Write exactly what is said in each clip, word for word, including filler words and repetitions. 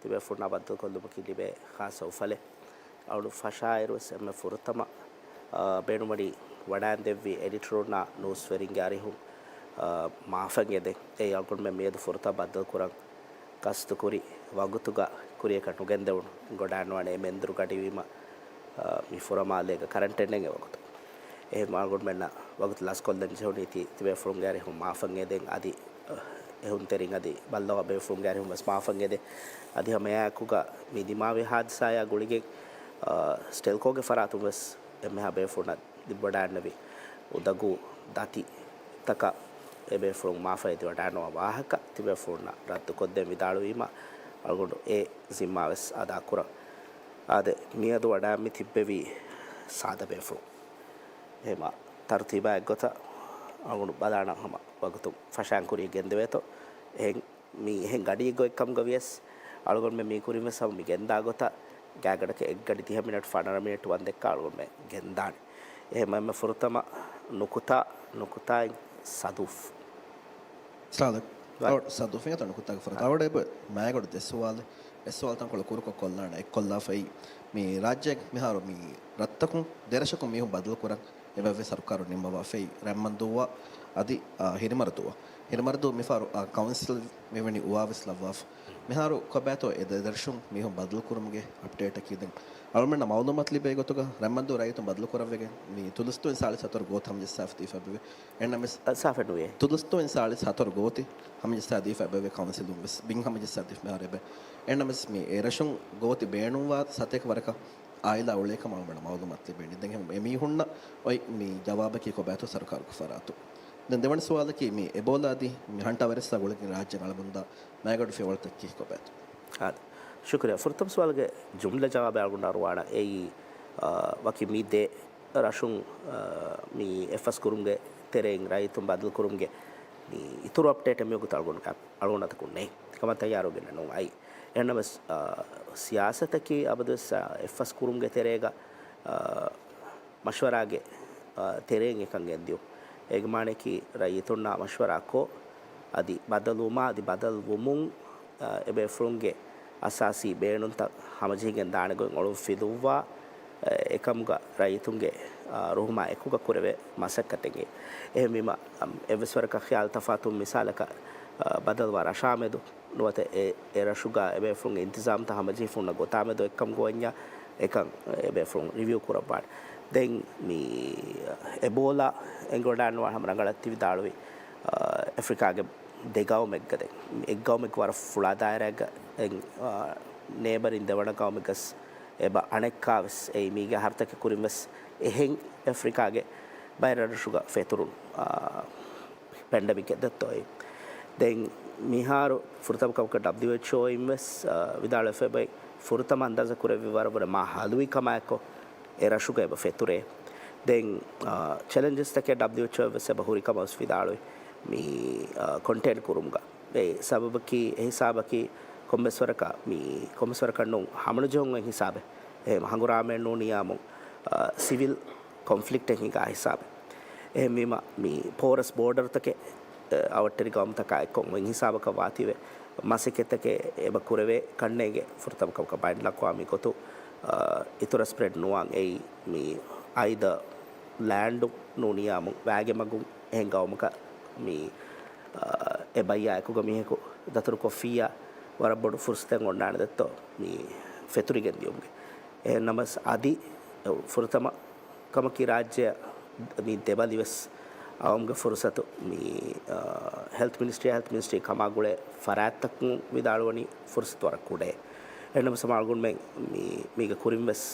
ތިބޭފުޅުންނާ ބައްދަލުކޮށްލުމަކީ ލިބޭ ޚާއްޞަ އުފަލެއް. އަޅު ފަށާއިރުވެސް އެންމެ ފުރަތަމަ، އާ، ބޭނުންވަނީ ވަޑައިންދެއްވި އެޑިޓަރުންނާ ނޫސްވެރިންގެ އަރިހުން، އާ، މާފަށް އެދެން. އެއީ އަޅުގަނޑުމެން މިއަދު ފުރަތަމަ ބައްދަލުކުރަން ގަސްތުކުރި ވަގުތުގަ ކުރިޔަކަށް ނުގެންދެވުނު. އިނގޮޑާންވާނެ އެ މެންދުރު ގަޑިވީމަ، އާ، މި ފުރަމާލޭގަ ކަރަންޓެއް ނެތް އެ ވަގުތު. އެހެން އަޅުގަނޑުމެންނަށް ވަގުތު ލަސްކޮށްލަން ޖެހުނީތީ ތިބޭފުޅުންގެ އަރިހުން މާފަށް އެދެން. އަދި، އަ، އެހުންތެރިން އަދި ބައްލަވާ ބޭފުޅުންގެ އަރިހުން ވެސް މާފަށް އެދެން. އަދި ހަމައެއާއެކުގަ މި ދިމާވި ހާދިސާއާ ގުޅިގެން، އަ، ސްޓެލްކޯގެ ފަރާތުން ވެސް އެންމެހާ ބޭފުޅުންނަށް ލިބިވަޑައިގަންނެވި އުނދަގޫ ދަތިތަކަށް އެބޭފުޅުން މާފަށް އެދިވަޑައިގަންނަވާ ވާހަކަ ތިބޭފުޅުންނަށް ރައްދުކޮށްދޭން ވިދާޅުވީމަ، އަޅުގަނޑު އެ ޒިންމާ ވެސް އަދާކުރަން. އާދެ، މިއަދު ވަޑައިގަންނަވަން މި ތިއްބެވީ ސާދަ ބޭފުޅުން. އެހެންމަ ތަރުތީބާ އެއްގޮތަށް އަޅުގަނޑު ބަލާނަން ހަމަ ވަގުތު ފަށާން ކުރިޔަށް ގެންދެވޭތޯ. އެހެން މީ އެހެން ގަޑިއެއްގޮތް ކަމުގަ ވިޔަސް، އަޅުގަނޑުމެން މީ ކުރިން ވެސް ހަމަ މި ގެންދާ ގޮތަށް ގާތްގަނޑަކަށް އެއްގަޑި ތިހަ މިނެޓް ފަނަރަ މިނެޓް ވަންދެއްކަ އަޅުގަނޑުމެން ގެންދާނެ. އެހެންމަ އެންމެ ފުރަތަމަ ނުކުތާ، ނުކުތާއިން ސަދޫފް. ސާދަ. ރައިޓް. އަވަ-، ސަދޫފް އިނގޭތޯ ނުކުތާގެ ފުރަތަމަ. އަވަޑޭ ބަ-، މާގޮޑު ދެ ސުވާލެއް. އެއް ސުވާލު ތަންކޮޅެއް ކުރުކޮށް ކޮށްލާނަން. އެއްކޮށްލާފައި މި ރާއްޖޭގެ މިހާރު މި ރަށްތަކުން ދެރަށަކުން މީހުން ބަދަލުކުރަން އެބައޮތް ސަރުކާރު ނިންމަވާފައި ރަތްމަންދޫއާ އަދި، އާ، ހިރިމަރަދޫއާ. ހިރިމަރަދޫ މިފަހަރު، އާ، ކައުންސިލް މިވެނި އުވާވެސް ލައްވާފަ. މިހާރު ކޮބާތޯ އެ ދެ ދެރަށުން މީހުން ބަދަލުކުރުމުގެ އަޕްޑޭޓަކީ؟ ދެން އަޅުމެންނަށް މައުލޫމާތު ލިބޭ ގޮތުގަ ރަތްމަންދޫ ރައްޔިތުން ބަދަލުކުރައްވެގެން މި ތުލުސްދޫއިން ސާޅީސް ހަތަރު ގޯތި ހަމަޖައްސާފަ ދީފަ އެބަވޭ. އެހެންނަމަވެސް، އަ، ސާފެއް ނުވޭ. ތުލުސްދޫއިން ސާޅީސް ހަތަރު ގޯތި ހަމަޖައްސާ ދީފަ އެބަވޭ ކައުންސިލުން ވެސް. ބިން ހަމަޖައްސާ ދީފަ މިހާރު އެބަ. އެހެންނަމަވެސް މި އެ ރަށުން ގޯތި ބޭނުންވާ ސަތޭކަ ވަރަކަށް އާއިލާ އުޅޭކަމަށް އަޅުމެންނަށް މައުލޫމާތު ލިބޭނީ. ދެން އެ މީހުންނަށް އޮތް މި ޖަވާބަކީ ކޮބާތޯ ސަރުކާރުގެ ފަރާތުން؟ ދެން ދެވަނަ ސުވާލަކީ މި އެބޯލާ އަދި މި ހަންޓާ ވައިރަސްއާ ގުޅިގެން ރާއްޖޭން އަޅަމުންދާ މާގަޑު ފިޔަވަޅުތަކަކީ ކޮބާތޯ؟ އާދެ. ޝުކުރިއްޔާ. ފުރަތަމަ ސުވާލުގެ ޖުމްލަ ޖަވާބެއް އަޅުގަނޑު އަރުވާނަން. އެއީ، އާ، ވަކި މި ދެ ރަށުން، އާ، މި އެއްފަސް ކުރުމުގެ ތެރެއިން ރައްޔިތުން ބަދަލުކުރުމުގެ މި އިތުރު އަޕްޑޭޓެއް މިވަގުތު އަޅުގަނޑު، އަޅުގަނޑު އަތަކުން ނެތް. އެކަމަށް ތައްޔާރުވެގެން ނޫން އައި. އެހެންނަމަވެސް، އާ، ސިޔާސަތަކީ އަބަދުވެސް، އާ، އެއްފަސް ކުރުމުގެ ތެރޭގަ، އާ، މަޝްވަރާގެ، އާ، ތެރެއިން އެކަން ގެންދިޔުން. އޭގެ މާނައަކީ ރައްޔިތުންނާ މަޝްވަރާކޮށް، އަދި ބަދަލުވުމާ، އަދި ބަދަލުވުމުން، އާ، އެބޭފުޅުންގެ އަސާސީ ބޭނުންތައް ހަމަޖެހިގެން ދާނެ ގޮތް އޮޅުން ފިލުއްވާ، އެކަމުގަ ރައްޔިތުންގެ، އާ، ރުހުމާ އެކުގަ ކުރެވޭ މަސައްކަތެއް. އެހެންވީމަ، އަމް، އެއްވެސް ވަރަކަށް ޚިޔާލު ތަފާތު މިސާލަކަށް، އާ، ބަދަލުވާ ރަށާމެދު ނުވަތަ އެ، އެ ރަށުގަ އެބޭފުޅުންގެ އިންތިޒާމްތައް ހަމަޖެހިފަ ހުންނަ ގޮތާމެދު އެއްކަމުގަ އޮތް އެކަން އެބޭފުޅުން ރިވިއު ކުރައްވާނެ. ދެން މި އެބޯލާ އެނގޮޑާންވާ ހަމަ ރަނގަޅަށް ތި ވިދާޅުވި، އާ، އެފްރިކާގެ ދެ ގައުމެއްގަ ދެން އެއް ގައުމެއްގެ ވަރަށް ފުޅާ ދާއިރާއެއްގަ ދެން، އާ، ނޭބަރިން ދެވަނަ ގައުމެއްގަސް އެބަ އަނެއްކާވެސް އެއީ މީގެ އަހަރުތަކެއް ކުރިންވެސް އެހެން އެފްރިކާގެ ބައެއް ރަށްރަށުގަ ފެތުރުން، އާ، ޕެންޑެމިކެއް ދެއްތޯއޭ. ދެން މިހާރު ފުރަތަމަ ކަމަކަށް ޑަބްލިއުއެޗްއޯއިން ވެސް، އާ، ވިދާޅުވެފައި އޮތް ފުރަތަމަ އަންދާޒަ ކުރެއްވި ވަރަށް ވުރެ މާ ހަލުވި ކަމާއެކު އެ ރަށުގަ އެބަ ފެތުރޭ. ދެން، އާ، ޗެލެންޖަސްތަކެއް ޑަބްލިއުއެޗްއޯ ވެސް އެބަ ހުރި ކަމަށް ވެސް ވިދާޅުވި މި، އާ، ކޮންޓެއިން ކުރުމުގަ. އެ ސަބަބަކީ، އެ ހިސާބަކީ ކޮންމެސް ވަރަކަށް މި، ކޮންމެސް ވަރަކަށް ނޫން ހަމަނުޖެހުން އޮތް ހިސާބެއް. އެހެން ހަނގުރާމައެއް ނޫނިއްޔާމު، އާ، ސިވިލް ކޮންފްލިކްޓެއް ހިނގާ ހިސާބެއް. އެހެންވީމަ، މި ޕޯރަސް ބޯޑަރުތަކެއް، އަވަށްޓެރި ގައުމުތަކާ އެއްކޮށް އޮތް ހިސާބަކަށް ވާތީވެ، މަސައްކަތްތަކެއް އެބަ ކުރެވޭ ކަންނޭނގެ ފުރަތަމަ ކަމަކަށް ބައިންލްއަޤްވާމީ ގޮތުން، އާ، އިތުރަށް ސްޕްރެޑް ނުވާން އެއީ މި އައިދަ ލާންޑު ނޫނިއްޔާމު ވާގެ މަގުން އެހެން ގައުމަކަށް މި، އާ، އެ ބައްޔާ އެކުގަ މީހަކު ދަތުރުކޮށްފިއްޔާ ވަރަށް ބޮޑު ފުރުސަތެއް އޮންނާނެ ދެއްތޯ މި ފެތުރިގެން ދިޔުމުގެ. އެހެން ނަމަސް އަދި ފުރަތަމަ ކަމަކީ ރާއްޖެއަށް މި ދެބަލިވެސް އައުމުގެ ފުރުސަތު މި، އާ، ހެލްތް މިނިސްޓްރީއާ ހެލްތް މިނިސްޓްރީ ކަމާ ގުޅޭ ފަރާތްތަކުން ވިދާޅުވަނީ ފުރުސަތު ވަރަށް ކުޑައޭ. އެހެންނަމަސް މާގުންމެން މި، މީގެ ކުރިން ވެސް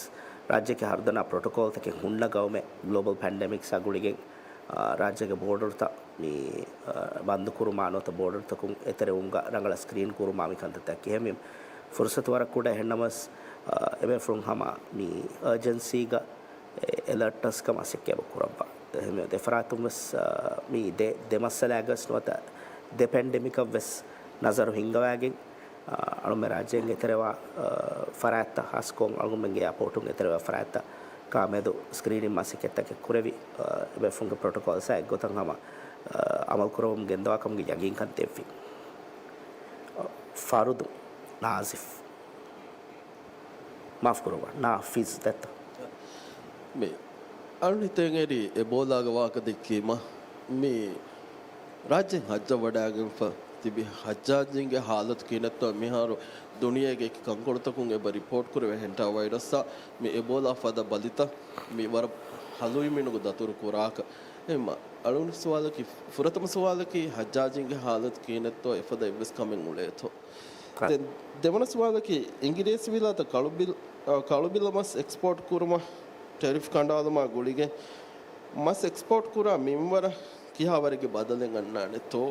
ރާއްޖެއަކީ ހަރުދަނާ ޕްރޮޓޮކޯލްތަކެއް ހުންނަ ގައުމެއް ގްލޯބަލް ޕެންޑެމިކްސްއާ ގުޅިގެން، އާ، ރާއްޖޭގެ ބޯޑަރުތައް މި، އާ، ބަންދުކުރުމާ ނުވަތަ ބޯޑަރުތަކުން އެތެރެވުމުގަ ރަނގަޅަށް ސްކްރީން ކުރުމާ މި ކަންތައްތައް ކިހެންވީމަ ފުރުސަތު ވަރަށް ކުޑަ. އެހެންނަމަސް، އާ، އެބޭފުޅުން ހަމަ މި އަރޖެންސީގަ އެ، އެލަރޓްނަސް ކަމަށް މަސައްކަތް ކުރައްވާ. އެހެންވެ، ދެފަރާތުން ވެސް، އާ، މި ދެ، ދެ މައްސަލާގަސް ނުވަތަ ދެ ޕެންޑެމިކަށް ވެސް ނަޒަރު ހިންގަވާގެން، އަޅުމެ ރާއްޖޭން އެތެރެވާ، އާ، ފަރާތްތައް ހާސްކޮށް އަޅުގަނޑުމެންގެ އެއާޕޯޓުން އެތެރެވާ ފަރާތްތަކާ މެދު ސްކްރީނިން މަސައްކަތްތަކެއް ކުރެވި، އާ، އެބޭފުޅުންގެ ޕްރޮޓޮކޯލްސްއާ އެއްގޮތަށް ހަމަ، އާ، އަމަލު ކުރަވަމުން ގެންދަވާ ކަމުގެ ޔަގީންކަން ދެއްވި. އާ، ފަރުދު ނާޒިފް. މާފު ކުރައްވާ. ނާފިޒް ދެއްތޯ؟ މި އަޅުނިތޭނގެރި އެބޯލާގެ ވާހަކަ ދެއްކީމަ، މި ރާއްޖެ ހައްޖަށް ވަޑައިގެންފަ ތިބި ހައްޖާޖީންގެ ހާލަތު ކިހިނެއްތޯ؟ މިހާރު ދުނިޔޭގެ އެކި ކަންކޮޅުތަކުން އެބަ ރިޕޯޓް ކުރެވޭ ހެންޓާ ވައިރަސްއާ މި އެބޯލާ ފަދަ ބަލިތައް މި ވަރަށް ހަލުވިމިނުގެ ދަތުރު ކުރާކަށް. އެހެންމަ އަޅުގަނޑު ސުވާލަކީ، ފުރަތަމަ ސުވާލަކީ ހައްޖާޖީންގެ ހާލަތު ކިހިނެއްތޯ؟ އެފަދަ އެއްވެސް ކަމެއް އުޅޭތޯ؟ ދެން ދެވަނަ ސުވާލަކީ، އިނގިރޭސިވިލާތަށް ކަޅުބިލް، އަ، ކަޅުބިލަށް މަސް އެކްސްޕޯޓް ކުރުމަށް ޓެރިފް ކަނޑާލުމާ ގުޅިގެން މަސް އެކްސްޕޯޓް ކުރާ މިންވަރަށް ކިހާ ވަރެއްގެ ބަދަލެއް އަންނާނެތޯ؟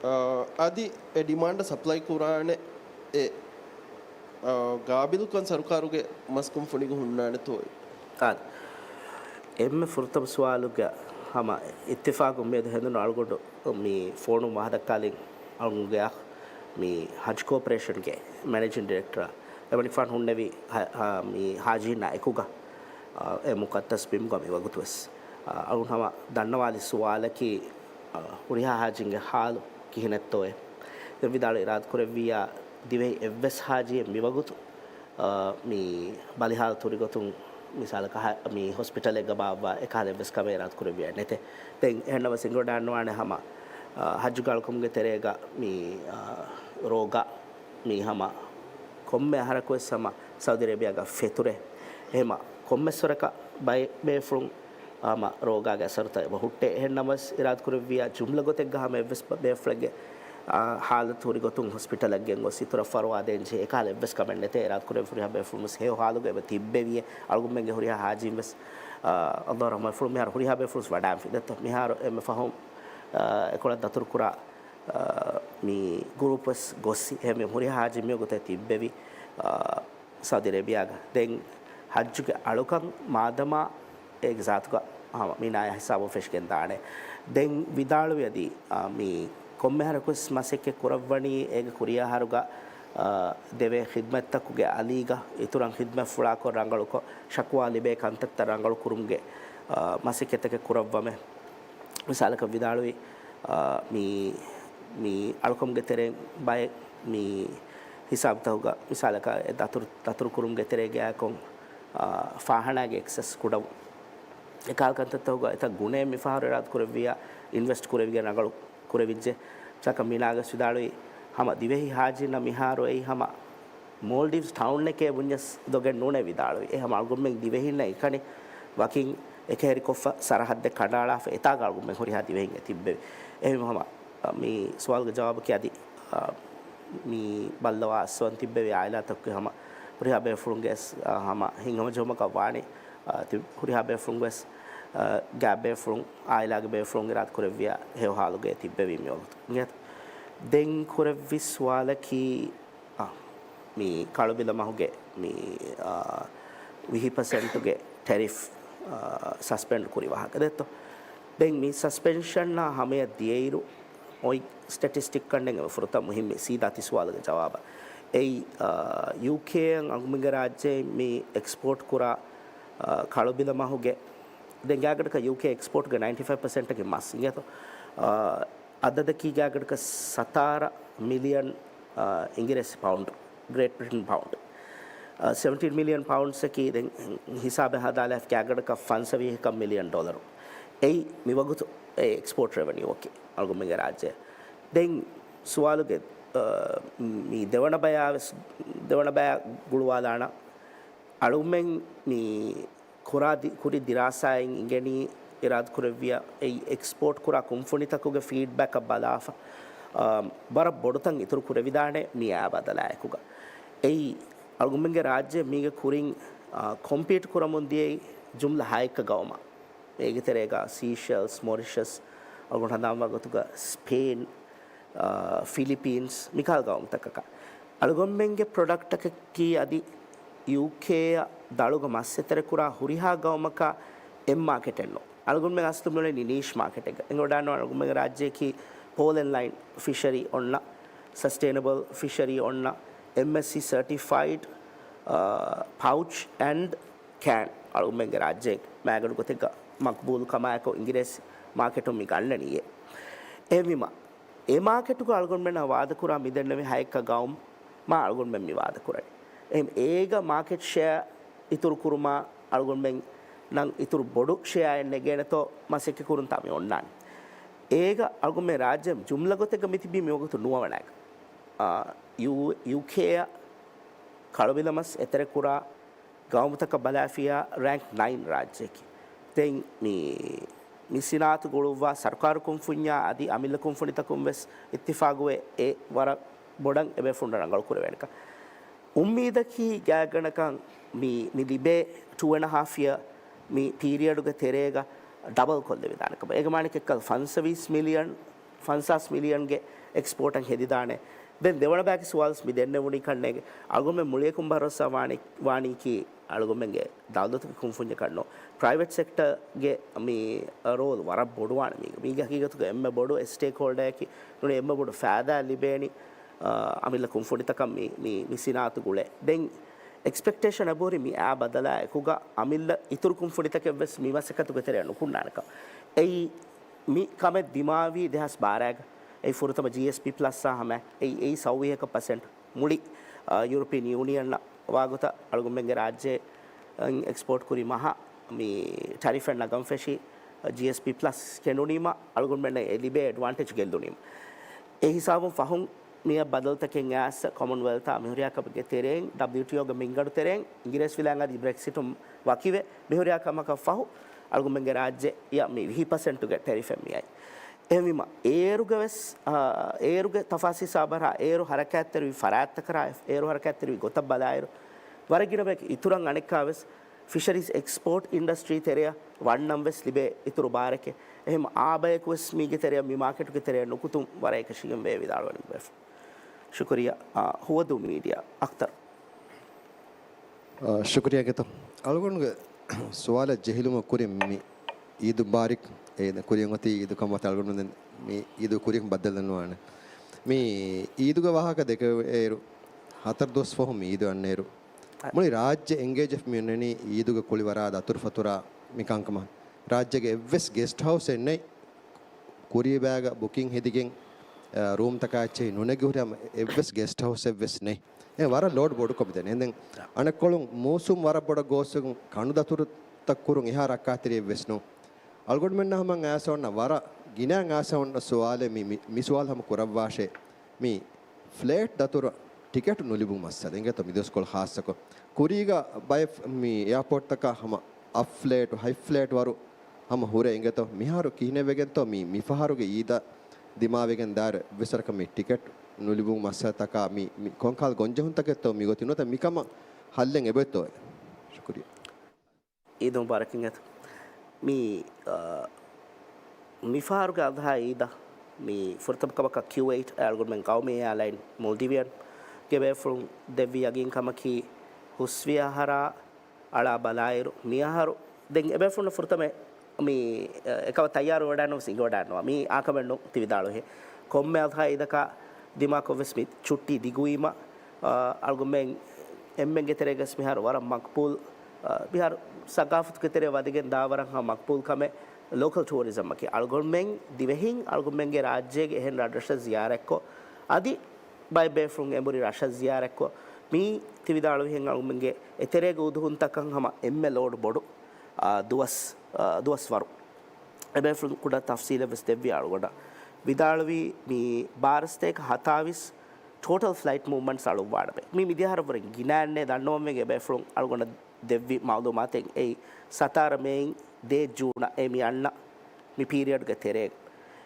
އަ، އަދި އެ ޑިމާންޑަށް ސަޕްލައި ކުރާނެ އެ، އަ، ގާބިލުކަން ސަރުކާރުގެ މަސް ކުންފުނިގެ ހުންނާނެތޯ؟ އާދެ. އެންމެ ފުރަތަމަ ސުވާލުގެ ހަމަ އިއްތިފާގު މިއަދު ހެނދުނު އަޅުގަނޑު މި ފޯނުން ވާހަކަ ދައްކާލިން އަޅުގަނޑުގެ އަޚް މި ހަޖް ކޯޕަރޭޝަންގެ މެނޭޖިން ޑިރެކްޓަރ އެމަނިކުފާނު ހުންނެވި ހަ-، ހަ-، މި ހާޖީންނާ އެކުގަ، އާ، އެ މުޤައްދަސް ބިމުގަ މިވަގުތުވެސް، އާ، އަޅުގަނޑު ހަމަ ދަންނަވާލި ސުވާލަކީ، އާ، ހުރިހާ ހާޖީންގެ ހާލު ކިހިނެއްތޯއޭ؟ ދެން ވިދާޅު އިރާދަކުރެއްވިއްޔާ ދިވެހި އެއްވެސް ހާޖީއެއް މިވަގުތު އާ، މި ބަލިހާލަތު ހުރިގޮތުން މިސާލަކަށް ހަ-، މި ހޮސްޕިޓަލެއްގަ ބާއްވާ އެކަހަލަ އެއްވެސް ކަމެއް އިރާދަކުރެއްވިއްޔާ ނެތޭ. ދެން އެހެންނަމަވެސް އެނގިވަޑައިގަންނަވާނެ ހަމަ، އާ، ހައްޖުގެ އަޅުކަމުގެ ތެރޭގަ މި، އާ، ރޯގާ މި ހަމަ ކޮންމެ އަހަރަކުވެސް ހަމަ ސައުދި އަރޭބިއާގަ ފެތުރޭ. އެހެމަ ކޮންމެސް ވަރަކަށް ބައެއް ބޭފުޅުން ހަމަ ރޯގާގެ އަސަރުތައް އެބަ ހުއްޓޭ. އެހެން ނަމަވެސް، އިރާދަކުރެއްވިއްޔާ ޖުމްލަ ގޮތެއްގަ ހަމަ އެއްވެސް ބަ-، ބޭފުޅެއްގެ، އާ، ހާލަތު ހުރި ގޮތުން ހޮސްޕިޓަލަށް ގެންގޮސް އިތުރަށް ފަރުވާ ދޭން ޖެހޭ އެކަހަލަ އެއްވެސް ކަމެއް ނެތޭ. އިރާދަކުރެއްވި ހުރިހާ ބޭފުޅުންވެސް ހެޔޮ ހާލުގަ އެބަ ތިއްބެވިއޭ. އަޅުގަނޑުމެންގެ ހުރިހާ ހާޖީންވެސް، އާ، އައްލާހު ރަޙްމަތްފުޅު މިހާރު ހުރިހާ ބޭފުޅުންވެސް ވަޑައިގެންފި ދެއްތޯ. މިހާރު އެންމެ ފަހުން، އާ، އެކޮޅަށް ދަތުރުކުރާ، އާ، މި ގްރޫޕްވެސް ގޮސް އެހެންވެ ހުރިހާ ހާޖީން މިވަގުތު ތިއްބެވި، އާ، ސައުދި އަރޭބިއާގަ. ދެން ހައްޖުގެ އަޅުކަން މާދަމާ އޭގެ ޒާތުގަ ހަމަ މީނާޔާ ހިސާބުން ފެށިގެން ދާނެ. ދެން ވިދާޅުވި އަދި، އާ، މި ކޮންމެހަރަކުވެސް މަސައްކަތް ކުރައްވަނީ އޭގެ ކުރިޔާ އަހަރުގަ، އާ، ދެވޭ ޚިދްމަތްތަކުގެ އަލީގަ އިތުރަށް ޚިދްމަތްފުޅާކޮށް ރަނގަޅުކޮށް، ޝަކުވާ ލިބޭ ކަންތައްތައް ރަނގަޅު ކުރުމުގެ، އާ، މަސައްކަތްތަކެއް ކުރައްވަމޭ. މިސާލަކަށް ވިދާޅުވި، އާ، މި، މި އަޅުކަމުގެ ތެރެއިން ބައެއް މި ހިސާބުތަކުގަ މިސާލަކަށް އެ ދަތުރު، ދަތުރު ކުރުމުގެ ތެރޭގައިކޮން، އާ، ފާހަނާގެ އެކްސެސް ކުޑަވުން. އެކަހަލަ ކަންތައްތަކުގަ އެތައް ގުނައެއް މިފަހަރު އިރާދަކުރެއްވިއްޔާ އިންވެސްޓް ކުރެވިގެން ރަނގަޅު ކުރެވިއްޖެ. މިސާލަކަށް މީނާވެސް ވިދާޅުވީ ހަމަ ދިވެހި ހާޖީންނަށް މިހާރު އެއީ ހަމަ މޯލްޑިވްސް ޓައުނެކޭ ބުންޏަސް ދޮގެއް ނޫނޭ ވިދާޅުވީ. އެ ހަމަ އަޅުގަނޑުމެން ދިވެހިންނަށް އެކަނި ވަކިން އެކަހެރިކޮށްފަ ސަރަހައްދެއް ކަނޑައަޅާފަ އެތާގަ އަޅުގަނޑުމެން ހުރިހާ ދިވެހިން އެ ތިއްބެވި. އެހެންވީމަ ހަމަ މި ސުވާލުގެ ޖަވާބަކީ އަދި، އާ، މި ބައްލަވާ އައްސަވަން ތިއްބެވި އާއިލާތަކުގެ ހަމަ ހުރިހާ ބޭފުޅުންގެ އެސް، އާ، ހަމަ ހިތްހަމަޖެހުމަކަށް ވާނީ، އާ، ތި-، ހުރިހާ ބޭފުޅުންގެ އެސް، އާ، ގާތް ބޭފުޅުން އާއިލާގެ ބޭފުޅުން އިރާދަކުރެއްވިއްޔާ ހެޔޮ ހާލުގައި ތިއްބެވީ މިވަގުތު. އިނގޭތަ؟ ދެން ކުރެއްވި ސުވާލަކީ، އާ، މި ކަޅުބިލަ މަހުގެ މި، އާ، ވިހި ޕަސެންޓުގެ ޓެރިފް، އާ، ސަސްޕެންޑް ކުރި ވާހަކަ ދެއްތޯ؟ ދެން މި ސަސްޕެންޝަންއާ ހަމަޔަށް ދިޔައިރު އޮތް ސްޓެޓިސްޓިކް ކަންނެން އެބަ ފުރަތަމަ މުހިއްމީ ސީދާ ތި ސުވާލުގެ ޖަވާބަށް. އެއީ، އާ، ޔޫކޭއަށް އަނގުމެންގެ ރާއްޖެ މި އެކްސްޕޯޓް ކުރާ، އާ، ކަޅުބިލަ މަހުގެ ދެން ގާތްގަނޑަކަށް ޔޫކޭ އެކްސްޕޯޓްގެ ނައިންޓީ ފައިވް ޕަސެންޓަކީ މަސް އިނގޭތޯ. އާ، އަދަދަކީ ގާތްގަނޑަކަށް ސަތާރަ މިލިއަން، އާ، އިނގިރޭސި ޕައުންޑް، ގްރޭޓް ބްރިޓަން ޕައުންޑް. އާ، ސެވެންޓީން މިލިއަން ޕައުންޑްސްއަކީ ދެން ހިސާބެއް ހަދާލާފަ ގާތްގަނޑަކަށް ފަންސަވީހަކަށް މިލިއަން ޑޮލަރު. އެއީ މިވަގުތު އެ އެކްސްޕޯޓް ރެވެނިއުއަކީ އަޅުގަނޑުމެންގެ ރާއްޖެ. ދެން ސުވާލުގެ، އާ، މި ދެވަނަ ބަޔާވެސް، ދެވަނަ ބަޔާ ގުޅުވާލާނަ އަޅުގަނޑުމެން މި ކުރާ ދި-، ކުރި ދިރާސާއިން އިނގެނީ އިރާދަކުރެއްވިއްޔާ އެއީ އެކްސްޕޯޓް ކުރާ ކުންފުނިތަކުގެ ފީޑްބެކަށް ބަލާފަ، އާ، ވަރަށް ބޮޑުތަން އިތުރު ކުރެވިދާނެ މިއާ ބަދަލާއެކުގަ. އެއީ އަޅުގަނޑުމެންގެ ރާއްޖެ މީގެ ކުރިން، އާ، ކޮމްޕީޓް ކުރަމުން ދިޔައީ ޖުމްލަ ހައެއްކަ ގައުމަށް. އޭގެ ތެރޭގަ ސީޝެލްސް، މޮރިޝަސް، އަޅުގަނޑު ހަނދާންވާ ގޮތުގަ ސްޕޭން، އާ، ފިލިޕީންސް، މިކަހަލަ ގައުމުތަކަކަށް. އަޅުގަނޑުމެންގެ ޕްރޮޑަކްޓަކަކީ އަދި ޔޫކޭއަށް ދަޅުގަ މަސް އެތެރެކުރާ ހުރިހާ ގައުމަކަށް އެއް މާކެޓެއް ނޫން. އަޅުގަނޑުމެން އަސްލު މިއުޅެނީ ނީޝް މާކެޓެއްގަ. އެނގިވަޑައިގަންނަވާނެ އަޅުގަނޑުމެންގެ ރާއްޖެއަކީ ޕޯލް އެންޑް ލައިން ފިޝަރީ އޮންނަ، ސަސްޓެއިނަބަލް ފިޝަރީ އޮންނަ، އެމްއެސްސީ ސަރޓިފައިޑް، އާ، ޕައުޗް އެންޑް ކޭން އަޅުގަނޑުމެންގެ ރާއްޖޭގެ މައިގަނޑު ގޮތެއްގަ މަޤްބޫލު ކަމާއެކު އިނގިރޭސި މާކެޓުން މި ގަންނަނީއޭ. އެހެންވީމަ، އެ މާކެޓުގަ އަޅުގަނޑުމެންނަށް ވާދަކުރާ މިދެންނެވި ހައެއްކަ ގައުމު މާ އަޅުގަނޑުމެން މި ވާދަކުރަނީ. އެހެން އޭގަ މާކެޓް ޝެއާ އިތުރު ކުރުމާ އަޅުގަނޑުމެންނަށް އިތުރު ބޮޑު ޝެއާއެއް ނެގޭނެތޯ މަސައްކަތް ކުރުންތާ މި އޮންނާނީ. އޭގަ އަޅުގަނޑުމެން ރާއްޖެ ޖުމްލަ ގޮތެއްގަ މި ތިބީ މިވަގުތު ނުވަވަނައިގަ. އާ، ޔޫ-، ޔޫކޭއަށް ކަޅުބިލަމަސް އެތެރެކުރާ ގައުމުތަކަށް ބަލާފިއްޔާ ރޭންކް ނައިން ރާއްޖެއަކީ. ދެން މި، މި ސިނާއަތު ގުޅުއްވާ ސަރުކާރު ކުންފުންޏާ އަދި އަމިއްލަ ކުންފުނިތަކުން ވެސް އިއްތިފާގުވެ އެ ވަރަށް ބޮޑަށް އެބޭފުޅުންނަށް ރަނގަޅު ކުރެވޭނެކަން. އުއްމީދަކީ ގާތްގަނޑަކަށް މި، މި ލިބޭ ޓޫ އެންޑް ހާފް އިޔަރ މި ޕީރިއަޑުގެ ތެރޭގަ ޑަބަލް ކޮށްލެވިދާނެ ކަމަށް. އޭގެ މާނައަކީ އެއްކަލަ ފަންސަވީސް މިލިއަން، ފަންސާސް މިލިއަންގެ އެކްސްޕޯޓަށް ހެދިދާނެ. ދެން ދެވަނަ ބަޔަކީ ސުވާލު ވެސް މި ދެންނެވުނީ ކަންނޭނގެ. އަޅުގަނޑުމެން މުޅިއަކުން ބަރޯސާ ވާނީ، ވާނީކީ އަޅުގަނޑުމެންގެ ދައުލަތުގެ ކުންފުންޏަކަށް ނޫން. ޕްރައިވެޓް ސެކްޓަރގެ މި ރޯލް ވަރަށް ބޮޑުވާނެ މީގަ. މީގެ ހަގީގަތުގަ އެންމެ ބޮޑު ސްޓޭކްހޯލްޑަރަކީ ނޫނީ އެންމެ ބޮޑު ފައިދާ ލިބޭނީ، އާ، އަމިއްލަ ކުންފުނިތަކަށް މި، މި، މި ސިނާއަތު ގުޅޭ. ދެން އެކްސްޕެކްޓޭޝަން އެބަހުރި މި އާ ބަދަލާ އެކުގަ އަމިއްލަ އިތުރު ކުންފުނިތަކެއް ވެސް މި މަސައްކަތުގެ ތެރެއަށް ނުކުންނާނެކަން. އެއީ މި ކަމެއް ދިމާވީ ދެހާސް ބާރައިގަ. އެއީ ފުރަތަމަ ޖީއެސްޕީ ޕްލަސްއާ ހަމަ އެއީ، އެއީ ސައުވީހަކަށް ޕަސެންޓް. މުޅި، އާ، ޔޫރަޕިއަން ޔޫނިއަންއަށް ވާގޮތަށް އަޅުގަނޑުމެންގެ ރާއްޖެ، އަށް އެކްސްޕޯޓް ކުރި މަހަށް މި ޓެރިފެއް ނަގަން ފެށި، ޖީއެސްޕީ ޕްލަސް ކެނޑުނީމަ އަޅުގަނޑުމެންނަށް އެ ލިބޭ އެޑްވާންޓޭޖް ގެއްލުނީމަ. އެ ހިސާބުން ފަހުން މިއަށް ބަދަލުތަކެއް އައިސް ކޮމަންވެލްތާ މިހުރިހާ ކަމެއްގެ ތެރެއިން، ޑަބްލިޔުޓީއޯގެ މިންގަނޑު ތެރެއިން، އިނގިރޭސިވިލާނގެ އަދި ބްރެކްސިޓުން ވަކިވެ، މިހުރިހާ ކަމަކަށް ފަހު އަޅުގަނޑުމެންގެ ރާއްޖެއަށް މި ވިހި ޕަސެންޓުގެ ޓެރިފެއް މިއައީ. އެހެންވީމަ، އޭރުގެ ވެސް، އާ، އޭރުގެ ތަފާސް ހިސާބަށް އޭރު ހަރަކާތްތެރިވި ފަރާތްތަކަށް، އޭރު ހަރަކާތްތެރިވި ގޮތަށް ބަލާއިރު، ވަރަށް ގިނަ ބަޔަކު އިތުރަށް އަނެއްކާ ވެސް ފިޝަރީޒް އެކްސްޕޯޓް އިންޑަސްޓްރީ ތެރެއަށް ވަންނަން ވެސް ލިބޭ އިތުރު ބާރެކޭ. އެހެން އާ ބަޔަކު ވެސް މީގެ ތެރެއަށް މި މާކެޓުގެ ތެރެއަށް ނުކުތުން ވަރަށް އެކަށީގެން ވޭ ވިދާޅުވަން ބޭފުޅުން. ޝުކުރިއްޔާ. އާ، ހުވަދޫ މީޑިއާ، އަޚްތަރު. އާ، ޝުކުރިއްޔާ ގެތޯ. އަޅުގަނޑުގެ ސުވާލަށް ޖެހިލުމަށް ކުރިން މި އީދު މުބާރިކް. އޭ، ކުރިން އޮތީ އީދު ކަމަށް އަޅުގަނޑު ދެން މި އީދު ކުރިން ބައްދަލު ނުވާނެ. މި އީދުގެ ވާހަކަ ދެކެވޭއިރު، ހަތަރު ދުވަސް ފަހު މި އީދު އަންނައިރު، އަ، މުޅި ރާއްޖެ އެންގޭޖް ވެފަ މި އޮންނަނީ އީދުގެ ކުޅި ވަރާ ދަތުރުފަތުރާ މި ކަންކަމަށް. ރާއްޖޭގެ އެއްވެސް ގެސްޓް ހައުސް އެއް ނެތް ކުރީ ބައިގަ ބުކިން ހެދިގެން، އަ، ރޫމްތަކާ އެއްޗެހި ނުނެގި ހުރި ހަމަ އެއްވެސް ގެސްޓް ހައުސް އެއްވެސް ނެތް. އެ ވަރަށް ލޯޑް ބޮޑުކޮށް މިދަނީ. ދެން އަނެއްކޮޅުން މޫސުން ވަރަށް ބޮޑަށް ގޯސްވެގެން ކަނު ދަތުރުތައް ކުރުން އެހާ ރައްކާތެރިއެއްވެސް ނޫން. އަޅުގަނޑުމެންނަށް ހަމަ އައިސް އޮންނަ ވަރަށް ގިނަ އައިސް އޮންނަ ސުވާލެއް މި، މި، މި ސުވާލު ހަމަ ކުރައްވާށޭ. މި ފްލައިޓް ދަތުރަށް ޓިކެޓު ނުލިބުން މައްސަލަ އިނގޭތޯ މި ދުވަސްކޮޅު ޚާއްޞަކޮށް. ކުރީގަ ބައެއް މި އެއާޕޯޓްތަކަށް ހަމަ އަށް ފްލައިޓު، ހަތް ފްލައިޓް ވަރު ހަމަ ހުރޭ އިނގޭތޯ. މިހާރު ކިހިނެއްވެގެންތޯ މި، މިފަހަރުގެ އީދަށް ދިމާވެގެން ދާއިރު އެއްވެސް ވަރަކަށް މި ޓިކެޓް ނުލިބުން މައްސަލަތަކާ މި، މި ކޮންކަހަލަ ގޮންޖެހުންތަކެއްތޯ މި ގޮތި ނުވަތަ މިކަމަށް ހައްލެއް އެބައޮތްތޯއޭ؟ ޝުކުރިއްޔާ. އީދު މުބާރަކް އިނގޭތޯ. މި، އާ، މިފަހަރުގެ އަޟްޙާ އީދަށް މި ފުރަތަމަ ކަމަކަށް ކިއުއެއިޓް އަޅުގަނޑުމެން ގައުމީ އެއާލައިން މޯލްޑިވިއަންގެ ބޭފުޅުން ދެއްވި ޔަގީންކަމަކީ ހުސްވި އަހަރާ އަޅާ ބަލާއިރު، މިއަހަރު ދެން އެބޭފުޅުން ފުރަތަމަ މި، އެ، އެކަމަށް ތައްޔާރު ވެވަޑައިނުވެސް އިނގިވަޑައިނުވާ. މި އާކަމެއް ނޫން ތި ވިދާޅުވިހެން. ކޮންމެ އަޟްޙާ އީދަކާ ދިމާކޮށްވެސް މި ޗުއްޓީ ދިގުވީމަ، އަ، އަޅުގަނޑުމެން އެންމެންގެ ތެރޭގަސް މިހާރު ވަރަށް މަޤްބޫލް، އަ، މިހާރު ސަގާފަތުގެ ތެރޭ ވަދެގެން ދާ ވަރަށް ހަމަ މަޤްބޫލް ކަމެއް ލޯކަލް ޓޫރިޒަމްއަކީ. އަޅުގަނޑުމެން ދިވެހިން އަޅުގަނޑުމެންގެ ރާއްޖޭގެ އެހެން ރަށްރަށަށް ޒިޔާރަތްކޮށް، އަދި ބައެއް ބޭފުޅުން އެނބުރި ރަށަށް ޒިޔާރަތްކޮށް، މީ ތި ވިދާޅުވިހެން އަޅުގަނޑުމެންގެ އެތެރޭގެ އުދުހުންތަކަށް ހަމަ އެންމެ ލޯޑް ބޮޑު، އާ، ދުވަސް، އާ، ދުވަސްވަރު. އެބޭފުޅުން ކުޑަ ތަފްސީލެއް ވެސް ދެއްވި އަޅުގަނޑަށް. ވިދާޅުވީ މި ބާރަ ސަތޭކަ ހަތާވީސް ޓޯޓަލް ފްލައިޓް މޫވްމަންޓްސް އަޅުއްވާނަމޭ. މި މިދިޔަ އަހަރަށްވުރެ ގިނައެއްނެއް ދަންނަވަންވެގެން އެބޭފުޅުން އަޅުގަނޑަށް ދެއްވި މައުލޫމާތެއް އެއީ ސަތާރަ މޭއިން ދޭއް ޖޫނަށް އެ މި އަންނަ މި ޕީރިއަޑްގެ ތެރޭ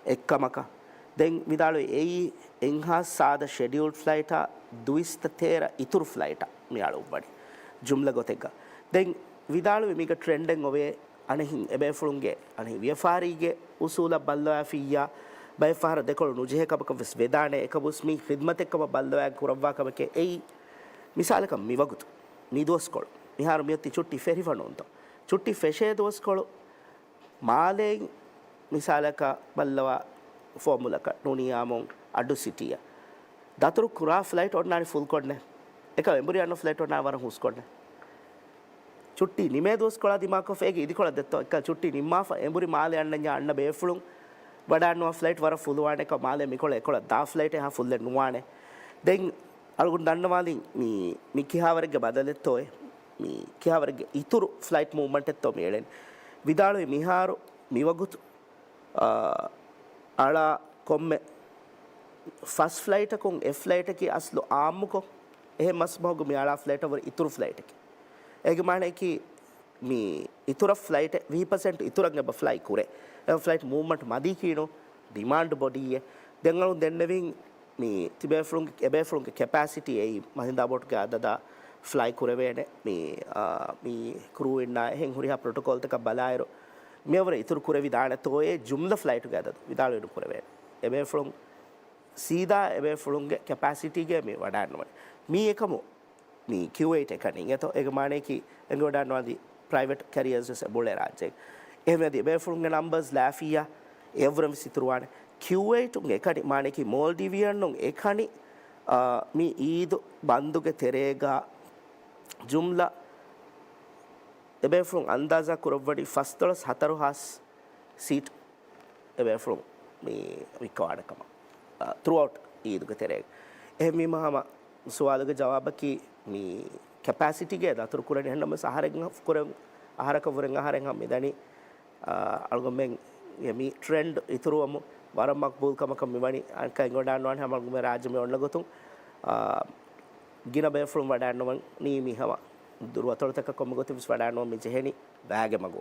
އެއްކަމަކަށް. ދެން ވިދާޅުވި އެއީ އެއްހާސް ސާދަ ޝެޑިއުލްޑް ފްލައިޓާ ދުއިސައްތަ ތޭރަ އިތުރު ފްލައިޓަށް މި އަޅުއްވަނީ ޖުމްލަ ގޮތެއްގަ. ދެން ވިދާޅުވި މީގަ ޓްރެންޑެއް އޮވޭ އަނެއްހެން އެބޭފުޅުންގެ އަނެއްހެން ވިޔަފާރީގެ އުސޫލަށް ބައްލަވާފިއްޔާ ބައެއް ފަހަރަށް ދެކޮޅު ނުޖެހޭ ކަމަކަށް ވެސް ވެދާނެ. އެކަމުސް މީ ޚިދްމަތެއް ކަމަށް ބައްލަވާ ކުރައްވާ ކަމެކޭ އެއީ. މިސާލަކަށް މިވަގުތު މި ދުވަސްކޮޅު މިހާރު މިއޮތީ ޗުއްޓީ ފެށިފަ ނޫންތޯ؟ ޗުއްޓީ ފެށޭ ދުވަސްކޮޅު މާލޭއިން މިސާލަކަށް ބައްލަވާ ފޯމުލަކަށް ނޫނީ އާމުން އައްޑޫ ސިޓީއަށް ދަތުރު ކުރާ ފްލައިޓް އޮންނާނީ ފުލްކޮށްނެ. އެކަމް އެނބުރި އަންނަ ފްލައިޓް އޮންނާނީ ވަރަށް ހުސްކޮށްނެ. ޗުއްޓީ ނިމޭ ދުވަސްކޮޅާ ދިމާކޮށްފަ އޭގެ އިދިކޮޅަށް ދެއްތޯ؟ އެކަ ޗުއްޓީ ނިންމާފަ އެނބުރި މާލެ އަންނަންޏާ އަންނަ ބޭފުޅުން ވަޑާންނުވާ ފްލައިޓް ވަރަށް ފުލުވާނެ. އެކަ މާލެ މިކޮޅަށް އެކޮޅަށް ދާ ފްލައިޓް އެހާ ފުއްލެއް ނުވާނެ. ދެން އަޅުގަނޑު ދަންނަވާލިން މި، މި ކިހާވަރެއްގެ ބަދަލެއްތޯއޭ؟ މި ކިހާވަރެއްގެ އިތުރު ފްލައިޓް މޫވްމަންޓެއްތޯ މި އެޅެން؟ ވިދާޅުވި މިހާރު މިވަގުތު، އާ، އަޅާ ކޮންމެ ފަސް ފްލައިޓަކުން އެއް ފްލައިޓަކީ އަސްލު އާއްމުކޮށް، އެހެން މަސްބަހުގަ މި އަޅާ ފްލައިޓަށް ވުރެ އިތުރު ފްލައިޓަކީ. އޭގެ މާނައަކީ މި އިތުރަށް ފްލައިޓެއް ވިހި ޕަސެންޓް އިތުރަށް އެބަ ފްލައި ކުރޭ. އެ ފްލައިޓް މޫވްމަންޓް މަދީކީނު ޑިމާންޑް ބޮޑީއެއް. ދެން އަޅުން ދެންނެވިން މި ތިބޭފުޅުންގެ، އެބޭފުޅުންގެ ކެޕޭސިޓީ އެއީ މަހިންދާ ބޯޓުގެ އަދަދާ ފްލައި ކުރެވޭނެ މި، އާ، މި ކްރޫއިންނާ އެހެން ހުރިހާ ޕްރޮޓޮކޯލްތަކަށް ބަލާއިރު، މިއަށްވުރެ އިތުރު ކުރެވިދާނެތޯއޭ ޖުމްލަ ފްލައިޓުގެ އަދަދު ވިދާޅުވެ ނުކުރެވޭނެ. އެބޭފުޅުން ސީދާ އެބޭފުޅުންގެ ކެޕޭސިޓީގައި މި ވަޑާންނަވަނީ. މީ އެކަމު މި ކިއު އެއިޓް އެކަނި އިނގޭތޯ؟ އޭގެ މާނައަކީ އެނގިވަޑާންނަވާ އަދި ޕްރައިވެޓް ކެރިއަރސް ވެސް އެބައުޅޭ ރާއްޖޭގަ. އެހެންވެ އަދި އެބޭފުޅުންގެ ނަމްބަރސް ލާފިއްޔާ އެއަށްވުރެން ވެސް އިތުރުވާނެ. ކިއު އެއިޓުން އެކަނި މާނައަކީ މޯލްޑިވިއަނުން އެކަނި، އާ، މި އީދު ބަންދުގެ ތެރޭގަ ޖުމްލަ އެބޭފުޅުން އަންދާޒާ ކުރައްވަނީ ފަސްދޮޅަސް ހަތަރު ހާސް ސީޓް އެބޭފުޅުން މި ވިއްކަވާނެ ކަމަށް، އާ، ތްރޫއައުޓް އީދުގެ ތެރޭގަ. އެހެންވީމަ ހަމަ ސުވާލުގެ ޖަވާބަކީ މި ކެޕޭސިޓީގެ ދަތުރު ކުރަނީ އެހެންނަމަވެސް އަހަރެން ކުރެ-، އަހަރަކަށް ވުރެން އަހަރެން ހަމަ މިދަނީ، އާ، އަޅުގަނޑުމެންގެ މި ޓްރެންޑް އިތުރުވަމުން ވަރަށް މަޤްބޫލް ކަމަކަށް މިވަނީ. އަނެއްކާ އެނގިވަޑާންނަވާނެ ހަމަ އަޅުގަނޑުމެން ރާއްޖެ މި އޮންނަ ގޮތުން، އާ، ގިނަ ބޭފުޅުން ވަޑާންނަވަނީ މި ހަމަ ދުރު އަތޮޅުތަކަށް ކޮންމެ ގޮތެއް ވެސް ވަޑާންނަވަން މި ޖެހެނީ ވާގެ މަގު.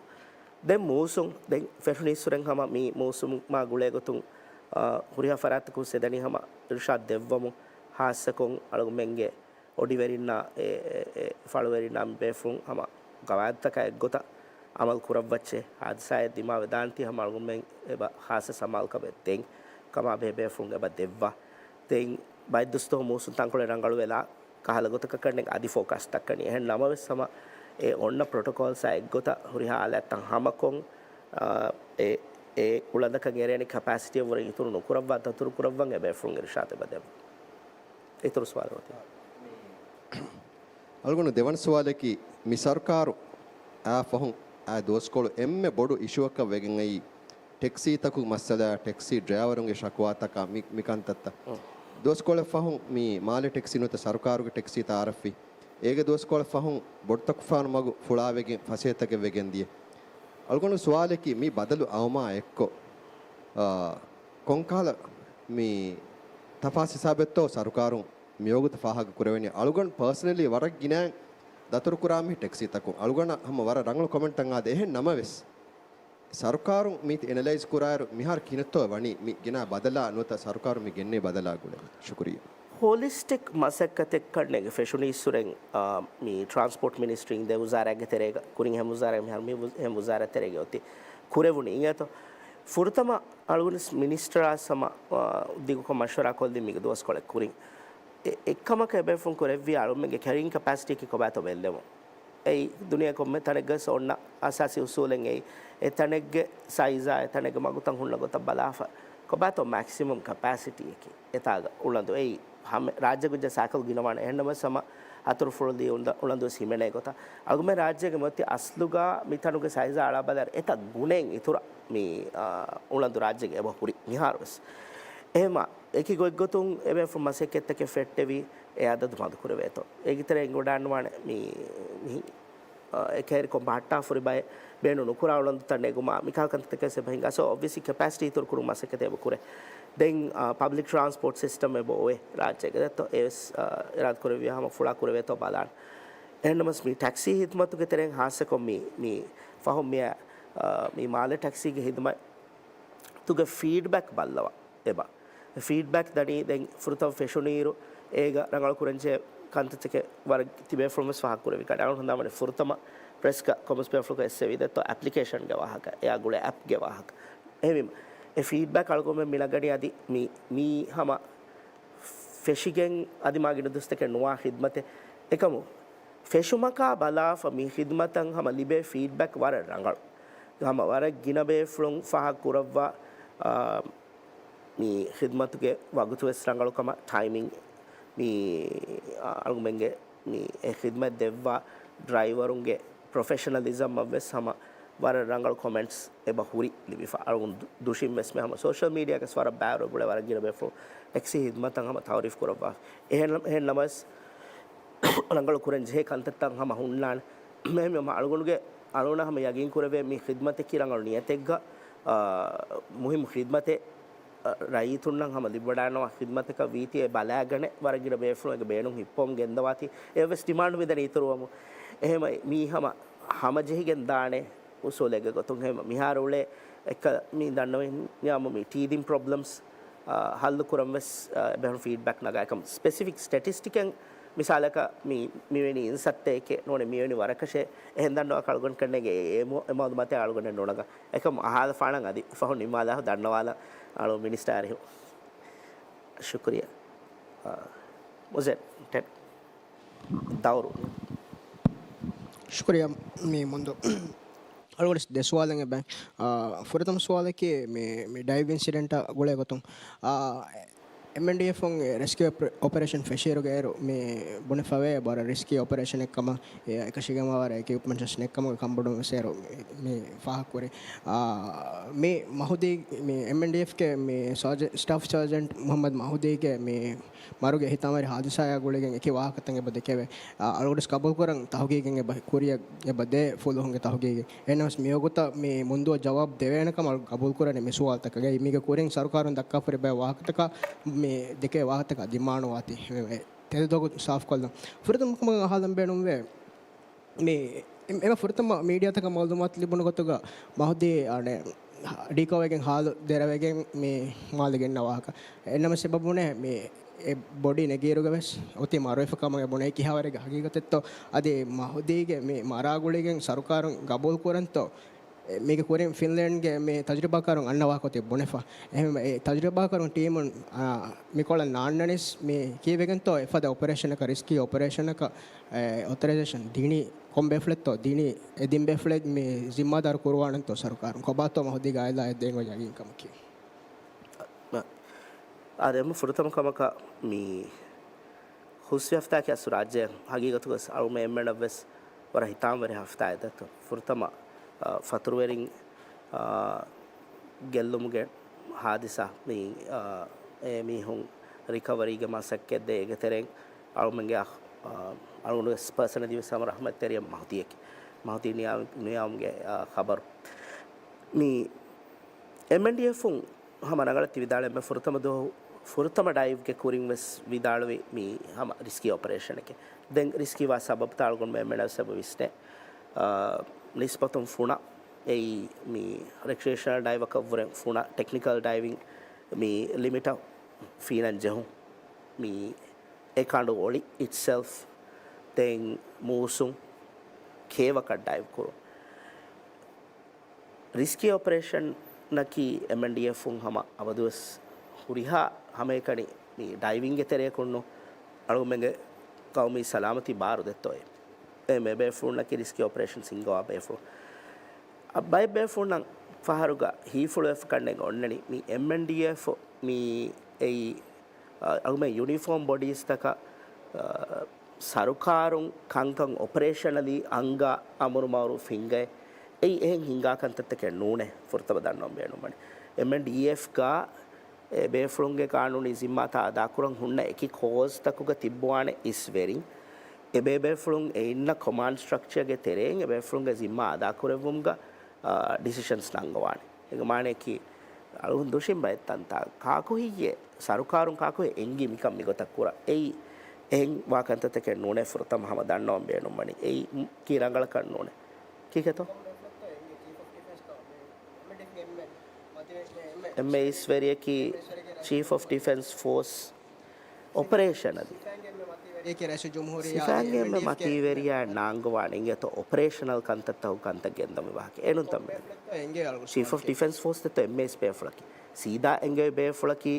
ދެން މޫސުން، ދެން ފެށުނީއްސުރެން ހަމަ މި މޫސުމާ ގުޅޭގޮތުން، އާ، ހުރިހާ ފަރާތްތަކުން ސެދަނީ ހަމަ އިރުޝާދް ދެއްވަމުން، ހާއްސަކޮށް އަޅުގަނޑުމެންގެ އޮޑިވެރިންނާ އެ، އެ، އެ، ފަޅުވެރިންނާ މި ބޭފުޅުން ހަމަ ގަވާއިދުތަކާ އެއްގޮތަށް އަމަލު ކުރައްވައްޗޭ. ހާދިސާއެއް ދިމާވެދާނެތީ ހަމަ އަޅުގަނޑުމެން އެބަ ހާއްސަ ސަމާލުކަމެއް ދޭން ކަމާ ބެހޭ ބޭފުޅުން އެބަ ދެއްވާ. ދެން ބައެއް ދުވަސްތަކުން މޫސުން ތަންކޮޅެއް ރަނގަޅުވެލާ ކަހަލަ ގޮތަކަށް ކަންނެން އަދި ފޯކާސްޓް ދައްކަނީ. އެހެން ނަމަވެސް ހަމަ އެ އޮންނަ ޕްރޮޓޮކޯލްސްއާ އެއްގޮތަށް ހުރިހާ ހާލަތްތައް ހަމަކޮށް، އާ، އެ، އެ އުޅަނދަކަށް އެރޭނެ ކެޕޭސިޓީއަށްވުރެ އިތުރު ނުކުރައްވާ ދަތުރު ކުރައްވަން އެބޭފުޅުން އިރުޝާދެއް އެބަ ދެއްވާ. އިތުރު ސުވާލެއް އޮތީ؟ އަޅުގަނޑު ދެވަނަ ސުވާލަކީ، މި ސަރުކާރު އާ ފަހުން އާ ދުވަސްކޮޅު އެންމެ ބޮޑު އިޝޫއަކަށް ވެގެން އައީ ޓެކްސީތަކުގެ މައްސަލަ، ޓެކްސީ ޑްރައިވަރުންގެ ޝަކުވާތަކާ މި، މި ކަންތައްތައް. ދުވަސްކޮޅެއް ފަހުން މި މާލެ ޓެކްސީ ނުވަތަ ސަރުކާރުގެ ޓެކްސީތައް އަރަފި. އޭގެ ދުވަސްކޮޅެއް ފަހުން ބޮޑުތަކުފާނު މަގު ފުޅާވެގެން ފަސޭހަތަކެއް ވެގެން ދިޔަ. އަޅުގަނޑު ސުވާލަކީ މި ބަދަލު އައުމާ އެއްކޮށް، އާ، ކޮންކަހަލަ މި ތަފާސް ހިސާބެއްތޯ ސަރުކާރުން މިވަގުތު ފާހަގަ ކުރެވެނީ؟ އަޅުގަނޑު ޕާސަނަލީ ވަރަށް ގިނައިން ދަތުރުކުރާ މި ޓެކްސީތަކުން. އަޅުގަނޑަށް ހަމަ ވަރަށް ރަނގަޅު ކޮމެންޓްތައް އާދެ. އެހެން ނަމަވެސް، ސަރުކާރުން މީތި އެނަލައިޒް ކުރާއިރު، މިހާރު ކިހިނެއްތޯ ވަނީ މި ގިނަ ބަދަލާ ނުވަތަ ސަރުކާރުން މި ގެންނެވި ބަދަލާ ގުޅޭ؟ ޝުކުރިއްޔާ. ހޮލިސްޓިކް މަސައްކަތެއް ކަންނޭނގެ ފެށުނީއްސުރެން، އާ، މި ޓްރާންސްޕޯޓް މިނިސްޓްރީން ދެ ވުޒާރާގެ ތެރޭގަ ކުރިން އެހެން ވުޒާރާ މިހާރު މި ވުޒ-، އެހެން ވުޒާރާ ތެރޭގަ އޮތީ ކުރެވުނީ އިނގޭތޯ. ފުރަތަމަ އަޅުގަނޑު މިނިސްޓަރާ ހަމަ، އާ، ދިގުކޮށް މަޝްވަރާ ކޮށްލި މި ދުވަސްކޮޅެއް ކުރިން. އެ، އެއްކަމަކަށް އެބޭފުޅުން ކުރެއްވި އަޅުމެންގެ ކެރިއިން ކެޕޭސިޓީއަކީ ކޮބާތޯ ބެއްލެވުން. އެއީ ދުނިޔެ ކޮންމެ ތަނެއްގަސް އޮންނަ އަސާސީ އުސޫލެއް އެއީ. އެ ތަނެއްގެ ސައިޒާ، އެ ތަނެއްގެ މަގުތައް ހުންނަ ގޮތަށް ބަލާފަ، ކޮބާތޯ މެކްސިމަމް ކެޕޭސިޓީއަކީ އެތާގަ އުޅަނދު. އެއީ ހަމަ ރާއްޖޭގަ ސައިކަލް ގިނަވާނެ. އެހެންނަމަވެސް ހަމަ އަތުރުފުޅުލީ އުނދަ-، އުޅަނދުވެސް ހިމެނޭ ގޮތަށް. އަޅުގަމެން ރާއްޖޭގެ މިއޮތީ އަސްލުގަ މިތަނުގެ ސައިޒާ އަޅާ ބަލާއިރު އެތައް ގުނައެއް އިތުރަށް މި، އާ، އުޅަނދު ރާއްޖޭގަ އެބަ ހުރި މިހާރުވެސް. އެހެމަ އެކި ގޮތްގޮތުން އެބޭފުޅުން މަސައްކަތްތަކެއް ފެއްޓެވި، އެ އަދަދު މަދުކުރެވޭތޯ. އޭގެ ތެރޭ އެނގިވަޑާންވާނެ މި، މި، އާ، އެ ކައިރިކޮށް ބަހައްޓާފަ ހުރި ބައެއް ބޭނުން ނުކުރާ އުޅަނދުތައް ނެގުމާ، މިކަހަލަ ކަންތައްތަކެސް އެބަ ހިނގާ. ސޯ، އޮބްވިއަސްލީ ކެޕޭސިޓީ އިތުރު ކުރުން މަސައްކަތެއް އެބަ ކުރޭ. ދެން، އާ، ޕަބްލިކް ޓްރާންސްޕޯޓް ސިސްޓަމް އެބަ އޮވޭ ރާއްޖޭގަ. ދެއްތޯ، އެވެސް، އާ، އިރާދަ ކުރެއްވިޔާ ހަމަ ފުޅާ ކުރެވޭތޯ ބަލާން. އެހެންނަމަވެސް މި ޓެކްސީ ހިދުމަތުގެ ތެރެއިން ހާއްސަކޮށް މި، މި ފަހުން މިއަށް، އާ، މި މާލެ ޓެކްސީގެ ހިދުމަތުގެ ފީޑްބެކް ބައްލަވާ އެބަ. ފީޑްބެކް ދަނީ ދެން ފުރަތަމަ ފެށުނީއިރު އޭގަ ރަނގަޅު ކުރަންޖެހޭ ކަންތައްތަކެއް ވަރަށް ތިބޭފުޅުން ވެސް ފާހަގަ ކުރެވި ކަން. އަޅުން ހަނދާންވަނީ ފުރަތަމަ ޕްރެސްގަ ކޮމަސް ބޭފުޅަކަށް އެއްސެވި ދެއްތޯ އެޕްލިކޭޝަންގެ ވާހަކަ، އެއާ ގުޅޭ އެޕްގެ ވާހަކަ. އެހެންވީމަ، އެ ފީޑްބެކް އަޅުގަނޑުމެން މި ނަގަނީ އަދި މި، މީ ހަމަ ފެށިގެން އަދި މާ ގިނަ ދުވަސްތަކެއް ނުވާ ހިދުމަތެއް. އެކަމު، ފެށުމަކާ ބަލާފަ މި ހިދުމަތަށް ހަމަ ލިބޭ ފީޑްބެކް ވަރަށް ރަނގަޅު. ހަމަ ވަރަށް ގިނަ ބޭފުޅުން ފާހަގަ ކުރައްވާ، އާ، މި ހިދުމަތުގެ ވަގުތު ވެސް ރަނގަޅު ކަމަށް، ޓައިމިން، މި، އާ، އަޅުގަނޑުމެންގެ މި އެ ހިދުމަތް ދެއްވާ ޑްރައިވަރުންގެ ޕްރޮފެޝަނަލިޒަމްއަށް ވެސް ހަމަ ވަރަށް ރަނގަޅު ކޮމެންޓްސް އެބަ ހުރި ލިބިފަ. އަޅުގަނޑު ދު-، ދުށިން ވެސް މި ހަމަ ސޯޝަލް މީޑިއާގަސް ވަރަށް ބައިވަރު އެބުޅޭ ވަރަށް ގިނަ ބޭފުޅުން އެކްސީ ހިދްމަތަށް ހަމަ ތައުރީފް ކުރައްވާފަ. އެހެން، އެހެން ނަމަވެސް، ރަނގަޅު ކުރަން ޖެހޭ ކަންތައްތައް ހަމަ ހުންނާނެ. މެހެމް ހަމަ އަޅުގަނޑުގެ އަޅުގަނޑަށް ހަމަ ޔަގީން ކުރެވޭ މި ޚިދްމަތަކީ ރަނގަޅު ނިޔަތެއްގަ، އާ، މުހިއްމު ޚިދްމަތެއް، އަ، ރައްޔިތުންނަށް ހަމަ ލިބިވަޑާނަވާ ޚިދްމަތަކަށް ވީތީ އެ ބަލާގަނެ ވަރަށް ގިނަ ބޭފުޅުން އޭގެ ބޭނުން ހިއްޕަވަމުން ގެންދަވާތީ. އެއަށް ވެސް ޑިމާންޑް މިދަނީ އިތުރުވަމުން. އެހެމަ މީ ހަމަ ހަމަޖެހިގެން ދާނެ އުސޫލެއްގެ ގޮތުން. ހެމަ މިހާރު އުޅޭ އެއްކަ މި ދަންނަވަންޏާމު މި ޓީދިން ޕްރޮބްލަމްސް، އަ، ހައްލު ކުރަން ވެސް، އަ، އެބަހުރި ފީޑްބެކް ނަގާ. އެކަމް ސްޕެސިފިކް ސްޓެޓިސްޓިކެއް މިސާލަކަށް މި، މިވެނި އިންސައްތައެކޭ ނޫނެ މިވެނި ވަރަކަށޭ އެހެން ދަންނަވާ އަޅުގަނޑު ކަންނޭނގެ އެ، އެ މަ-، އެ މައުލޫމާތެއް އަޅުގަނޑެއް ނުނަގަން. އެކަމް އަހާލަފާނަން އަދި ފަހު ނިންމާލާ ދަންނަވާލަން އަޅު މިނިސްޓާ އަރިހު. ޝުކުރިއްޔާ. އާ، މުޒެން، ޓެން. ދައުރު. ޝުކުރިއްޔާ މި މުންދު. އަޅުގަނޑު ދެ ސުވާލެއް އެބަ. އާ، ފުރަތަމަ ސުވާލަކީ މި، މި ޑައިވް އިންސިޑެންޓާ ގުޅޭ ގޮތުން، އާ، އެމްއެންޑީއެފުން ރެސްކިއު އޮޕަރޭޝަން ފެށިއިރުގައިރު މި ބުނެފަވޭ ވަރަށް ރިސްކީ އޮޕަރޭޝަނެއް ކަމަށް، އެ، އެކަށީގެންވާ ވަރަށް އެކިއުޕްމަންޓްސް ނެތްކަމުގެ ކަންބޮޑުވެސް އޭރު މި، މި ފާހަގަކުރި. އާ، މި މަހުދީ، މި އެމްއެންޑީއެފްގެ މި ސާޖެ-، ސްޓާފް ސާޖެންޓް މުހައްމަދު މަހުދީގެ މި މަރުގެ އެހިތާމަވެރި ހާދިސާއާ ގުޅިގެން އެކި ވާހަކަތައް އެބަ ދެކެވޭ. އަ، އަޅުގަނޑު ވެސް ގަބޫލުކުރަން ތަހުގީގެއް އެބަ ކުރިއަށް އެބަ ދޭ ފުލުހުންގެ ތަހުގީގެއް. އެހެނަސް މިވަގުތަށް މި މުންދުވަ ޖަވާބު ދެވޭނެ ކަމަށް ގަބޫލުކުރަނީ މި ސުވާލުތަކަށް. މީގެ ކުރިން ސަރުކާރުން ދައްކާފަ ހުރި ބައެއް ވާހަކަތަކާ މި ދެކޭ ވާހަކަތަކާ ދިމާނުވާތީ ތެދު ދޮގު ސާފުކޮށްލަން. ފުރަތަމަ ކަމަށް އަހާލަން ބޭނުންވޭ. މި އެ-، އެމަ ފުރަތަމަ މީޑިއާތަކަށް މައުލޫމާތު ލިބުނު ގޮތުގަ މަހުދީ އަނެ ޑީކޯވެގެން ހާލު ދެރަވެގެން މި މާލެ ގެންނަ ވާހަކަ. އެނަމަ ސަބަބުނެ މި އެ ބޮޑީ ނެގިއިރުގަ ވެސް އޮތީ މަރުވެފަ ކަމަށް ބުނެ ކިހާވަރެއްގެ ހަގީގަތެއްތޯ؟ އަދި މަހުދީގެ މި މަރާގުޅިގެން ސަރުކާރުން ގަބޫލުކުރަންތޯ؟ އެ، މީގެ ކުރިން ފިންލޭންޑްގެ މި ތަޖުރިބާކާރުން އަންނަ ވާހަކަ އޮތީ ބުނެފަ. އެހެން އެ ތަޖުރިބާކާރުން ޓީމުން، އާ، މިކޮޅަށް ނާންނަނީސް މި ކީއްވެގެންތޯ އެފަދަ އޮޕަރޭޝަނަކަށް، ރިސްކީ އޮޕަރޭޝަނަކަށް އެ، އޮތަރައިޒޭޝަން ދިނީ ކޮން ބޭފުޅެއްތޯ؟ ދިނީ އެ ދިން ބޭފުޅެއް މި ޒިންމާދާރު ކުރުވާނެންތޯ ސަރުކާރުން؟ ކޮބާތޯ މަހުދީގެ އާއިލާއަށް ދޭން އޮތް ޔަގީންކަމަކީ؟ އާދެ، އެންމެ ފުރަތަމަ ކަމަކަށް މި ހުސްވި ހަފްތާއަކީ އަސްލު ރާއްޖެ ހަގީގަތުގަސް އަޅުމެން އެންމެނަށް ވެސް ވަރަށް ހިތާމަވެރި ހަފްތާއެއް ދެއްތޯ. ފުރަތަމަ، އާ، ފަތުރުވެރިން، އާ، ގެއްލުމުގެ ހާދިސާ މި، އާ، އެ މީހުން ރިކަވަރީގެ މަސައްކަތް ދޭ އޭގެ ތެރެއިން އަޅުމެންގެ އަޚް-، އާ، އަޅުގަނޑު ވެސް ޕާސަނަލީ ވެސް ހަމަ ރަޙްމަތްތެރިޔަށް މަހުދީއަކީ. މަހުދީ ނިޔާ-، ނިޔާމުގެ، އާ، ޚަބަރު. މި އެމްއެންޑީއެފުން ހަމަ ރަނގަޅަށް ތި ވިދާޅުވީމެ ފުރަތަމަ ދުވަހު ފުރަތަމަ ޑައިވްގެ ކުރިން ވެސް ވިދާޅުވި މީ ހަމަ ރިސްކީ އޮޕަރޭޝަނެކޭ. ދެން ރިސްކީ ވާ ސަބަބުތައް އަޅުގަނޑުމެން އެންމެނަށް ވެސް އެބަ ވިސްނޭ. އާ، ނިސްބަތުން ފުނަ، އެއީ މި ރެކްރިއޭޝަނަލް ޑައިވަކަށްވުރެ ފުނަ ޓެކްނިކަލް ޑައިވިން މި ލިމިޓަށް ފީނަން ޖެހުން. މި އެ ކަނޑު އޮޅި އިޓްސެލްފް، ދެން މޫސުން ކޭވަކަށް ޑައިވް ކުރުން. ރިސްކީ އޮޕަރޭޝަނަކީ އެމްއެންޑީއެފުން ހަމަ އަބަދުވެސް ހުރިހާ ހަމައެކަނި މި ޑައިވިންގެ ތެރެއަކުންނު އަޅުގަނޑުމެންގެ ޤައުމީ ސަލާމަތީ ބާރު ދެއްތޯއޭ. އެ މެ ބޭފުޅުންނަކީ ރިސްކީ އޮޕަރޭޝަންސް ހިންގަވާ ބޭފުޅުން. އަ، ބައެއް ބޭފުޅުންނަށް ފަހަރުގަ ހީފުޅުވެފަ ކަންނޭނގެ އޮންނަނީ މި އެމްއެންޑީއެފް މި އެއީ އަ، އަޅުގަނޑު ޔުނީފޯމް ބޮޑީސްތަކަށް، އަ، ސަރުކާރުން ކަންކަން އޮޕަރޭޝަނަލީ އަންގާ އަމުރު މައުރޫފް ހިންގައި، އެއީ އެހެން ހިންގާ ކަންތައްތަކެއް ނޫނޭ. ފުރަތަމަ ދަންނަވަން ބޭނުންވަނީ އެމްއެންޑީއެފްގަ އެ ބޭފުޅުންގެ ޤާނޫނީ ޒިންމާތައް އަދާކުރަން ހުންނަ އެކި ކޯޒްތަކުގަ ތިއްބުވާނެ އިސްވެރިން، އެބޭބޭފުޅުން އެ އިންނަ ކޮމާންޑް ސްޓްރަކްޗަރގެ ތެރެއިން އެބޭފުޅުންގެ ޒިންމާ އަދާކުރެއްވުމުގަ، އާ، ޑިސިޝަންސް ނަންގަވާނެ. އޭގެ މާނައަކީ، އަޅުގަނޑު ދުށިން ބައެއް ތަންތާ ކާކު ހެއްޔޭ؟ ސަރުކާރުން ކާކު ހެއްޔޭ އެންގީ މިކަން މިގޮތަށް ކުރަން؟ އެއީ އެހެން ވާ ކަންތައްތަކެއް ނޫނޭ. ފުރަތަމަ ހަމަ ދަންނަވަން ބޭނުންވަނީ އެއީ ކީ ރަނގަޅަކަށް ނޫނޭ. ކީކޭތޯ؟ އެމްއެ އިސްވެރިޔަކީ ޗީފް އޮފް ޑިފެންސް ފޯސް އޮޕަރޭޝަނަލީ. ސިފައިންގެ އެންމެ މަތީވެރިޔާ ނާންގަވާނެ އިނގޭތޯ އޮޕަރޭޝަނަލް ކަންތައްތަކުގެ ކަންތައް ގެންދަން މި ވާހަކަ. އެނޫންތަ މެ ޗީފް އޮފް ޑިފެންސް ފޯސް ދެއްތޯ އެމްއެ އިސް ބޭފުޅަކީ. ސީދާ އެނގޭ ބޭފުޅަކީ،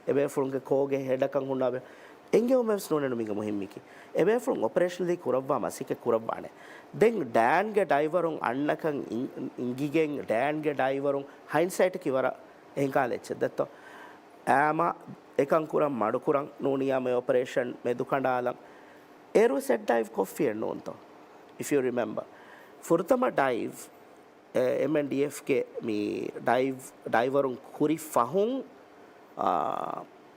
އެ ބޭފުޅުންގެ ކޯގެ ހެޑަކަށް ހުންނާ ބޭ-، އެނގެވުމެއް ވެސް ނޫނެއްނު މީގެ މުހިއްމީކީ. އެ ބޭފުޅުން އޮޕަރޭޝަނަލީ ކުރައްވާ މަސައްކަތް ކުރައްވާނެ. ދެން ޑޭންގެ ޑައިވަރުން އަންނަކަން އިން-، އިންގިގެން ޑޭންގެ ޑައިވަރުން ހައިންސައިޓަކީ ވަރަށް އެހެން ކަހަލަ އެއްޗެއް ދެއްތޯ. އާމަ އެކަން ކުރަން މަޑުކުރަން ނޫނިއްޔާ މެ އޮޕަރޭޝަން މެދުކަނޑާލަން. އޭރުވެސް އެއް ޑައިވް ކޮށްފިއެއް ނޫންތޯ؟ If you remember. ފުރަތަމަ ޑައިވް އެމްއެންޑީއެފްގެ މި ޑައިވް، ޑައިވަރުން ކުރި ފަހުން، އާ،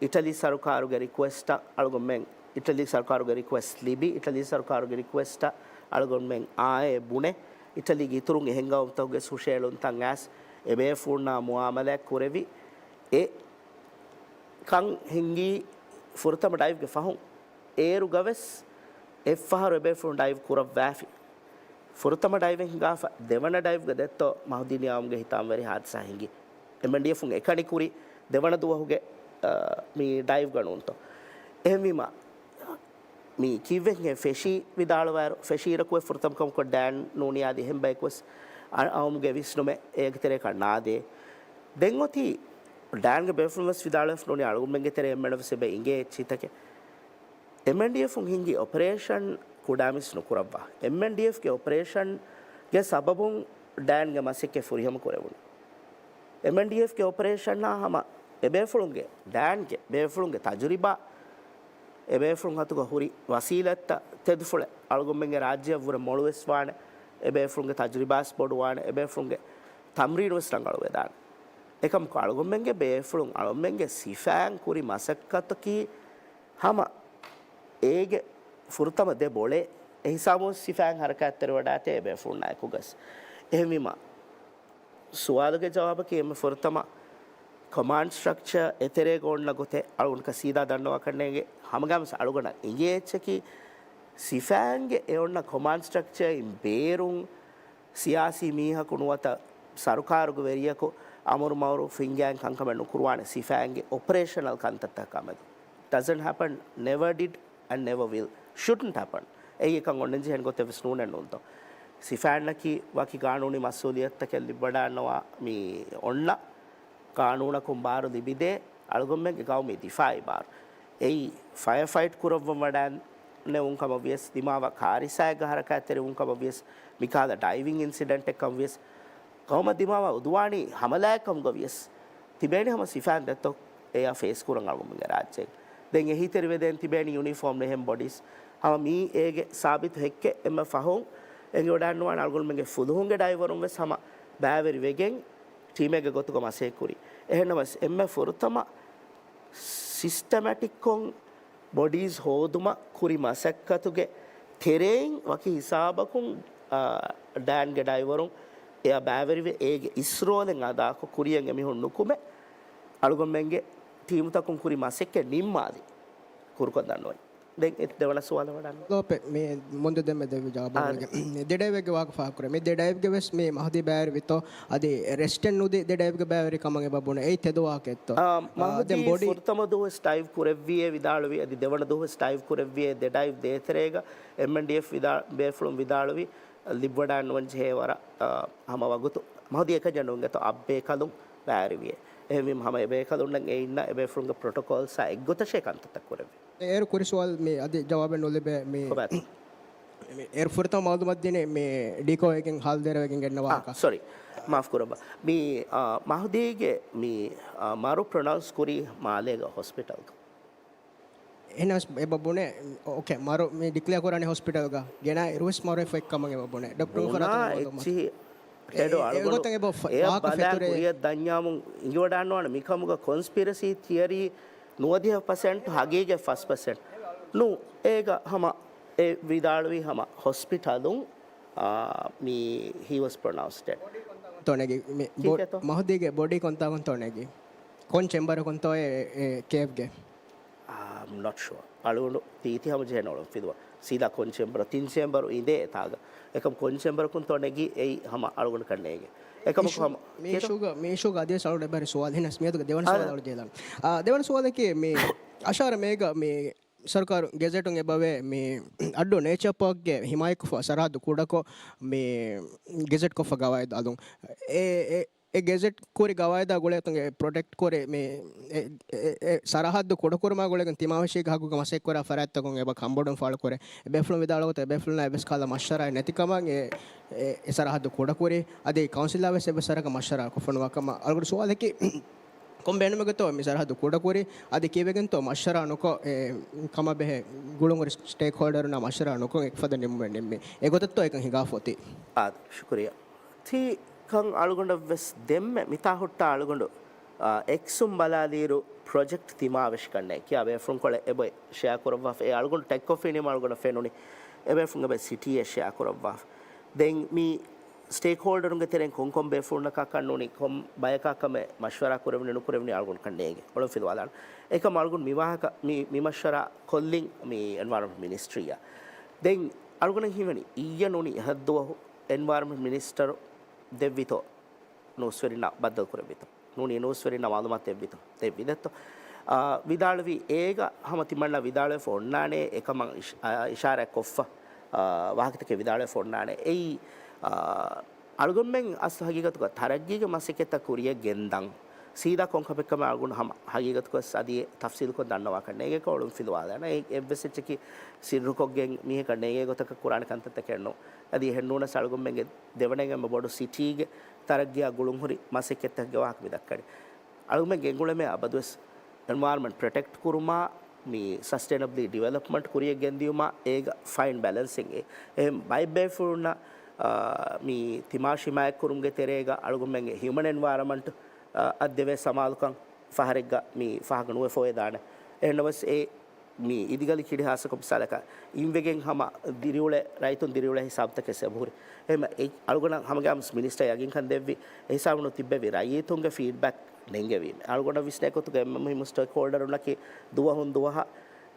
އިޓަލީ ސަރުކާރުގެ ރިކުއެސްޓަށް އަޅުގަނޑުމެން، އިޓަލީ ސަރުކާރުގެ ރިކުއެސްޓް ލިބި، އިޓަލީ ސަރުކާރުގެ ރިކުއެސްޓަށް އަޅުގަނޑުމެން އާއޭ ބުނެ، އިޓަލީގެ އިތުރުން އެހެން ގައުމުތަކުގެ ހުށައެޅުންތައް އައިސް އެބޭފުޅުންނާ މުއާމަލާތް ކުރެވި، އެ ކަން ހިނގީ ފުރަތަމަ ޑައިވްގެ ފަހުން. އޭރުގަވެސް އެއްފަހަރު އެބޭފުޅުން ޑައިވް ކުރައްވާފި. ފުރަތަމަ ޑައިވެއް ހިނގާފަ، ދެވަނަ ޑައިވްގަ ދެއްތޯ މަހުދީ ނިޔާމްގެ ހިތާމަވެރި ހާދިސާ ހިނގި. އެމްއެންޑީއެފުން އެކަނި ކުރި ދެވަނަ ދުވަހުގެ، އާ، މި ޑައިވްގަ ނޫންތޯ. އެހެންވީމަ، މި ކީއްވެ ހިނގޭ ފެށީ ވިދާޅުވާއިރު، ފެށީއިރަކު އެ ފުރަތަމަ ކަމަކު ޑޭން ނޫނި އަދި އެހެން ބަޔަކުވެސް އަ-، އައުމުގެ ވިސްނުމެއް އޭގެ ތެރޭކަށް ނާދޭ. ދެން އޮތީ ޑޭންގެ ބޭފުޅުންވެސް ވިދާޅުވެފަ ނޫނީ އަޅުގަނޑުމެންގެ ތެރޭ އެންމެނަށްވެސް އެބަ އިނގޭ އެއްޗިތަކެއް. އެމްއެންޑީއެފުން ހިންގި އޮޕަރޭޝަން ކުޑަމިސް ނުކުރައްވާ. އެމްއެންޑީއެފްގެ އޮޕަރޭޝަންގެ ސަބަބުން ޑޭންގެ މަސައްކަތް ފުރިހަމަ ކުރެވުނީ. އެމްއެންޑީއެފްގެ އޮޕަރޭޝަންއާ ހަމަ އެބޭފުޅުންގެ، ޑޭންގެ ބޭފުޅުންގެ ތަޖުރިބާ، އެބޭފުޅުން އަތުގަ ހުރި ވަސީލަތްތައް ތެދުފުޅެއް އަޅުގަނޑުމެންގެ ރާއްޖެއަށްވުރެ މޮޅުވެސް ވާނެ. އެބޭފުޅުންގެ ތަޖުރިބާސް ބޮޑުވާނެ. އެބޭފުޅުންގެ ތަމްރީނުވެސް ރަނގަޅުވެދާނެ. އެކަމަކު އަޅުގަނޑުމެންގެ ބޭފުޅުން އަޅުގަނޑުމެންގެ ސިފައިން ކުރި މަސައްކަތަކީ ހަމަ އޭގެ ފުރަތަމަ ދެ ބޮޅޭ. އެ ހިސާބުން ސިފައިން ހަރަކާތްތެރިވަޑާތޭ އެބޭފުޅުންނާއެކުގަސް. އެހެންވީމަ، ސުވާލުގެ ޖަވާބަކީ އެންމެ ފުރަތަމަ ކޮމާންޑް ސްޓްރަކްޗަރ އެތެރޭގަ އޮންނަ ގޮތެއް އަޅުގަނޑަކަށް ސީދާ ދަންނަވާކަށް ނޭނގެ. ހަމަގައިމުވެސް އަޅުގަނޑަށް އިނގޭ އެއްޗަކީ ސިފައިންގެ އެ އޮންނަ ކޮމާންޑް ސްޓްރަކްޗަރއިން ބޭރުން ސިޔާސީ މީހަކު ނުވަތަ ސަރުކާރުގެ ވެރިޔަކު އަމުރު މައުރޫފް ހިންގައިން ކަންކަމެއް ނުކުރުވާނެ. ސިފައިންގެ އޮޕަރޭޝަނަލް ކަންތައްތަކާ މެދު. Doesn't happen, never did and never will. Shouldn't happen. އެއީ އެކަން އޮންނަން ޖެހޭނެ ގޮތެއް ވެސް ނޫނެއް ނޫންތޯ. ސިފައިންނަކީ ވަކި ގާނޫނީ މަސްއޫލިއްޔަތުތަކެއް ލިބިވަޑާންނަވާ މި އޮންނަ ގާނޫނަކުން ބާރު ލިބިދޭ އަޅުގަނޑުމެންގެ ގައުމީ ދިފާއީ ބާރު. އެއީ ފަޔަރ ފައިޓް ކުރައްވަން ވަޑާން ނެވުން ކަމަށް ވިޔަސް، ދިމާވާ ކާރިސާއެއްގަ ހަރަކާތްތެރިވުން ކަމަށް ވިޔަސް، މިކަހަލަ ޑައިވިން އިންސިޑެންޓެއް ކަމަށް ވިޔަސް، ގައުމަށް ދިމާވާ އުދުވާނީ ހަމަލާއެއް ކަމުގަ ވިޔަސް، ތިބޭނީ ހަމަ ސިފައިން ދެއްތޯ އެޔާ ފޭސް ކުރަން އަޅުގަނޑުމެންގެ ރާއްޖޭގަ. ދެން އެހީތެރިވެދޭން ތިބޭނީ ޔުނީފޯމް ނެހެން ބޮޑީސް. ހަމަ މީ އޭގެ ސާބިތު ހެއްކެއް އެންމެ ފަހުން އެނގިވަޑާންނަވާނެ އަޅުގަނޑުމެންގެ ފުލުހުންގެ ޑައިވަރުން ވެސް ހަމަ ބައިވެރިވެގެން ޓީމެއްގެ ގޮތުގަ މަސައްކަތް ކުރީ. އެހެންނަމަވެސް އެންމެ ފުރަތަމަ ސިސްޓަމެޓިކްކޮށް ބޮޑީސް ހޯދުމަށް ކުރި މަސައްކަތުގެ ތެރެއިން ވަކި ހިސާބަކުން، އާ، ޑޭންގެ ޑައިވަރުން އެޔާ ބައިވެރިވެ، އޭގެ އިސް ރޯލެއް އަދާކޮށް ކުރިއަށް އެމީހުން ނުކުމެ، އަޅުގަނޑުމެންގެ ޓީމުތަކުން ކުރި މަސައްކަތް ނިންމާލި ކުރުކޮށް ދަންނަވަން. ދެން އެ ދެވަނަ ސުވާލަށް ވަޑާން. ލޯޕެ، މި މުންދު ދެންމެ ދެއްވި ޖަވާބު އާ، ދެ ޑައިވެއްގެ ވާހަކަ ފާހަގަކުރޭ. މި ދެ ޑައިވްގެ ވެސް މި މަހުދީ ބައިވެރިވިތޯ، އަދި ރެސްޓެއް ނުދީ ދެ ޑައިވްގެ ބައިވެރި ކަމަށް އެބަ ބުނެ. އެއީ ތެދު ވާހަކައެއްތޯ؟ އާ، އާ، މަހުދީ ދެން ބޮޑީ ފުރަތަމަ ދުވަސް ޑައިވް ކުރެއްވިއޭ ވިދާޅުވި، އަދި ދެވަނަ ދުވަސް ޑައިވް ކުރެއްވިއޭ ދެ ޑައިވް ދޭތެރޭގަ އެމްއެންޑީއެފް ވިދާ-، ބޭފުޅުން ވިދާޅުވި ލިބިވަޑާންނުވަން ޖެހޭ ވަރަށް، އާ، ހަމަ ވަގުތު. މަހުދީ އެކަންޏެއް ނޫންގެތޯ އަށް ބޭކަލުން ބައިވެރިވިއޭ. އެހެންވީމަ ހަމަ އެބޭކަލުންނަށް އެއިންނަ އެބޭފުޅުންގެ ޕްރޮޓޮކޯލްސްއާ އެއްގޮތަށޭ ކަންތައްތައް ކުރެއްވި. އޭރު ކުރި ސުވާލު މި އަދި ޖަވާބެއް ނުލިބޭ މި. ކޮބާތޯ؟ މި އޭރު ފުރަތަމަ މައުލޫމާތު ދިނީ މި ޑީކޯ ވެގެން ހާލުދޭރަ ވެގެން ގެންނަ ވާހަކަ. އާ، ސޮރީ. މާފް ކުރައްވާ. މި، އާ، މަހުދީގެ މި، އާ، މަރު ޕްރޮނައުންސް ކުރީ މާލޭގަ ހޮސްޕިޓަލްގަ. އެހެނަސް އެބަ ބުނެ، އޯކޭ، މަރު މި ޑިކްލެއާ ކުރާނީ ހޮސްޕިޓަލްގަ. ގެނާ އިރުވެސް މަރު އެފައެއް ކަމަށް އެބަ ބުނެ. ޑޮކްޓަރުން ބުނާ ފަރާތުން އެއްޗިހި އެޑު އެ-، އަޅުގަނޑު އެގޮތަށް އެބަ ފަ-، އެއަށް ވާހަކަ ބަލާ ފެތުރޭ. ކުރިއަށް ދަންޏާމުން އިނގިވަޑާންވާނެ މިކަމުގަ ކޮންސްޕިރަސީ ތިއަރީ ނުވަދިހަ ޕަސެންޓް ހަގީގަތް ފަސް ޕަސެންޓް. ނޫ، އޭގަ ހަމަ އެ ވިދާޅުވީ ހަމަ ހޮސްޕިޓަލުން، އާ، މި he was pronounced dead. ތޯ ނެގި މި ބޮ-، ކީކޭތޯ؟ މަހުދީގެ ބޮޑީ ކޮންތާކުންތޯ ނެގި؟ ކޮން ޗެމްބަރަކުންތޯ އެ، އެ ކޭވްގެ؟ I'm not sure. އަޅުގަނޑު ތީތި ހަމަޖެހޭ ނޯޅަން ފިލުވަ. ސީދާ ކޮން ޗެމްބަރ، ތިން ޗެމްބަރު އިނދޭ އެތާގަ. އެކަމަ ކޮން ޗެމްބަރަކުންތޯ ނެގި އެއީ ހަމަ އަޅުގަނޑަކަށް ނޭނގެ. އެކަމަކު މި ހަމަ އިޝޫގަ، މި އިޝޫގަ އަދިވެސް އަޅުގަނޑު އެބަހުރި ސުވާލު ހިނަސް މިއަދުގެ ދެވަނަ ސުވާލު އަޅު ޖެހިލަން. އާ، ދެވަނަ ސުވާލަކީ މި އަށާރަ މޭގަ މި ސަރުކާރު ގެޒެޓުން އެބަވޭ މި އައްޑޫ ނޭޗާ ޕާކްގެ ހިމާޔަތްކޮށްފަ ސަރަހައްދު ކުޑަކޮށް މި ގެޒެޓްކޮށްފަ ގަވާއިދު އަލުން. އެ، އެ، އެ ގެޒެޓް ކުރި ގަވާއިދާ ގުޅޭ އަތުން އެ ޕްރޮޓެކްޓް ކުރި މި އެ، އެ، އެ ސަރަހައްދު ކުޑަކުރުމާ ގުޅިގެން ތިމާވެށީގެ ހައްގުގެ މަސައްކަތް ކުރާ ފަރާތްތަކުން އެބަ ކަންބޮޑުވުން ފާޅުކުރޭ. އެބޭފުޅުން ވިދާޅުވި ގޮތަށް އެބޭފުޅުންނާ އެއްވެސް ކަހަލަ މަޝްވަރާއެއް ނެތިކަމަށް އެ، އެ، އެ ސަރަހައްދު ކުޑަކުރި. އަދި ކައުންސިލާ ވެސް އެއްވެސް ވަރަކަށް މަޝްވަރާ ކޮށްފަ ނުވާ ކަމަށް އަޅުގަނޑު ސުވާލަކީ، ކޮން ބޭނުމެއްގަތޯ މި ސަރަހައްދު ކުޑަކުރީ؟ އަދި ކީއްވެގެންތޯ މަޝްވަރާ ނުކޮށް، އެ، ކަމަށް ބެހޭ ގުޅުންހުރި ސްޓޭކްހޯލްޑަރުންނާ މަޝްވަރާ ނުކޮށް އެކަފަދަ ނިންމުމެއް ނިންމީ؟ އެގޮތަށްތޯ އެކަން ހިނގާފަ އޮތީ؟ އާދެ، ޝުކުރިއްޔާ. ތީ ކަން އަޅުގަނޑަށްވެސް ދެންމެ މިތާ ހުއްޓާ އަޅުގަނޑު، އާ، އެކްސުން ބަލާލިއިރު ޕްރޮޖެކްޓް ތިމާވެށި ކަންނޭ ކިޔާ ބޭފުޅުން ކޮޅެއް އެބޮތް ޝެއާ ކުރައްވާފަ. އެ އަޅުގަނޑު ޓެކް އޮފް ވީނީމަ އަޅުގަނޑަށް ފެނުނީ އެބޭފުޅުން އެބަ ސިޓީއެއް ޝެއާ ކުރައްވާފަ. ދެން މި ސްޓޭކްހޯލްޑަރުންގެ ތެރެއިން ކޮންކޮން ބޭފުޅުންނަކާ ކަންނޫނީ ކޮން ބަޔަކާ ކަމެއް މަޝްވަރާ ކުރެވުނީ ނުކުރެވުނީ އަޅުގަނޑު ކަންނޭނގެ އޮޅުން ފިލުވާލާނަ. އެކަމް އަޅުގަނޑު މި ވާހަކަ މި، މި މަޝްވަރާ ކޮށްލިން މި އެންވަޔަރަންމަންޓް މިނިސްޓްރީއަށް. ދެން އަޅުގަނޑަށް ހީވަނީ އިއްޔެ ނޫނީ އެހަށް ދުވަހު އެންވަޔަރަންމަންޓް މިނިސްޓަރު ދެއްވިތޯ ނޫސްވެރިންނާ ބައްދަލުކުރެއްވިތޯ؟ ނޫނީ ނޫސްވެރިންނާ މައުލޫމާތު ދެއްވިތޯ؟ ދެއްވި ދެއްތޯ؟ އާ، ވިދާޅުވީ އޭގަ ހަމަ ތިމަންނަ ވިދާޅުވެފަ އޮންނާނޭ އެކަމަށް އިޝް-، އާ، އިޝާރާތް ކޮށްފަ، އާ، ވާހަކަތަކެއް ވިދާޅުވެފަ އޮންނާނޭ. އެއީ، އާ، އަޅުގަނޑުމެން އަސްލު ހަގީގަތުގަ ތަރައްގީގެ މަސައްކަތްތައް ކުރިޔަށް ގެންދަން. ސީދާ ކޮން ކަމެއްކަމެއް އަޅުގަނޑު ހަމަ ހަގީގަތުގަސް އަދި ތަފްސީލުކޮށް ދަންނަވާކަށް ނޭނގޭކަށް އޮޅުން ފިލުވާލާނަ. އެ އެއްވެސް އެއްޗަކީ ސިއްރުކޮށްގެން މީހަކަށް ނޭނގޭ ގޮތަކަށް ކުރާނެ ކަންތައްތަކެއް ނޫން. އަދި އެހެންނޫނަސް އަޅުގަނޑުމެންގެ ދެވަނައިން އެންމެ ބޮޑު ސިޓީގެ ތަރައްގީއާ ގުޅުންހުރި މަސައްކަތްތަކެއްގެ ވާހަކަ މި ދައްކަނީ. އަޅުގަނޑުމެން ގެންގުޅެމޭ އަބަދުވެސް އެންވަޔަރަންމަންޓް ޕްރޮޓެކްޓް ކުރުމާ، މި ސަސްޓެއިނަބްލީ ޑިވެލޮޕްމަންޓް ކުރިޔަށް ގެންދިޔުމާ، އޭގަ ފައިން ބެލެންސިން އެ. އެހެން ބައެއް ބޭފުޅުންނަށް، އާ، މި ތިމާށި ހިމާޔަތްކުރުމުގެ ތެރޭގަ އަޅުގަނޑުމެންގެ ހިއުމަން އެންވަޔަރަންމަންޓް، އާ، އަށް ދެވޭ ސަމާލުކަން ފަހަރެއްގަ މި ފާހަގަ ނުވެފަ އޮވެދާނެ. އެހެންނަމަވެސް އެ މި އިދިގަލި ކިޑި ހާއްސަކޮށް މިސާލަކަށް އިންވެގެން ހަމަ ދިރިއުޅޭ، ރައްޔިތުން ދިރިއުޅޭ ހިސާބުތަކެއް އެބަހުރި. އެހެން އެ އަޅުގަނޑަށް ހަމަގައިމުވެސް މިނިސްޓަރ ޔަގީންކަން ދެއްވި އެހިސާބުން ތިއްބެވި ރައްޔިތުންގެ ފީޑްބެކް ނެންގެވީމެ. އަޅުގަނޑަށް ވިސްނޭ ގޮތުގަ އެންމެ މުހިއްމު ސްޓޭކްހޯލްޑަރުންނަކީ ދުވަހުން ދުވަހަށް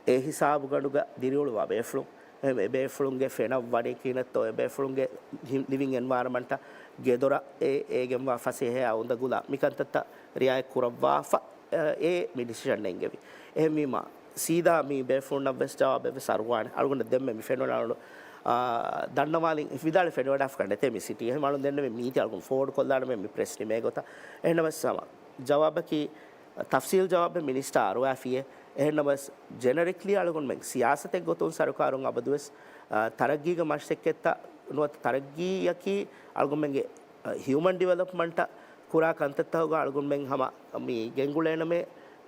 އެ ހިސާބުގަނޑުގަ ދިރިއުޅުވާ ބޭފުޅުން. އެ ބޭފުޅުންގެ ފެނަށް ވަނީ ކިހިނެއްތޯ، އެ ބޭފުޅުންގެ ހި-، ލިވިން އެންވަޔަރަންމަންޓަށް ގެދޮރަށް އެ، އޭގެންވާ ފަސޭހައާ އުނދަގުލާ މިކަންތައްތައް ރިއާޔަތް ކުރައްވާފަ، އެ، އެ މި ޑިސިޝަން ނެންގެވި. އެހެންވީމާ، ސީދާ މި ބޭފުޅުންނަށްވެސް ޖަވާބެއްވެސް އަރުވާނެ. އަޅުގަނޑަށް ދެންމެ މި ފެނުނާނު، އާ، ދަންނަވާލިން ވިދާޅު ފެނިވަޑާފަ ނެތޭ މި ސިޓީ. އެހެން އަޅުން ދެންނެވި މީތި އަޅުގަނޑު ފޯވަޑް ކޮށްލާނަމޭ މި ޕްރެސް ނިމޭ ގޮތަށް. އެހެންނަމަވެސް ހަމަ ޖަވާބަކީ ތަފްސީލް ޖަވާބެއް މިނިސްޓާ އަރުވާފިޔޭ. އެހެންނަމަވެސް ޖެނެރިކްލީ އަޅުގަނޑުމެން ސިޔާސަތެއް ގޮތުން ސަރުކާރުން އަބަދުވެސް، އާ، ތަރައްގީގެ މަސައްކަތްތައް ނުވަތަ ތަރައްގީއަކީ އަޅުގަނޑުމެންގެ، އާ، ހިއުމަން ޑިވެލޮޕްމަންޓަށް ކުރާ ކަންތައްތަކުގަ އަޅުގަނޑުމެން ހަމަ މި ގެންގުޅޭނަމޭ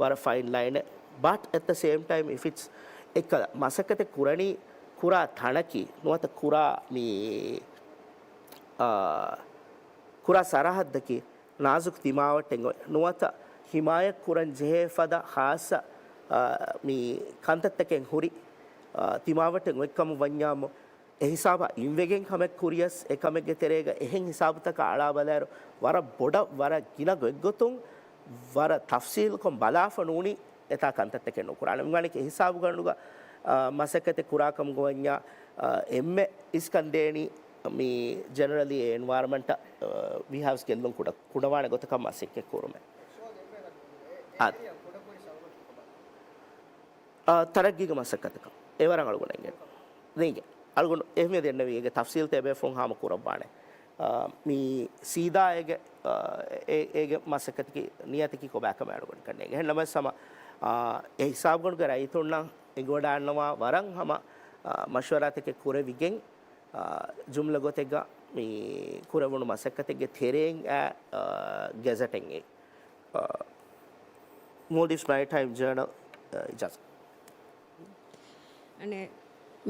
ވަރަށް ފައިން ލައިނެއް. But at the same time, if it's އެއްކަލަ މަސައްކަތެއް ކުރަނީ ކުރާ ތަނަކީ ނުވަތަ ކުރާ މި، އާ، ކުރާ ސަރަހައްދަކީ ނާޒުކު ތިމާވަށްޓެން އޮތް ނުވަތަ ހިމާޔަތް ކުރަން ޖެހޭ ފަދަ ޚާއްޞަ، އާ، މި ކަންތައްތަކެއް ހުރި، އާ، ތިމާވަށްޓެން އޮތްކަމަށް ވަންޏާމު، އެ ހިސާބަށް އިންވެގެން ކަމެއް ކުރިޔަސް، އެ ކަމެއްގެ ތެރޭގަ އެހެން ހިސާބުތަކަށް އަޅާ ބަލާއިރު، ވަރަށް ބޮޑަށް، ވަރަށް ގިނަ ގޮތްގޮތުން، ވަރަށް ތަފްސީލުކޮށް ބަލާފަ ނޫނީ އެތާ ކަންތައްތަކެއް ނުކުރާނެ. މިވާނެ އެ ހިސާބުގަނޑުގަ، އާ، މަސައްކަތެއް ކުރާ ކަމުގަ ވަންޏާ، އާ، އެންމެ އިސްކަން ދޭނީ މި ޖެނެރަލީ އެ އެންވަޔަރަމަންޓަށް، އާ، ވީހާވެސް ގެއްލުން ކުޑަ، ކުޑަވާނެ ގޮތަކަށް މަސައްކަތް ކުރުމެއް. އާ. އާ، ތަރައްގީގެ މަސައްކަތަކަށް އެވަރަށް އަޅުގަނޑަށް އެނގޭ. ނޭނގެ. އަޅުގަނޑު އެހެންވެ ދެންނެވީ އޭގެ ތަފްސީލްތައް އެބޭފުޅުން ހާމަ ކުރައްވާނެ. އާ، މި ސީދާ އޭގެ، އާ، އެ، އޭގެ މަސައްކަތަކީ ނިޔަތަކީ ކޮބާކަމެއް އަޅުގަނޑަކަށް ނޭނގެ. އެހެން ނަމަވެސް ހަމަ، އާ، އެ ހިސާބުގަނޑުގެ ރައްޔިތުންނަށް އެނގިވަޑާންނަވާ ވަރަށް ހަމަ، އާ، މަޝްވަރާތަކެއް ކުރެވިގެން، އާ، ޖުމްލަ ގޮތެއްގަ މި ކުރެވުނު މަސައްކަތެއްގެ ތެރެއިން އައި، އާ، ގެޒެޓެއް އެ. އާ، މޯލްޑިވްސް މެރިޓައިމް ޖަރނަލް، އާ، އިޖާޒަ. އަނެއް،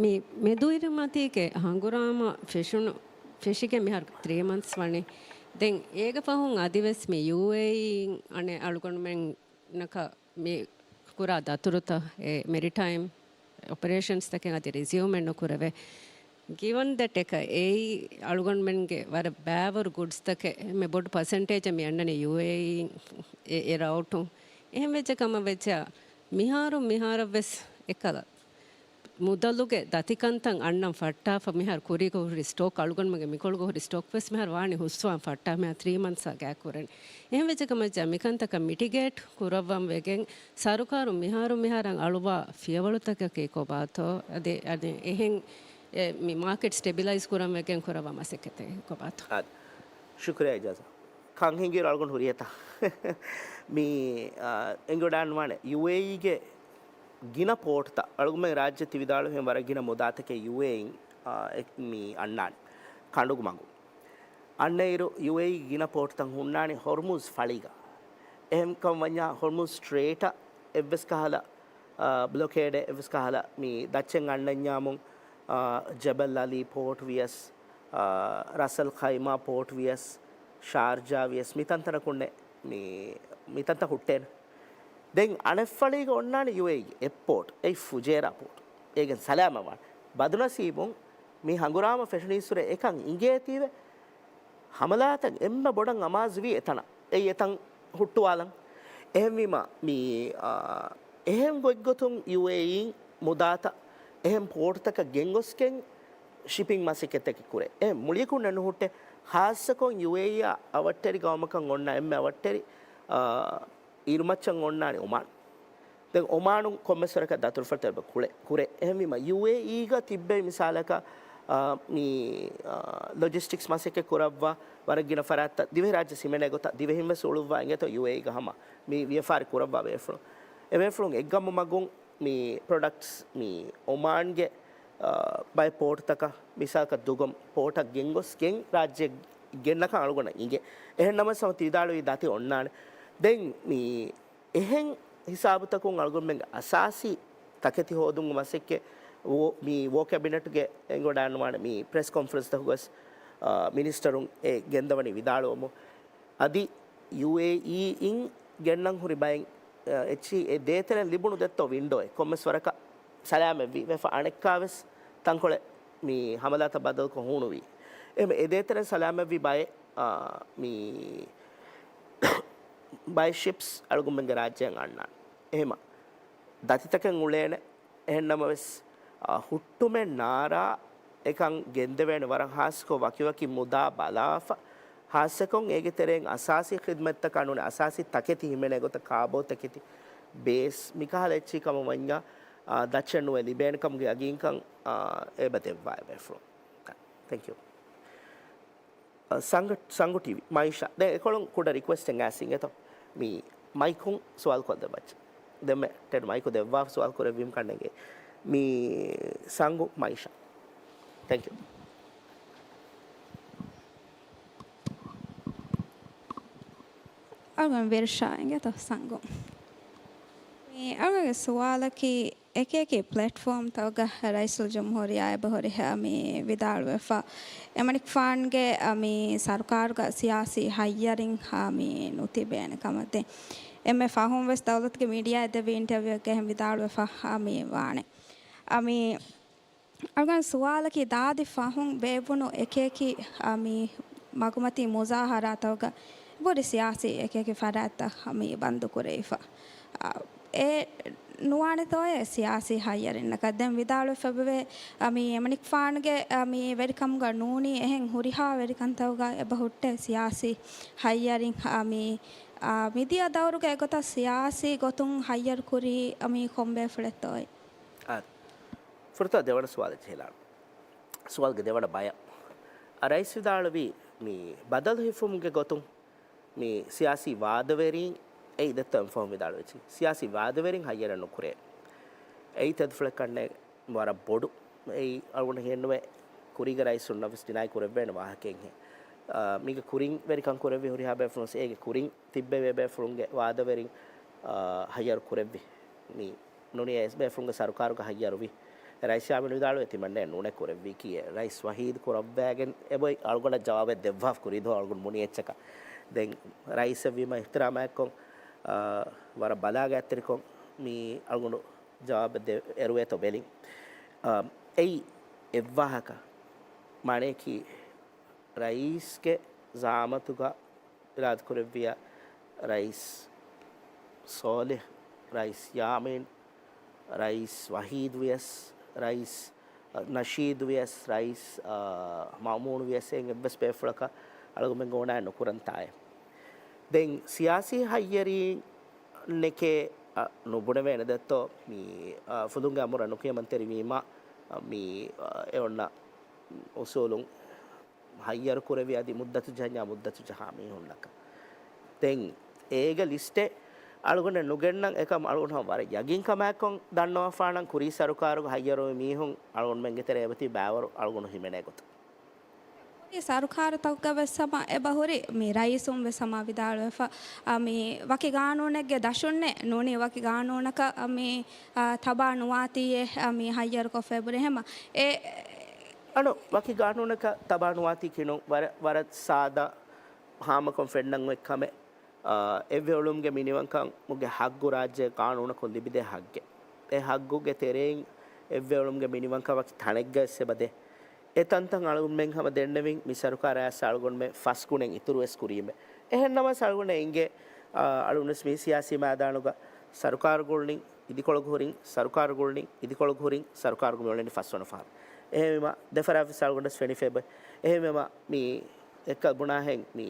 މި މެދުއިރުމަތީގެ ހަނގުރާމަ ފެށުނު، ފެށިގެން މިހާރު ތްރީ މަންތްސް ވަނީ. ދެން އޭގެ ފަހުން އަދިވެސް މި ޔޫއޭއީން އަނެއް އަޅުގަނޑުމެންނަކަށް މި ކުރާ ދަތުރުތައް އެ މެރިޓައިމް އޮޕަރޭޝަންސްތަކެއް އަދި ރިޒިއުމެއް ނުކުރެވޭ. ގިވަން ދެޓް އެކަ އެއީ އަޅުގަނޑުމެންގެ ވަރަށް ބައިވަރު ގުޑްސްތަކެއް އެންމެ ބޮޑު ޕަސެންޓޭޖެއް މި އަންނަނީ ޔޫއޭއީ އެ، އެ ރައުޓުން. އެހެން ވެއްޖެ ކަމަށް ވެއްޖެ މިހާރު، މިހާރަށްވެސް އެކަލަ މުދަލުގެ ދަތިކަންތައް އަންނަން ފައްޓާފަ މިހާރު ކުރީގަ ހުރި ސްޓޮކް، އަޅުގަނޑުމެންގެ މިކޮޅުގަ ހުރި ސްޓޮކް ވެސް މިހާރު ވާނީ ހުސްވާން ފައްޓާ މިހާރު ތްރީ މަންތްސްއާ ގާތް ކުރަނީ. އެހެން ވެއްޖެ ކަމަށް މިކަންތަކަށް މިޓިގޭޓް ކުރައްވަން ވެގެން ސަރުކާރުން މިހާރު މިހާރަށް އަޅުވާ ފިޔަވަޅުތަކަކީ ކޮބާތޯ؟ އަދި، އަދި އެހެން އެ، މި މާކެޓް ސްޓެބިލައިޒް ކުރަން ވެގެން ކުރައްވާ މަސައްކަތެއް ކޮބާތޯ؟ އާދެ. ޝުކުރިއްޔާ އިޖާޒާ. ކަން ހިނގިއިރު އަޅުގަނޑު ހުރިހެތާ. މި، އާ، އެނގިވަޑާންވާނެ ޔޫއޭއީގެ ގިނަ ޕޯޓްތައް، އަޅުގަނޑުމެން ރާއްޖެ ތި ވިދާޅުވިހެން ވަރަށް ގިނަ މުދާތަކެއް ޔޫއޭއީން، އާ، އެ، މި އަންނާނެ ކަނޑުގެ މަގު. އަންނައިރު ޔޫއޭއީ ގިނަ ޕޯޓްތައް ހުންނާނެ ހޮރްމުޒް ފަޅީގަ. އެހެންކަމަށް ވަންޏާ ހޮރްމުޒް ސްޓްރޭޓަށް އެއްވެސް ކަހަލަ، އާ، ބްލޮކޭޑެއް އެއްވެސް ކަހަލަ މި ދައްޗެއް އަންނަންޏާމު، އާ، ޖަބަލް އަލީ ޕޯޓް ވިޔަސް، އާ، ރަސް އަލް ޚައިމާ ޕޯޓް ވިޔަސް، ޝާރްޖާ ވިޔަސް މި ތަންތަނަކުންނެ މި، މި ތަންތަން ހުއްޓޭނެ. ދެން އަނެއްފަޅީގަ އޮންނާނެ ޔޫއޭއީ އެއްޕޯޓް، އެއީ ފުޖޭރާ ޕޯޓް. އޭގެން ސަލާމަތްވާނެ. ބަދުނަސީބުން މި ހަނގުރާމަ ފެށުނީއްސުރެ އެކަން އިނގޭތީވެ، ހަމަލާތައް އެންމެ ބޮޑަށް އަމާޒުވީ އެތަނަށް. އެއީ އެތަން ހުއްޓުވާލަން. އެހެންވީމަ، މި، އާ، އެހެން ގޮތްގޮތުން ޔޫއޭއީން މުދާތައް އެހެން ޕޯޓްތަކަށް ގެންގޮސްގެން ޝިޕިން މަސައްކަތްތަކެއް ކުރޭ. އެ މުޅިއަކުން ނެން ނުހުއްޓޭ. ހާއްސަކޮށް ޔޫއޭއީއާ އަވަށްޓެރި ގައުމަކަށް އޮންނަ އެންމެ އަވަށްޓެރި، އާ، އިރުމައްޗަށް އޮންނާނީ އޮމާން. ދެން އޮމާނުން ކޮންމެސް ވަރަކަށް ދަތުރުފަޅުތައް ކުޅެ، ކުރޭ. އެހެންވީމަ، ޔޫއޭއީގަ ތިއްބެވި މިސާލަކަށް، އާ، މި، އާ، ލޮޖިސްޓިކްސް މަސައްކަތް ކުރައްވާ ވަރަށް ގިނަ ފަރާތްތައް ދިވެހިރާއްޖެ ހިމެނޭ ގޮތަށް ދިވެހިން ވެސް އުޅުއްވާ އިނގޭތޯ ޔޫއޭއީގަ ހަމަ މި ވިޔަފާރި ކުރައްވާ ބޭފުޅުން. އެބޭފުޅުން އެއްގަމު މަގުން މި ޕްރޮޑަކްޓްސް މި އޮމާންގެ، އާ، ބައެއް ޕޯޓްތަކަށް، މިސާލަކަށް ދުގޮމް ޕޯޓަށް ގެންގޮސް ގެން ރާއްޖެ ގެންނަކަން އަޅުގަނޑަށް އިނގޭ. އެހެން ނަމަވެސް ހަމަ ތި ވިދާޅުވީ ދަތި އޮންނާނެ. ދެން މި އެހެން ހިސާބުތަކުން އަޅުގަނޑުމެންގެ އަސާސީ ތަކެތި ހޯދުމުގެ މަސައްކަތް ވޯ-، މި ވޯ ކެބިނެޓްގެ އެނގިވަޑައިގަންނަވާނެ މި ޕްރެސް ކޮންފަރެންސްތަކުގަސް، އާ، މިނިސްޓަރުން އެ ގެންދަވަނީ ވިދާޅުވަމުން. އަދި ޔޫއޭއީއިން ގެންނަން ހުރި ބައެއް، އަ، އެއްޗިހި އެ ދޭތެރެން ލިބުނު ދެއްތޯ ވިންޑޯއެއް ކޮންމެސް ވަރަކަށް ސަލާމަތްވި ވެފަ އަނެއްކާވެސް ތަންކޮޅެއް މި ހަމަލާތައް ބަދަލުކޮށް ހޫނުވީ. އެހެން އެ ދޭތެރެން ސަލާމަތްވި ބައެއް، އާ، މި ބައެއް ޝިޕްސް އަޅުގަނޑުމެންގެ ރާއްޖެއަށް އަންނާނެ. އެހެމަ ދަތިތަކެއް އުޅޭނެ. އެހެންނަމަވެސް، އާ، ހުއްޓުމެއް ނާރާ އެކަން ގެންދެވޭނެ ވަރަށް ހާއްސަކޮށް ވަކިވަކި މުދާ ބަލާފަ، ހާއްސަކޮށް އޭގެ ތެރެއިން އަސާސީ ޚިދްމަތްތަކާ ނޫނީ އަސާސީ ތަކެތި ހިމެނޭ ގޮތަށް ކާބޯ ތަކެތި، ބޭސް މިކަހަލަ އެއްޗިހި ކަމަށް ވަންޏާ، އާ، ދައްޗެއް ނުވެ ލިބޭނެ ކަމުގެ ޔަގީންކަން، އާ، އެބަ ދެއްވާ އެބޭފުޅުން. ތެންކް ޔޫ. އަ، ސަނގު، ސަނގު ޓީވީ، މައިޝާ. ދެން އެކޮޅުން ކުޑަ ރިކުއެސްޓެއް އައިސް އިނގޭތޯ. މި މައިކުން ސުވާލު ކޮށްދެއްވައްޗޭ. ދެންމެ ޓެޑް މައިކު ދެއްވާފަ ސުވާލު ކުރެއްވީމަ ކަންނޭނގެ. މި ސަނގު މައިޝާ. ތެންކް ޔޫ. އަޅުގަނޑު ވިރްޝާ އިނގޭތޯ ސަނގު. މި އަޅުގަނޑުގެ ސުވާލަކީ، އެކިއެކި ޕްލެޓްފޯމްތަކުގަ ރައީސުލްޖުމްހޫރިއްޔާ އެބަހުރި މި ވިދާޅުވެފަ، އެމަނިކުފާނުގެ މި ސަރުކާރުގަ ސިޔާސީ ހައްޔަރިން މި ނުތިބޭނެ ކަމަށް. ދެން އެންމެ ފަހުން ވެސް ދައުލަތުގެ މީޑިއާއަށް ދެއްވި އިންޓަވިއުއެއްގަ އެހެން ވިދާޅުވެފަ މި ވާނެ. މި އަޅުގަނޑު ސުވާލަކީ، ދާދި ފަހުން ބޭއްވުނު އެކިއެކި، އަ، މި މަގުމަތީ މުޒާހަރާތަކުގަ ބުރި ސިޔާސީ އެކިއެކި ފަރާތްތައް މި ބަންދު ކުރެވިފަ. އަ، އެ ނުވާނެތޯއޭ ސިޔާސީ ހައްޔަރިންނަކަށް. ދެން ވިދާޅުވެފަ އެބަވޭ، އަ، މި އެމަނިކުފާނުގެ، އަ، މި ވެރިކަމުގަ ނޫނީ އެހެން ހުރިހާ ވެރިކަންތަކުގަ އެބަ ހުއްޓޭ ސިޔާސީ ހައްޔަރިން، އަ، މި، އަ، މިދިޔަ ދައުރުގަ އެގޮތަށް ސިޔާސީ ގޮތުން ހައްޔަރު ކުރީ، އަ، މި ކޮން ބޭފުޅެއްތޯއޭ؟ އާދެ. ފުރަތަމަ ދެވަނަ ސުވާލަށް ޖެހިލާނަން. ސުވާލުގެ ދެވަނަ ބަޔަށް. އަ، ރައީސް ވިދާޅުވީ މި ބަދަލު ހިފުމުގެ ގޮތުން މި ސިޔާސީ ވާދަވެރީން އެއީ ދެއްތޯ އެންމެ ފަހުން ވިދާޅުވެއްޖެ. ސިޔާސީ ވާދަވެރިން ހައްޔަރެއް ނުކުރޭ. އެއީ ތެދުފުޅެއް ކަންނޭނގެ ވަރަށް ބޮޑު. އެއީ އަޅުގަނޑަށް ހިއެއްނުވޭ ކުރީގެ ރައީސުންނަށް ވެސް ޑިނާއި ކުރެއްވޭނެ ވާހަކައެއްހެން. އާ، މީގެ ކުރިން ވެރިކަން ކުރެއްވި ހުރިހާ ބޭފުޅުން ވެސް އޭގެ ކުރިން ތިއްބެވޭ ބޭފުޅުންގެ ވާދަވެރިން، އާ، ހައްޔަރު ކުރެއްވި. މި ނޫނީ އެސް ބޭފުޅުންގެ ސަރުކާރުގަ ހައްޔަރުވި. ރައީސް ޔާމީން ވިދާޅުވޭ ތިމަންނައަށް ނޫނޭ ކުރެއްވީކީއޭ. ރައީސް ވަހީދު ކުރައްވައިގެން އެބޮތް އަޅުގަނޑަށް ޖަވާބެއް ދެއްވާފަ ކުރީދޯ އަޅުގަނޑު މުނި އެއްޗަކަށް. ދެން ރައީސެއްވީމަ އިޙްތިރާމާއެއްކޮށް، އާ، ވަރަށް ބަލާގާތްތެރިކޮށް މި އަޅުގަނޑު ޖަވާބެއް ދެ-، އެރުވޭތޯ ބެލިން. އާ، އެއީ އެއްވާހަކަ މާނަޔަކީ ރައީސްގެ ޒައާމަތުގަ އިރާދަކުރެއްވިޔާ ރައީސް ސޯލިހް، ރައީސް ޔާމީން، ރައީސް ވަހީދު ވިޔަސް، ރައީސް ނަޝީދު ވިޔަސް، ރައީސް، އާ، މައުމޫނު ވިޔަސް އެއިން އެއްވެސް ބޭފުޅަކަށް އަޅުގަނޑުމެން އޯނާ ނުކުރަން ތާއެއް. ދެން ސިޔާސީ ހައްޔަރީންނެކޭ، އަ، ނުބުނެވޭނެ ދެއްތޯ މި، އަ، ފުލުންގެ އަމުރަށް ނުކިޔަމަންތެރިވީމަ، އަ، މި، އަ، އެ އޮންނަ އުސޫލުން ހައްޔަރު ކުރެވި އަދި މުއްދަތު ޖަހަންޏާ މުއްދަތު ޖަހާ މީހުންނަކަށް. ދެން އޭގެ ލިސްޓެއް އަޅުގަނޑަށް ނުގެންނަން އެކަމް އަޅުގަނޑު ވަރަށް ޔަގީންކަމާއެކު ދަންނަވާފާނަން ކުރީ ސަރުކާރުގަ ހައްޔަރުވި މީހުން އަޅުގަނޑުމެންގެ ތެރޭ އެބަތި ބައިވަރު އަޅުގަނޑު ހިމެނޭ ގޮތަށް. ހުރި ސަރުކާރުތަކުގަ ވެސް ހަމަ އެބަ ހުރި މި ރައީސުން ވެސް ހަމަ ވިދާޅުވެފަ، އަ، މި ވަކި ގާނޫނެއްގެ ދަށުންނެއް ނޫނީ ވަކި ގާނޫނަކަށް، އަ، މި، އަ، ތަބާ ނުވާތީއޭ، އަ، މި ހައްޔަރުކޮށްފަ އެބުރި ހަމަ އެ އަންނަ ވަކި ގާނޫނަކަށް ތަބާ ނުވާތީ ކިނުން ވަރަށް، ވަރަށް ސާދަ ހާމަކޮށް ފެންނަން އޮތް ކަމެއް، އާ، އެއްވެއުޅުމުގެ މިނިވަންކަމުގެ ހައްގު ރާއްޖޭގެ ގާނޫނަކުން ލިބިދޭ ހައްގެއް. އެ ހައްގުގެ ތެރެއިން އެއްވެއުޅުމުގެ މިނިވަންކަމަކީ ތަނެއްގައި ސެބަދޭ. އެ ތަންތަން އަޅުގަނޑުމެން ހަމަ ދެންނެވިން މި ސަރުކާރާ އައިސް އަޅުގަނޑުމެން ފަސް ގުނައިން އިތުރުވެސް ކުރީމޭ. އެހެންނަމަވެސް އަޅުގަނޑަށް އެނގޭ، އާ، އަޅުގަނޑުވެސް މި ސިޔާސީ މައިދާނުގަ ސަރުކާރުގެ އުޅެނީ އިދިކޮޅުގެ ހުރިން، ސަރުކާރުގެ އުޅެނީ އިދިކޮޅުގެ ހުރިން، ސަރުކާރުގެ މި އުޅެނީ ފަސްވަނަ ފަހަރު. އެހެންވީމަ ދެފަރާތްވެސް އަޅުގަނޑަށް ފެނިފައިބައި. އެހެންވީމަ މި އެކަ ބުނާހެން މި،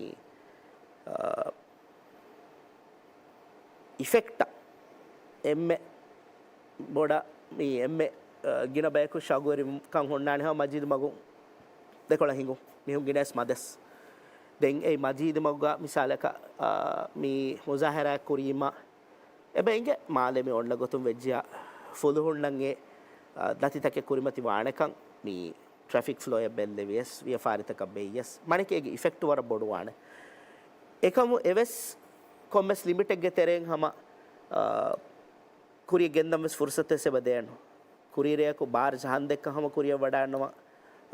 އާ، އިފެކްޓަށް އެންމެ ބޮޑަށް މި އެންމެ، އަ، ގިނަ ބަޔަކު ޝައުގުވެރިކަން ހުންނާނެ ހަމަ މަޖީދު މަގު ދެކޮޅަށް ހިނގުން. މީހުން ގިނައަސް މަދަސް. ދެން އެ މަޖީދު މަގުގަ މިސާލަކަށް، އަ، މި މުޒާހަރާ ކުރީމަ އެބަ އިނގޭ މާލެ މި އޮންނަ ގޮތުން ވެއްޖިޔާ ފުލުހުންނަށް އެ، އަ، ދަތިތަކެއް ކުރިމަތި ވާނެކަން މި ޓްރެފިކް ފްލޯއެއް ބެއްލެވިޔަސް ވިޔަފާރިތަކަށް ބެއްޔަސް މަނިކޭގެ އިފެކްޓް ވަރަށް ބޮޑުވާނެ. އެކަމު އެވެސް ކޮންމެސް ލިމިޓެއްގެ ތެރެއިން ހަމަ، އަ، ކުރިޔަށް ގެންދަން ވެސް ފުރުސަތު އެބަ ދޭނު. ކުރީ ރެޔަކު ބާރަ ޖަހަން ދެއްކަ ހަމަ ކުރިޔަށް ވަޑާންނަމަ،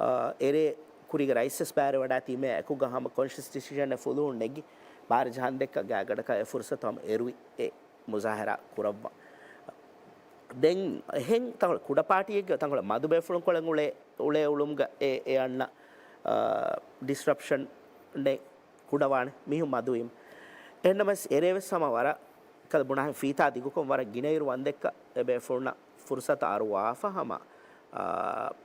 އާ، އެރޭ ކުރީގެ ރައީސް ވެސް ބާރެ ވަޑާތީމޭ އެކުގަ ހަމަ ކޮންޝަސް ޑިސިޝަނެއް ފުލުހުން ނެގި ބާރަ ޖަހަން ދެއްކަ ގާގަޑަކަށް އެ ފުރުސަތު ހަމަ އެރުވި އެ މުޒާހަރާ ކުރައްވަ. ދެން އެހެން ތަންކޮޅެއް ކުޑަ ޕާޓީއެއްގެ ތަންކޮޅެއް މަދު ބޭފުޅުން ކޮޅެއް އުޅޭ، އުޅޭ އުޅުމުގަ އެ، އެ އަންނަ، އާ، ޑިސްރަޕްޝަން ނެ ކުޑަވާނެ މީހުން މަދުވީމަ. އެހެންނަމަވެސް އެރޭވެސް ހަމަ ވަރަށް ކަލަ ބުނާހެން ފީތާ ދިގުކޮށް ވަރަށް ގިނައިރު ވަންދެއްކަ އެބޭފުޅުންނަށް ފުރުސަތު އަރުވާފަ ހަމަ، އާ،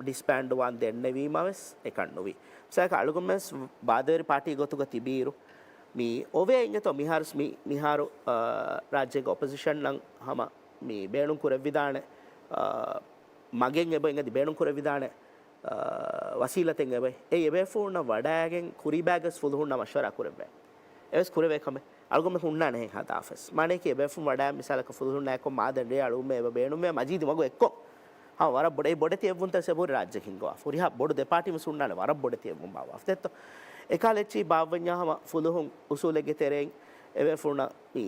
ޑިސްބޭންޑް ވާން ދެންނެވީމަވެސް އެކަން ނުވި. މިސާލަކަށް އަޅުގަނޑުމެންވެސް ބާދަވެރި ޕާޓީ ގޮތުގަ ތިބިއިރު މި އޮވޭ އިނގޭތޯ މިހާރު މި، މިހާރު، އާ، ރާއްޖޭގެ އޮޕޮޒިޝަންއަށް ހަމަ މި ބޭނުން ކުރެވިދާނެ، އާ، މަގެއް އެބަ އިނގަދި ބޭނުން ކުރެވިދާނެ އާ، ވަސީލަތެއް އެބައި. އެ އެބޭފުޅުންނަށް ވަޑައިގެން ކުރީބާގަސް ފުލުހުންނާ މަޝްވަރާ ކުރެއްވޭ. އެވެސް ކުރެވޭ ކަމެއް. އަޅުގަނޑު ހުންނާނެ ހެން ހަދާފަސް. މާނައަކީ އެބޭފުޅުން ވަޑައި މިސާލަކަށް ފުލުހުންނާއެކު މާދަނޑޭ އަޅުގަނޑު އެބަ ބޭނުމޭ މަޖީދު މަގު އެއްކޮށް. ހަމަ ވަރަށް ބޮޑެތި އެއްވުންތައް ސެބުރި ރާއްޖެ ހިންގުވާ. ފުރިހާ ބޮޑު ދެ ޕާޓީމެސް ހުންނާނެ ވަރަށް ބޮޑެތި އެއްވުން ބާއްވާފަ. ދެއްތޯ. އެކާލެއްޗީ ބާއްވަންޏާ ހަމަ ފުލުހުން އުސޫލެއްގެ ތެރެއިން އެބޭފުޅުންނަށް މި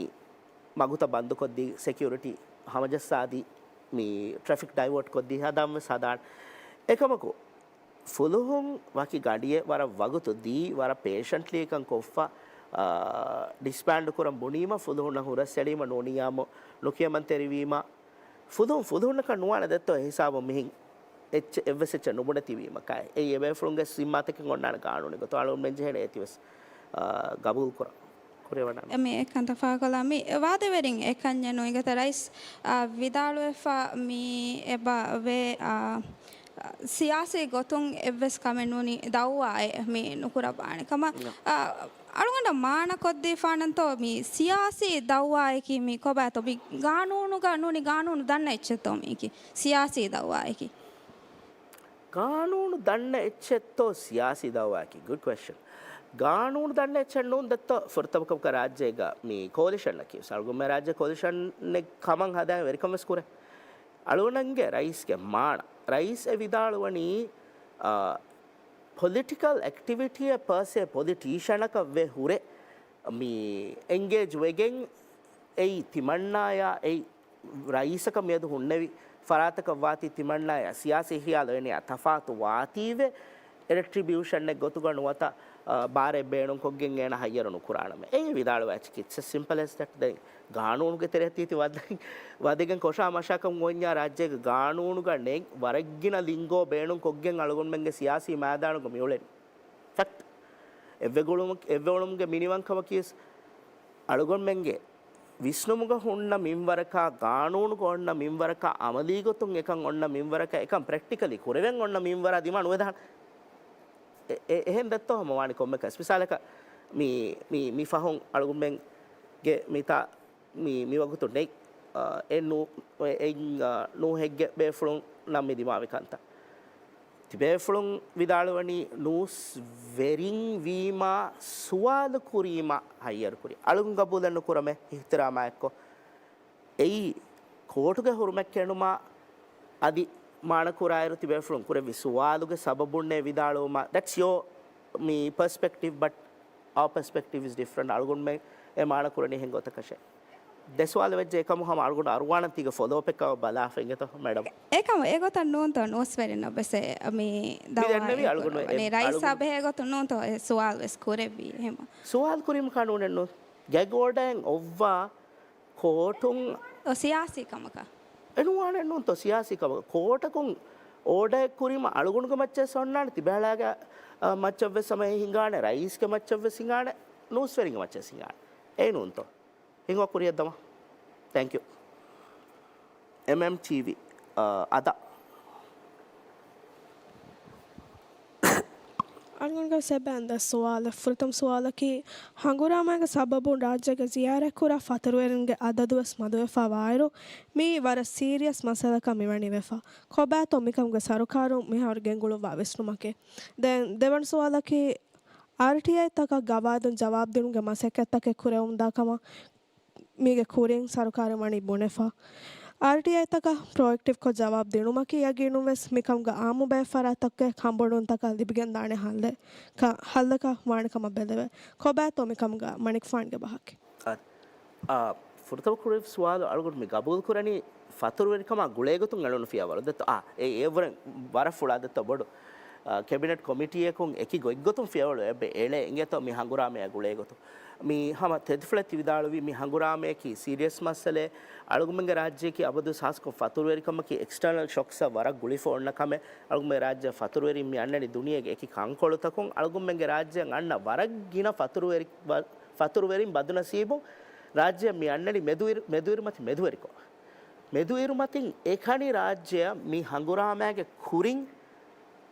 މަގުތައް ބަންދުކޮށްދީ ސެކިއުރިޓީ ހަމަޖައްސާދީ މި ޓްރެފިކް ޑައިވަރޓް ކޮށްދީ ހަދާން ވެސް ހަދާނެ. އެކަމަކު ފުލުހުން ވަކި ގަޑިއެއް ވަރަށް ވަގުތު ދީ، ވަރަށް ޕޭޝަންޓްލީ އެކަން ކޮށްފަ، އާ، ޑިސްބޭންޑް ކުރަން ބުނީމަ ފުލުހުންނަށް ހުރަސްއެޅީމަ ނޫނިއްޔާމު ނުކިޔަމަންތެރިވީމަ ފުލުހުން ފުލުހުންނަކަށް ނުވާނެ ދެއްތޯ އެ ހިސާބުން މިހިން އެއްޗެއް އެއްވެސް އެއްޗެއް ނުބުނެތިވީމަ ކާއެއް. އެއީ އެބޭފުޅުންގެ ޒިންމާތަކެއް އޮންނާނެ ގާނޫނީ ގޮތުން އަޅުގަނޑުމެން ޖެހޭނެ އޭތިވެސް، އާ، ގަބޫލު ކުރަން. ކުރެވަޑަން. މި އެކަންތައް ފާހަގަކޮށްލާ މި ވާދަވެރިން އެކަންޏެއް ނުއިނގޭތަ ރައީސް، އާ، ވިދާޅުވެފަ މި އެބަ ވޭ، އާ، ސިޔާސީ ގޮތުން އެއްވެސް ކަމެއް ނޫނީ ދައުވާއެއް މި ނުކުރައްވާނެ ކަމަށް. އާ، އަޅުގަނޑަށް މާނަކޮށްދީފާނަންތޯ މި ސިޔާސީ ދައުވާއަކީ މި ކޮބާތޯ މި ގާނޫނުގަ ނޫނީ ގާނޫނު ދަންނަ އެއްޗެއްތޯ މީކީ ސިޔާސީ ދައުވާއަކީ؟ ގާނޫނު ދަންނަ އެއްޗެއްތޯ ސިޔާސީ ދައުވާއަކީ؟ ގުޑް ކޮއެސްޗަން. ގާނޫނު ދަންނަ އެއްޗެއް ނޫން ދެއްތޯ ފުރަތަމަ ކަމަކަށް ރާއްޖޭގަ މި ކޯލިޝަންއަކީ ވެސް އަޅުގަނޑުމެން ރާއްޖެ ކޯލިޝަނެއް ކަމަށް ހަދާ ވެރިކަން ވެސް ކުރޭ. އަޅުގަނޑުގެ ރައީސްގެ މާނަ. ރައީސް އެ ވިދާޅުވަނީ، އާ، ޕޮލިޓިކަލް އެކްޓިވިޓީއެއް ޕާސޭ ޕޮލިޓީޝަނަކަށް ވެ ހުރެ މި އެންގޭޖް ވެގެން އެއީ ތިމަންނާޔާ އެއީ ރައީސަކަށް މިއަދު ހުންނެވި ފަރާތަކަށް ވާތީ ތިމަންނާޔާ ސިޔާސީ ހިޔާލު އެންނެއާ ތަފާތު ވާތީވެ ރެޓްރިބިއުޝަންއެއް ގޮތުގަ ނުވަތަ، އާ، ބާރެއް ބޭނުންކޮށްގެން އޭނަ ހައްޔަރު ނުކުރާނަމޭ. އެއީ ވިދާޅުވާ އެއްޗަކީ. އިޓްސް ސިމްޕަލް އެސް ދެޓް. ދެން ގާނޫނުގެ ތެރެއަށް ތި ވަދެ-، ވަދެގެން ކޮށާ މަށާކަށް އޮންޏާ ރާއްޖޭގެ ގާނޫނުގަ ނެތް ވަރަށްގިނަ ލިންގޯ ބޭނުން ކޮށްގެން އަޅުގަނޑުމެންގެ ސިޔާސީ މައިދާނުގަ މިއުޅެނީ. ފެކްޓް. އެއްވެ ގުޅުމު-، އެއްވެ އުޅުމުގެ މިނިވަންކަމަކީ ވެސް އަޅުގަނޑުމެންގެ ވިސްނުމުގަ ހުންނަ މިންވަރަކާ، ގާނޫނުގަ އޮންނަ މިންވަރަކާ، އަމަލީ ގޮތުން އެކަން އޮންނަ މިންވަރަކާ، އެކަން ޕްރެކްޓިކަލީ ކުރެވެން އޮންނަ މިންވަރާ ދިމާ ނުވެދާނެ. އެ-، އެ-، އެހެން ދެއްތޯ ހަމަ ވާނީ ކޮންމެކަސް. މިސާލަކަށް މި-، މި-، މި ފަހުން އަޅުގަނޑުމެންގެ މިތާ މި-، މިވަގުތު ނެތް، އާ، އެ ނޫ-، އެ-، އެއިން، އާ، ނޫހެއްގެ ބޭފުޅުންނަށް މި ދިމާވި ކަންތައް. ތިބޭފުޅުން ވިދާޅުވަނީ ނޫސް ވެރިން ވީމާ ސުވާލު ކުރީމާ ހައްޔަރު ކުރީ. އަޅުގަނޑު ގަބޫލެއް ނުކުރަމޭ އިޙްތިރާމާއެއްކޮށް. އެއީ ކޯޓުގެ ހުރުމަތް ކެނޑުމާ އަދި މާނަ ކުރާއިރު ތިބޭފުޅުން ކުރެއްވި ސުވާލުގެ ސަބަބުންނޭ ވިދާޅުވުމާ، that's your މި perspective, but our perspective is different. އަޅުގަނޑުމެން އެ މާނަ ކުރަނީ އެހެން ގޮތަކަށޭ. ދެ ސުވާލު ވެއްޖެ އެކަމު ހަމަ އަޅުގަނޑު އަރުވާނަން ތީގަ ފޮލޯއަޕް އެއްކަ ބަލާފަ އިނގޭތޯ މެޑަމް. އެކަމު އެގޮތަށް ނޫންތޯ ނޫސްވެރިންނަށް ވެސް މި ދަވާ އެއްކުރަނީ. ރައީސާ ބެހޭ ގޮތުން ނޫންތޯ އެ ސުވާލު ވެސް ކުރެއްވީ އެހެމަ. ސުވާލު ކުރީމަ ކާނޫނެއް ނޫން. ގެގް އޯޑައެއް އޮއްވާ ކޯޓުން. އޮ ސިޔާސީ ކަމަކަށް. އެނުވާނެއް ނޫންތޯ ސިޔާސީ ކަމަކަށް. ކޯޓަކުން އޯޑައެއް ކުރީމަ އަޅުގަނޑުގެ މައްޗަށް އޮންނާނެ، ތިބޭހަޅާގެ މައްޗަށް ވެސް ހަމަ އެ ހިނގާނެ، ރައީސްގެ މައްޗަށް ވެސް ހިނގާނެ، ނޫސްވެރިންގެ މައްޗަށް ވެސް ހިނގާނެ. އެއް ނޫންތޯ. ހިނގުމަށް ކުރިއަށް ދަމާ. ތޭންކް ޔޫ. އެމްއެމްޓީވީ، އަ، އަދާ. އަޅުގަނޑުގެ ސެބަންދަ ސުވާލެއް. ފުރަތަމަ ސުވާލަކީ، ހަނގުރާމައިގެ ސަބަބުން ރާއްޖޭގެ ޒިޔާރަތްކުރާ ފަތުރުވެރިންގެ އަދަދުވެސް މަދުވެފަ ވާއިރު، މީ ވަރަށް ސީރިއަސް މައްސަލަކަށް މިވަނީ ވެފަ. ކޮބާތޯ މިކަމުގެ ސަރުކާރުން މިހާރު ގެންގުޅުއްވާ ވިސްނުމަކީ؟ ދެން ދެވަނަ ސުވާލަކީ، އާރްޓީއައިތަކަށް ގަވާއިދުން ޖަވާބުދިނުމުގެ މަސައްކަތްތަކެއް ކުރެވުންދާ ކަމަށް މީގެ ކުރިން ސަރުކާރުން ވަނީ ބުނެފަ. އާރްޓީއައިތަކަށް ޕްރޮއެކްޓިވްކޮށް ޖަވާބު ދިނުމަކީ ޔަގީނުންވެސް މިކަމުގަ އާއްމު ބައެއް ފަރާތްތަކުގެ ކަންބޮޑުވުންތަކަށް ލިބިގެންދާނެ ހައްލެއް، ކަ-، ހައްލަކަށް ވާނެ ކަމަށް ބެލެވޭ. ކޮބާތޯ މިކަމުގަ މަނިކުފާނުގެ ބަހަކީ؟ އާ، ފުރަތަމަ ކުރެވި ސުވާލު އަޅުގަނޑު މި ގަބޫލުކުރަނީ ފަތުރުވެރިކަމާ ގުޅޭގޮތުން އެޅުނު ފިޔަވަޅު ދެއްތޯ؟ އާ، އެ އެއަށްވުރެން ވަރަށް ފުޅާ ދެއްތޯ ބޮޑު، އާ، ކެބިނެޓް ކޮމިޓީއަކުން އެކި ގޮތްގޮތުން ފިޔަވަޅު އެބަ އެޅޭ އިނގޭތޯ މި ހަނގުރާމަޔާ ގުޅޭގޮތުން. މި ހަމަ ތެދުފުޅެއް ތި ވިދާޅުވީ މި ހަނގުރާމަޔަކީ ސީރިއަސް މައްސަލައެއް. އަޅުގަނޑުމެންގެ ރާއްޖެއަކީ އަބަދުވެސް ހާސްކޮށް ފަތުރުވެރިކަމަކީ އެކްސްޓަރނަލް ޝޮކްސްއަށް ވަރަށް ގުޅިފަ އޮންނަ ކަމެއް. އަޅުގަނޑުމެންގެ ރާއްޖެއަށް ފަތުރުވެރިން މި އަންނަނީ ދުނިޔޭގެ އެކި ކަންކޮޅުތަކުން. އަޅުގަނޑުމެންގެ ރާއްޖެއަށް އަންނަ ވަރަށް ގިނަ ފަތުރުވެރި-، ވަ-، ފަތުރުވެރިން ބަދުނަސީބުން ރާއްޖެއަށް މި އަންނަނީ މެދުއިރު-، މެދުއިރުމަތި މެދުވެރިކޮށް. މެދުއިރުމަތިން އެކަނި ރާއްޖެއަށް މި ހަނގުރާމައިގެ ކުރިން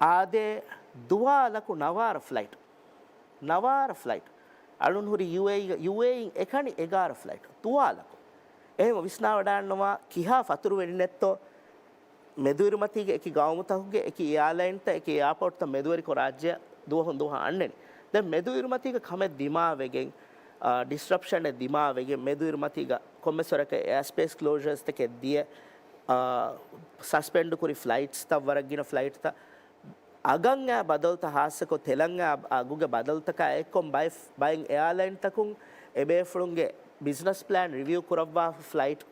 އާދޭ ދުވާލަކު ނަވާރަ ފްލައިޓް. ނަވާރަ ފްލައިޓް. އަޅުން ހުރި ޔޫއޭއީ، ޔޫއޭއީން އެކަނި އެގާރަ ފްލައިޓް. ދުވާލަކު. އެހެން ވިސްނާވަޑާންނަވާ ކިހާ ފަތުރުވެރިންނެއްތޯ މެދުއިރުމަތީގެ އެކި ގައުމުތަކުގެ އެކި އެއާލައިންތައް، އެކި އެއާޕޯޓްތައް މެދުވެރިކޮށް ރާއްޖެއަށް ދުވަހުން ދުވަހަށް އަންނަނީ. ދެން މެދުއިރުމަތީގަ ކަމެއް ދިމާވެގެން، އާ، ޑިސްރަޕްޝަނެއް ދިމާވެގެން، މެދުއިރުމަތީގަ ކޮންމެސް ވަރަކަށް އެއާސްޕޭސް ކްލޯޝަރސްތަކެއް ދިޔަ، އާ، ސަސްޕެންޑް ކުރި ފްލައިޓްސްތައް، ވަރަށް ގިނަ ފްލައިޓްތައް އަގަށް އައި ބަދަލުތައް، ހާއްސަކޮށް ތެލަށް އައި އަގުގެ ބަދަލުތަކާ އެއްކޮށް ބައެއް، ބައެއް އެއާލައިންތަކުން އެބޭފުޅުންގެ ބިޒްނަސް ޕްލޭން ރިވިއު ކުރައްވާފަ ފްލައިޓް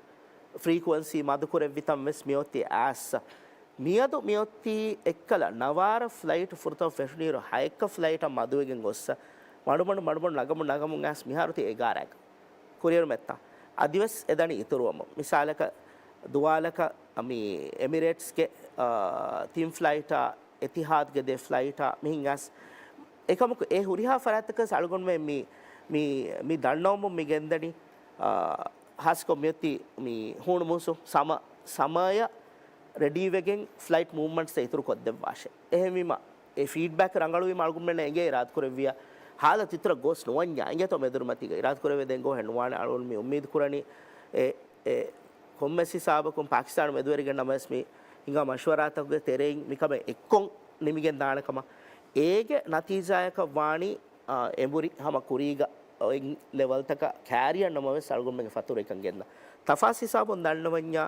ފްރީކުއެންސީ މަދުކުރެއްވިތަން ވެސް މިއޮތީ އައިސް. މިއަދު މިއޮތީ އެއްކަލަ ނަވާރަ ފްލައިޓް ފުރަތަމަ ފެށުނިއިރު ހައެއްކަ ފްލައިޓަށް މަދުވެގެން ގޮއްސަ، މަޑުމަޑު މަޑުމަޑު ނަގަމުން ނަގަމުން އައިސް މިހާރު ތި އެގާރައަކަށް. ކުރިއެރުމެއްތާ. އަދިވެސް އެދަނީ އިތުރުވަމުން. މިސާލަކަށް ދުވާލަކަށް މި އެމިރޭޓްސްގެ، އާ، ތިން ފްލައިޓާ، އެތިހާދްގެ ދެ ފްލައިޓާ މިހިން އައިސް. އެކަމަކު އެ ހުރިހާ ފަރާތްތަކަސް އަޅުގަނޑުމެން މި، މި، މި ދަންނަވަމުން މި ގެންދަނީ، އާ، ހާސްކޮށް މިއޮތީ މި ހޫނު މޫސު ސަމަ، ސަމަޔަށް ރެޑީވެގެން ފްލައިޓް މޫވްމަންޓްސް އިތުރު ކޮށްދެއްވާށޭ. އެހެންވީމަ، އެ ފީޑްބެކް ރަނގަޅުވީމަ އަޅުގަނޑުމެންނަށް އެނގޭ އިރާދަކުރެއްވިޔާ ހާލަތު އިތުރަށް ގޯސް ނުވަންޏާ އިނގޭތޯ މެދުއިރުމަތީގަ އިރާދަކުރެވޭ ދެން ގޯހެއް ނުވާނެ. އަޅުގަނޑު މި އުއްމީދު ކުރަނީ އެ، އެ ކޮންމެސް ހިސާބަކުން ޕާކިސްތާނު މެދުވެރިގެން ނަމަވެސް މި ހިނގާ މަޝްވަރާތަކުގެ ތެރެއިން މިކަމެއް އެއްކޮށް ނިމިގެން ދާނެ ކަމަށް. އޭގެ ނަތީޖާޔަކަށް ވާނީ، އާ، އެނބުރި ހަމަ ކުރީގަ އޮތް ލެވަލްތަކަށް ކާރިއަށް ނަމަވެސް އަޅުގަނޑުމެންގެ ފަތުރުވެރިކަން ގެންދާ. ތަފާސް ހިސާބުން ދަންނަވަންޏާ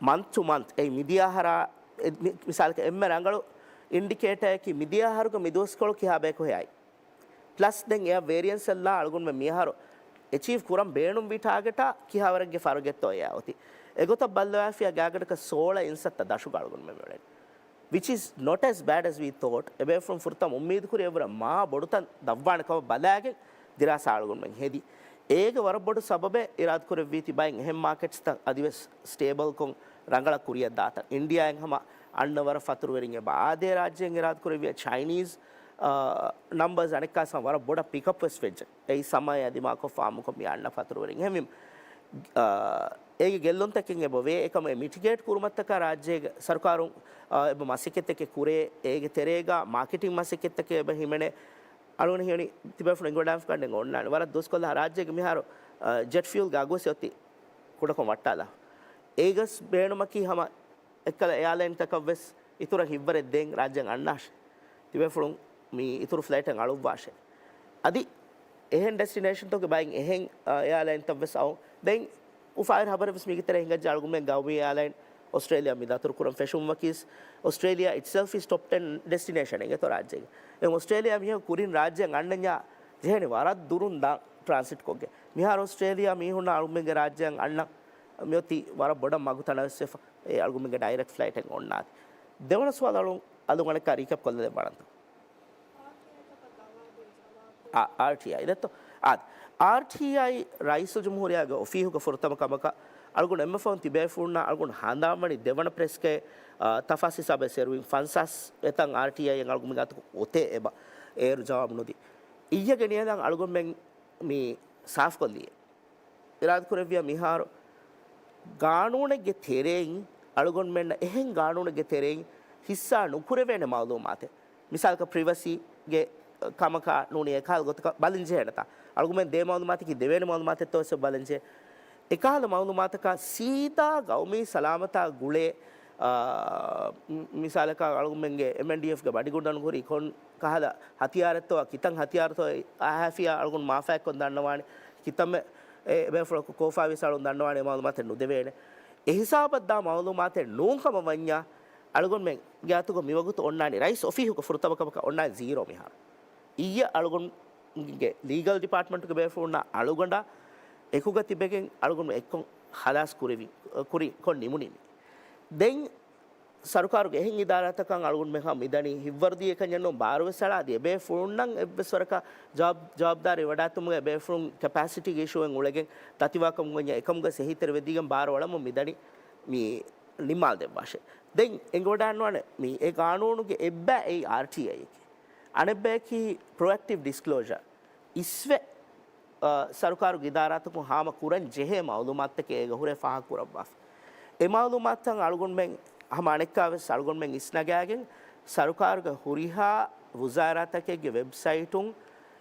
މަންތު މަންތު އެއީ މިދިޔަ އަހަރާ، އެ، މި، މިސާލަކަށް އެންމެ ރަނގަޅު އިންޑިކޭޓައަކީ މިދިޔަ އަހަރުގެ މި ދުވަސްކޮޅު ކިހާ ބަޔަކު ހެއައި. ޕްލަސް ދެން އެއަށް ވޭރިއަންސް އެއްލާ އަޅުގަނޑުމެން މިއަހަރު އެޗީވް ކުރަން ބޭނުންވި ޓާގެޓާ ކިހާވަރެއްގެ ފަރުގެއްތޯ އެއާ އޮތީ. އެގޮތަށް ބައްލަވާފިޔާ ގާގަޑަކަށް ސޯޅަ އިންސައްތަ ދަށުގަ އަޅުގަނޑުމެން މިއުޅެނީ. Which is not as bad as we thought. އެބޭފުޅުން ފުރަތަމަ އުއްމީދުކުރި އެއްވުރެ މާ ބޮޑުތަން ދަށްވާނެ ކަމަށް ބަލާގެން ދިރާސާ އަޅުގަނޑުމެން ހެދި. އޭގެ ވަރަށް ބޮޑު ސަބަބެއް އިރާދަކުރެއްވީތީ ބައެއް އެހެން މާކެޓްސްތައް އަދިވެސް ސްޓޭބަލްކޮށް ރަނގަޅަށް ކުރިއަށް ދާތަން. އިންޑިއާއިން ހަމަ އަންނަ ވަރަށް ފަތުރުވެރިން އެބަ އާދޭ ރާއްޖޭން އިރާދަކުރެއްވިޔާ ޗައިނީޒް، އާ، ނަމްބަރސް އަނެއްކާސް ހަމަ ވަރަށް ބޮޑަށް ޕިކަޕް ވެސް ވެއްޖެ. އެއީ ސަމާޔާ ދިމާކޮށް ފާމުކޮށް މި އަންނަ ފަތުރުވެރިން. އެހެންވީމަ، އާ، އޭގެ ގެއްލުންތަކެއް އެބަ ވޭ. އެކަމަށް މިޓިގޭޓް ކުރުމަށްޓަކާ ރާއްޖޭގެ ސަރުކާރުން، އާ، އެބަ މަސައްކަތްތަކެއް ކުރޭ. އޭގެ ތެރޭގަ މާކެޓިން މަސައްކަތްތަކެއް އެބަ ހިމެނޭ. އަޅުގަނޑު ހީވަނީ ތިބޭފުޅުން އެނގިވަޑާފަ ކަންނެން އޮންނާނެ. ވަރަށް ދުވަސްކޮށްލާ ރާއްޖޭގެ މިހާރު، އާ، ޖެޓް ފިއުލްގެ އަގުވެސް އޮތީ ކުޑަކޮށް ވައްޓާލާ. އޭގަސް ބޭނުމަކީ ހަމަ އެއްކަލަ އެއާލައިންތަކަށްވެސް އިތުރަށް ހިތްވަރެއް ދޭން ރާއްޖެއަށް އަންނާށޭ. ތިބޭފުޅުން މި އިތުރު ފްލައިޓަށް އަޅުއްވާށޭ. އަދި އެހެން ޑެސްޓިނޭޝަންތަކުގެ ބައިން އެހެން، އާ، އެއާލައިންތައްވެސް އައު. ދެން އުފާވެރި ހަބަރެއްވެސް މީގެ ތެރޭ ހިނގައްޖެ އަޅުގަނޑުމެން ގައުމީ އެއާލައިން އޮސްޓްރޭލިޔާ މި ދަތުރުކުރަން ފެށުން ވަކީސް، އޮސްޓްރޭލިޔާ itself is top ten destination އިނގޭތޯ ރާއްޖޭގެ. އެ އޮސްޓްރޭލިޔާ މީހަކު ކުރިން ރާއްޖެއަށް އަންނަންޏާ ޖެހެނީ ވަރަށް ދުރުން ދާން. ޓްރާންސިޓް ކޮށްގެން. މިހާރު އޮސްޓްރޭލިޔާ މީހުންނާ އަޅުގަނޑުމެންގެ ރާއްޖެއަށް އަންނަ މިއޮތީ ވަރަށް ބޮޑަށް މަގު ތަނަވަސްވެފަ. އެ އަޅުގަނޑުމެންގެ ޑައިރެކްޓް ފްލައިޓެއް އޮންނާތީ. ދެވަނަ ސުވާލު އަޅު، އަޅުގަނޑަކަށް ރީކެޕް ކޮށްލަދެއްވާނަންތަ؟ އާ، އާރްޓީއައި ދެއްތޯ؟ އާދެ، އާރްޓީއައި ރައީސުލްޖުމްހޫރިއްޔާގެ އޮފީހުގަ ފުރަތަމަ ކަމަކަށް އަޅުގަނޑު އެންމެ ފަހުން ތިބޭފުޅުންނާ އަޅުގަނޑު ހަނދާންވަނީ ދެވަނަ ޕްރެސްގެ، އާ، ތަފާސް ހިސާބަށް ސޭރުވިން ފަންސާސް އެތަން އާރްޓީއައި އަޅުގަނޑުމެން އަތު އޮތޭ އެބަ އޭރު ޖަވާބު ނުދީ. އިއްޔެގެ ނިޔަލަށް އަޅުގަނޑުމެން މި ސާފްކޮށްލިއޭ. އިރާދަކުރެއްވިޔާ މިހާރު ގާނޫނެއްގެ ތެރެއިން އަޅުގަނޑުމެންނަށް އެހެން ގާނޫނެއްގެ ތެރެއިން ހިއްސާ ނުކުރެވޭނެ މައުލޫމާތެއް. މިސާލަކަށް ޕްރިވަސީގެ ކަމަކާ ނޫނީ އެކަހަލަ ގޮތަކަށް ބަލަންޖެހޭނެތާ. އަޅުގަނޑުމެން ދޭ މައުލޫމާތަކީ ދެވޭނެ މައުލޫމާތެއްތޯ ވެސް ބަލަންޖެހޭ. އެކަހަލަ މައުލޫމާތަކާ ސީދާ ގައުމީ ސަލާމަތާ ގުޅޭ، އާ، މި-، މިސާލަކަށް އަޅުގަނޑުމެންގެ އެމްއެންޑީއެފްގެ ބަޑިގުނޑަން ހުރީ ކޮން ކަހަލަ ހަތިޔާރެއްތޯ، ކިތަން ހަތިޔާރުތޯ އަހާފިޔާ އަޅުގަނޑު މާފައެއްކޮށް ދަންނަވާނެ. ކިތަންމެ އެ ބޭފުޅަކު ކޯފާވިޔަސް އަޅުން ދަންނަވާނެ އެ މައުލޫމާތެއް ނުދެވޭނެ. އެ ހިސާބަށްދާ މައުލޫމާތެއް ނޫން ކަމަށް ވަންޏާ، އަޅުގަނޑުމެންގެ އަތުގަ މިވަގުތު އޮންނާނީ ރައީސް އޮފީހުގަ ފުރަތަމަ ކަމަކަށް އޮންނާނީ ޒީރޯ މިހާރު. އިއްޔެ އަޅުގަނޑުގެ ލީގަލް ޑިޕާޓްމަންޓުގެ ބޭފުޅުންނާ އަޅުގަނޑާ އެކުގަ ތިބެގެން އަޅުގަނޑު އެއްކޮށް ހަލާސް ކުރެވި، ކުރި، ކޮށް ނިމުނީ މި. ދެން ސަރުކާރުގެ އެހެން އިދާރާތަކަށް އަޅުގަނޑުމެން ހަމަ މިދަނީ ހިތްވަރުދީ އެކަންޏެއް ނޫން، ބާރުވެސް އަޅާދީ. އެބޭފުޅުންނަށް އެއްވެސް ވަރަކަށް ޖަވާބް-، ޖަވާބްދާރީ ވަޑާއެތުމުގަ އެބޭފުޅުން ކެޕޭސިޓީގެ އިޝޫއެއް އުޅެގެން ދަތިވާކަމުގަ އެކަމުގަ އެހީތެރިވެދީގެން ބާރު އަޅަމުން މިދަނީ މި ނިންމާލަދެއްވާށޭ. ދެން އެނގިވަޑާންވާނެ މި އެ ގާނޫނުގެ އެއްބައި އެއީ އާރްޓީއައިއެކޭ. އަނެއްބަޔަކީ ޕްރޮއެކްޓިވް ޑިސްކްލޯޝަ. އިސްވެ އަ، ސަރުކާރުގެ އިދާރާތަކުން ހާމަ ކުރަން ޖެހޭ މައުލޫމާތުތަކެއް އޭގަ ހުރެ ފާހަގަކުރައްވާފަ. އެ މައުލޫމާތުތައް އަޅުގަނޑުމެން ހަމަ އަނެއްކާވެސް އަޅުގަނޑުމެން އިސްނަގާގެން ސަރުކާރުގެ ހުރިހާ ވުޒާރާތަކެއްގެ ވެބްސައިޓުން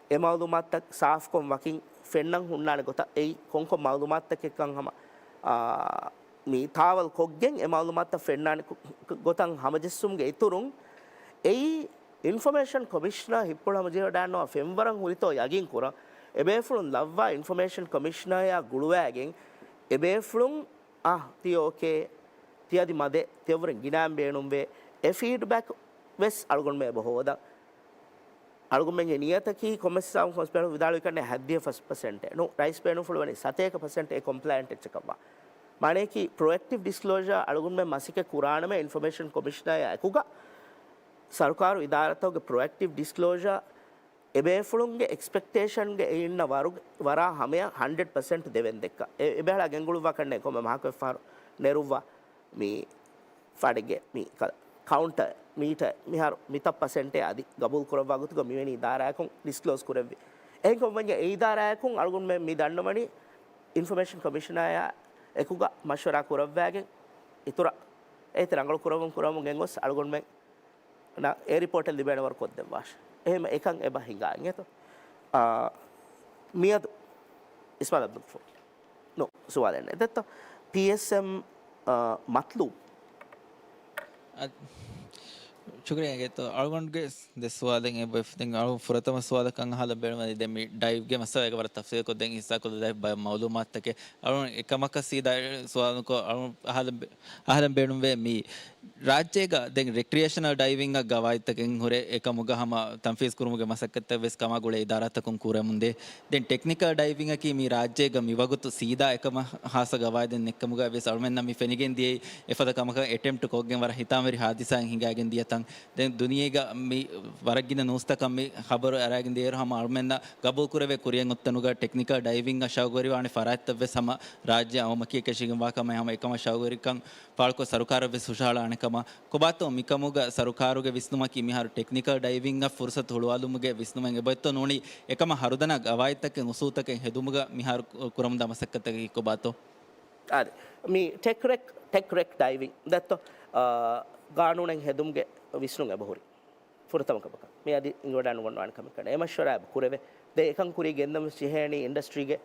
އެ މައުލޫމާތުތައް ސާފުކޮށް ވަކިން ފެންނަން ހުންނާނެ ގޮތަށް އެއީ ކޮންކޮން މައުލޫމާތުތަކެއްކަން ހަމަ، އާ، މި ތާވަލް ކޮށްގެން އެ މައުލޫމާތުތައް ފެންނާނެ ކު-، ކު-، ގޮތަށް ހަމަޖެއްސުމުގެ އިތުރުން އެއީ އިންފޮމޭޝަން ކޮމިޝަނަރ ހިތްޕުޅު ހަމަޖެހިވަޑައިގަންނަވާ ފެންވަރަށް ހުރިތޯ ޔަގީން ކުރަން، އެބޭފުޅުން ލައްވާ އިންފޮމޭޝަން ކޮމިޝަނަރާ ގުޅުވައިގެން، އެބޭފުޅުން އާ، ތި އޯކޭ، ތި އަދި މަދެ، ތިޔަށްވުރެން ގިނައިން ބޭނުންވޭ، އެ ފީޑްބެކް ވެސް އަޅުގަނޑުމެން އެބަ ހޯދަން. އަޅުގަނޑުމެންގެ ނިޔަތަކީ ކޮންމެސް ހިސާބުން ކޮންސްޕެކްޓް ވިދާޅުވި ކަންނޭ ހަތްދިހަ ފަސް ޕަސެންޓޭ. ނޫން، ރައީސް ބޭނުންފުޅުވަނީ ސަތޭކަ ޕަސެންޓް އެ ކޮމްޕްލަޔަންޓް އެއްޗަކަށްވާ. މާނަޔަކީ ޕްރޮއެކްޓިވް ޑިސްކްލޯޝާ އަޅުގަނޑުމެން މަސައްކަތް ކުރާނަމޭ އިންފޮމޭޝަން ކޮމިޝަނަރާ އެކުގަ ސަރުކާރު އިދާރާތަކުގެ ޕްރޮއެކްޓިވް ޑިސްކްލޯޝާ އެބޭފުޅުންގެ އެކްސްޕެކްޓޭޝަންގެ އިންނަ ވަރު-، ވަރާ ހަމަޔަށް ހަންޑްރެޑް ޕަސެންޓް ދެވެން ދެއްކަ. އެ-، އެބަހަޅާ ގެންގުޅުއްވާ ކަންނޭ ކޮންމެ މަހަކު އެއްފަހަރު ނެރުއްވާ މި ފާޑެއްގެ މި ކަ-، ކައުންޓަ މީޓަ މިހާރު މިތައް ޕަސެންޓޭ އަދި ގަބޫލު ކުރައްވާ ގޮތުގަ މިވެނި އިދާރާއަކުން ޑިސްކްލޯސް ކުރެއްވި. އެހެންކަމުން ވަންޏާ އެ އިދާރާއަކުން އަޅުގަނޑުމެން މި ދަންނަވަނީ އިންފޮމޭޝަން ކޮމިޝަނާއާ އެކުގަ މަޝްވަރާ ކުރައްވާގެން އިތުރަށް އޭތި ރަނގަޅު ކުރަމުން ކުރަމުން ގެންގޮސް އަޅުގަނޑުމެން އޭ ރިޕޯޓެއް ލިބޭނެ ވަރު ކޮށްދެއްވާށެ. އެހެން އެކަން އެބަ ހިނގާ އިނގޭތޯ. އާ، މިއަދު އިސްމާލް އަބްދުލް ގަފޫރު. ނޫން، ސުވާލެއް ނެތް. ދެއްތޯ؟ ޕީއެސްއެމް، އާ، މަތްލޫބް. އަ، ޝުކުރިއްޔާ އިނގޭތޯ. އަޅުގަނޑުގެ ދެ ސުވާލެއް އެބަ ދެން އަޅު ފުރަތަމަ ސުވާލަކަށް އަހާލަން ބޭނުންވަނީ ދެން މި ޑައިވްގެ މައްސަލަ ވަރަށް ތަފްސީލްކޮށް ދެން ހިއްސާކޮށްލަދާ ބައެއް މައުލޫމާތުތަކެއް. އަޅު އެކަމަކަށް ސީދާ ސުވާލުކޮށް އަޅު އަހާލަން ބޭ-، އަހާލަން ބޭނުންވޭ މި ރާއްޖޭގަ ދެން ރެކްރިއޭޝަނަލް ޑައިވިންއަށް ގަވާއިދުތަކެއް ހުރެ އެކަމުގަ ހަމަ ތަންފީޒް ކުރުމުގެ މަސައްކަތްތައް ވެސް ކަމާ ގުޅޭ އިދާރާތަކުން ކުރަމުންދޭ. ދެން ޓެކްނިކަލް ޑައިވިންއަކީ މި ރާއްޖޭގަ މިވަގުތު ސީދާ އެކަމަށް ހާއްސަ ގަވާއިދެއް ނެތްކަމުގަ ވެސް އަޅުމެންނަށް މި ފެނިގެން ދިޔައީ އެފަދަ ކަމަކަށް އެޓެމްޕްޓް ކޮށްގެން ވަރަށް ހިތާމަވެރި ހާދިސާއެއް ހިނގާގެން ދިޔަތަން. ދެން ދުނިޔޭގަ މި ވަރަށް ގިނަ ނޫސްތަކަށް މި ޚަބަރު އަރާގެން ދިޔައިރު ހަމަ އަޅުމެންނަށް ގަބޫލު ކުރެވޭ ކުރިއަށް އޮތްތަނުގަ ޓެކްނިކަލް ޑައިވިންއަށް ޝައުގުވެރިވާނެ ފަރާތްތައް ވެސް ހަމަ ރާއްޖެ އައުމަކީ އެކަށީގެންވާ ކަމެއް. ހަމަ އެކަމަށް ޝައުގުވެރިކަން ފާޅުކޮށް ސަރުކާރަށް ވެސް ހުށަހަޅާނެ ކަމަށް. ކޮބާތޯ މިކަމުގަ ސަރުކާރުގެ ވިސްނުމަކީ މިހާރު ޓެކްނިކަލް ޑައިވިންއަށް ފުރުސަތު ހުޅުވާލުމުގެ ވިސްނުމެއް އެބައޮތްތޯ ނޫނީ އެކަމަށް ހަރުދަނާ ގަވާއިދުތަކެއް އުސޫލުތަކެއް ހެދުމުގަ މިހާރު ކުރަމުންދާ މަސައްކަތަކީ ކޮބާތޯ؟ އާދެ، މި ޓެކްރެކް، ޓެކްރެކް ޑައިވިން ދެއްތޯ، އާ، ގާނޫނެއް ހެދުމުގެ ވިސްނުން އެބަހުރި. ފުރަތަމަ ކަމަކަށް މި އަދި އިނގިވަޑާނުގަންނަވާނެ ކަމެއް ކަން އެ މަޝްވަރާ އެބަ ކުރެވޭ. ދެން އެކަން ކުރީ ގެންދަން ވެސް ޖެހޭނީ އިންޑަސްޓްރީގެ،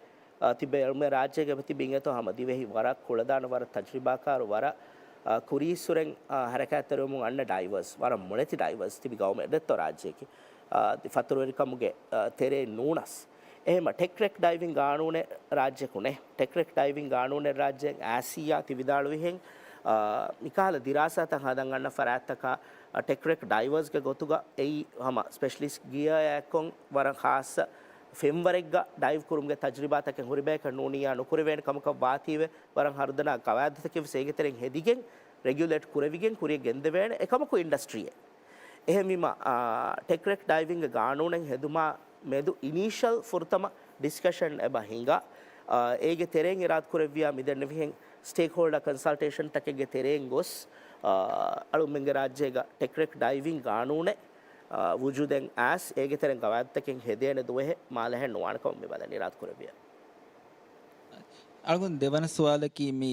އާ، ތިބޭ އެޅުމެއް ރާއްޖޭގެ ތިބި އިނގޭތޯ ހަމަ ދިވެހި ވަރަށް ކުޅަދާނަ ވަރަށް ތަޖުރިބާކާރު ވަރަށް، އާ، ކުރީއްސުރެން، އާ، ހަރަކާތްތެރިވަމުން އަންނަ ޑައިވަރސް ވަރަށް މޮޅެތި ޑައިވަރސް ތިބި ގައުމެއް ދެއްތޯ ރާއްޖެއަކީ. އާ، ފަތުރުވެރިކަމުގެ، އާ، ތެރޭ ނޫނަސް. އެހެމަ ޓެކްރެކް ޑައިވިން ގާނޫނެއް ރާއްޖެކު ނެ. ޓެކްރެކް ޑައިވިން ގާނޫނެއް ރާއްޖެ އާސިޔާ ތި ވިދާޅުވިހެން، އާ، މިކަހަލަ ދިރާސާތައް ހަދަން އަންނަ ފަރާތްތަކާ، އާ، ޓެކްރެކް ޑައިވަރސްގެ ގޮތުގަ އެއީ ހަމަ ސްޕެޝަލިސްޓް ގިއަރއެއްކޮން ވަރަށް ޚާއްސަ ފެންވަރެއްގަ ޑައިވް ކުރުމުގެ ތަޖްރިބާތަކެއް ހުރި ބަޔަކަށް ނޫނިއްޔާ ނުކުރެވޭނެ ކަމަކަށް ވާތީވެ، ވަރަށް ހަރުދަނާ ގަވާއިދުތަކެއްވެސް އޭގެ ތެރެއިން ހެދިގެން، ރެގިއުލޭޓް ކުރެވިގެން ކުރިޔަށް ގެންދެވޭނެ އެކަމަކު އިންޑަސްޓްރީއެއް. އެހެންވީމަ، އާ، ޓެކްރެކް ޑައިވިންގ ގާނޫނެއް ހެދުމާ މެދު އިނީޝަލް ފުރަތަމަ ޑިސްކަޝަން އެބަ ހިނގާ، އާ، އޭގެ ތެރެއިން އިރާދަކުރެއްވިޔާ މިދެންނެވިހެން ސްޓޭކްހޯލްޑަ ކަންސަލްޓޭޝަންތަކެއްގެ ތެރެއިން ގޮސް، އާ، އަޅުމެންގެ ރާއްޖޭގަ ޓެކްރެކް ޑައިވިން ގާނޫނެއް، އާ، ވުޖޫދެއް އައިސް އޭގެ ތެރެއިން ގަވާއިދުތަކެއް ހެދޭނެ ދުވަހެއް މާލެހެއް ނުވާނެ ކަމަށް މި ބަލަން އިރާދަކުރެއްވިޔާ. އަޅުގަނޑު ދެވަނަ ސުވާލަކީ މި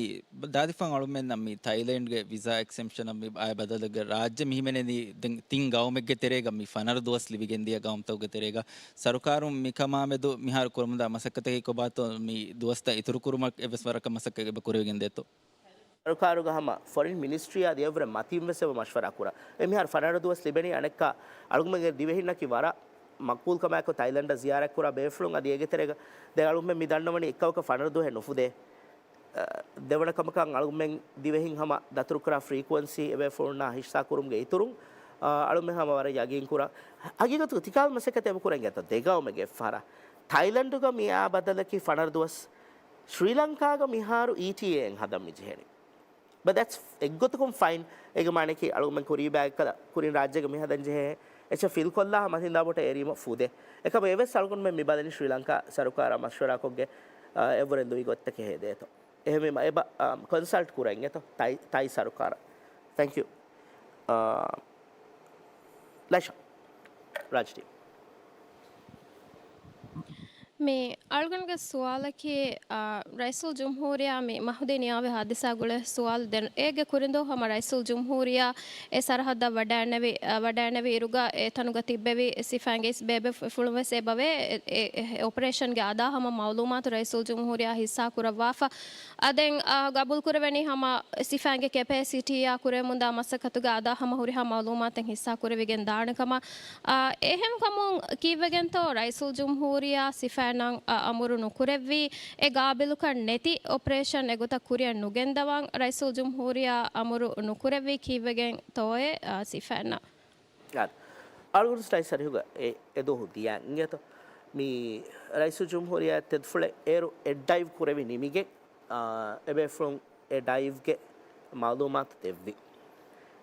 ދާދިފަން އަޅުމެންނަށް މި ތައިލެންޑްގެ ވިސާ އެކްސެމްޝަނަށް މި އާއި ބަދަލުގެ ރާއްޖެ މި ހިމެނެނީ ދެން ތިން ގައުމެއްގެ ތެރޭގަ މި ފަނަރަ ދުވަސް ލިބިގެން ދިޔަ ގައުމުތަކުގެ ތެރޭގަ. ސަރުކާރުން މިކަމާމެދު މިހާރު ކުރަމުންދާ މަސައްކަތަކީ ކޮބާތޯ މި ދުވަސްތައް އިތުރުކުރުމަށް އެއްވެސް ވަރަކަށް މަސައްކަތް އެބަ ކުރެވިގެން ދޭތޯ؟ ސަރުކާރުގަ ހަމަ ފޮރިން މިނިސްޓްރީއާ ދިޔައިރު މަތިންވެސް އެބަ މަޝްވަރާ ކުރާ. އެ މިހާރު ފަނަރަ ދުވަސް ލިބެނީ އަނެއްކާ އަޅުގަނޑުގެ ދިވެހިންނަކީ ވަރަށް މަގުބޫލު ކަމާއެކު ތައިލެންޑަށް ޒިޔާރަތް ކުރާ ބޭފުޅުން އަދި އޭގެ ތެރޭގަ ދެން އަޅުގަނޑުމެން މި ދަންނަވަނީ އެއްކަމަކަށް ފަނަރަ ދުވަހެއް ނުފުދޭ. އަ، ދެވަނަ ކަމަކަށް އަޅުގަނޑުމެން ދިވެހިން ހަމަ ދަތުރުކުރާ ފްރީކުއެންސީ އެބޭފުޅުންނާ ހިއްސާކުރުމުގެ އިތުރުން، އަ، އަޅުގަނޑުމެން ހަމަ ވަރަށް ޔަގީން ކުރާ. ހަގީގަތުގަ ތިކަހަލަ މަސައްކަތެއް އެބަ ކުރަން ގެތަ ދެ ގައުމެއްގެ އެއްފަހަރާ. ތައިލެންޑުގަ މިއާ ބަދަލަކީ ފަނަރަ ދުވަސް. ޝްރީލަންކާގަ މިހާރު އީޓީއޭއެއް ހަދަން މި ޖެހެނީ. But that's އެއްގޮތަކުން ފައިން. އޭގެ މާނައަކީ އަޅުގަނޑުމެން ކުރީ ބައެއްކަލަ ކުރިން ރާއްޖޭގަ މި ހަދަން ޖެހޭ އެއްޗެއް ފިލްކޮށްލާ މަތިންދާބޯޓަށް އެރީމަ ފުދޭ. އެކަމަ އެވެސް އަޅުގަނޑުމެން މި ބަލަނީ ޝްރީލަންކާ ސަރުކާރާ މަޝްވަރާކޮށްގެ، އާ، އެއްވުރެން ލުއި ގޮތްތަކެއް ހެދޭތޯ. އެހެންވީމަ އެބަ، އާ، ކޮންސަލްޓް ކުރަން އެތޯ ތައި، ތައި ސަރުކާރަށް. ތެންކް ޔޫ. އާ، ލައިޝާ. ރާޖް ޓީމް. މި އަޅުގަނޑުގެ ސުވާލަކީ، އާ، ރައީސުލްޖުމްހޫރިއްޔާ މި މަހުދީ ނިޔާވި ހާދިސާ ގުޅޭ ސުވާލު ދެން. އޭގެ ކުރިންދޫ ހަމަ ރައީސުލްޖުމްހޫރިއްޔާ އެ ސަރަހައްދަށް ވަޑައިނެވި، އަ، ވަޑައިނެވި އިރުގަ އެ ތަނުގަ ތިއްބެވި ސިފައިންގެ އިސް ބޭބެފުޅުން ވެސް އެބަވޭ. އެ، އެ، އެ އޮޕަރޭޝަންގެ އަދާ ހަމަ މައުލޫމާތު ރައީސުލްޖުމްހޫރިއްޔާ ހިއްސާ ކުރައްވާފަ. އަ، ދެން، އަ، ގަބޫލު ކުރެވެނީ ހަމަ ސިފައިންގެ ކެޕޭސިޓީއާ ކުރެވެމުންދާ މަސައްކަތުގެ އަދާ ހަމަ ހުރިހާ މައުލޫމާތެއް ހިއްސާ ކުރެވިގެން ދާނެ ކަމަށް. އާ، އެހެން ކަމުން ކީއްވެގެންތޯ ރައީސުލްޖުމްހޫރިއްޔާ ސިފައިންނަށް، އާ، އަމުރު ނުކުރެއްވީ އެ ގާބިލުކަން ނެތި އޮޕަރޭޝަން އެގޮތަށް ކުރިއަށް ނުގެންދަވަން ރައީސުލްޖުމްހޫރިއްޔާ އަމުރު ނުކުރެއްވީ ކީއްވެގެންތޯއޭ، އާ، ސިފައިންނަށް؟ އާދެ. އަޅުގަނޑު ސްޓައި ސަރިހުގަ އެ، އެ ދުވަހު ދިޔަ އިނގޭތޯ. މި ރައީސުލްޖުމްހޫރިއްޔާ ތެދުފުޅެއް އޭރު އެ ޑައިވް ކުރެވި ނިމިގެން، އާ، އެބޭފުޅުން އެ ޑައިވްގެ މައުލޫމާތު ދެއްވި.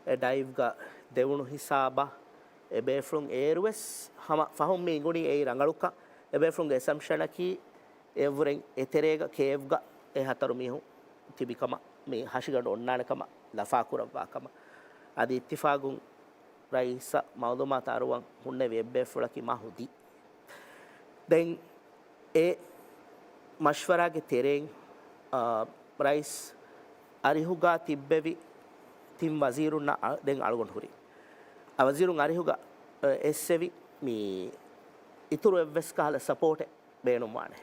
އެ ޑައިވްގަ ދެވުނު ހިސާބަށް އެބޭފުޅުން އޭރުވެސް ހަމަ ފަހުން މި އިނގުނީ އެއީ ރަނގަޅުކަން. އެބޭފުޅުންގެ އެސަމްޝަނަކީ އެއަށްވުރެން އެތެރޭގަ ކޭވްގަ އެ ހަތަރު މީހުން ތިބި ކަމަށް، މި ހަށިގަނޑު އޮންނާނެ ކަމަށް ލަފާކުރައްވާ ކަމަށް. އަދި އިއްތިފާގުން ރައީސަށް މައުލޫމާތު އަރުވަން ހުންނެވި އެއްބޭފުޅަކީ މަހުދީ. ދެން އެ މަޝްވަރާގެ ތެރެއިން، އާ، ރައީސް އަރިހުގާ ތިއްބެވި ތިން ވަޒީރުންނަށް އަ-، ދެން އަޅުގަނޑު ހުރި. އަ، ވަޒީރުން އަރިހުގަ، އަ، އެއްސެވި މި އިތުރު އެއްވެސް ކަހަލަ ސަޕޯޓެއް ބޭނުންވާނެ.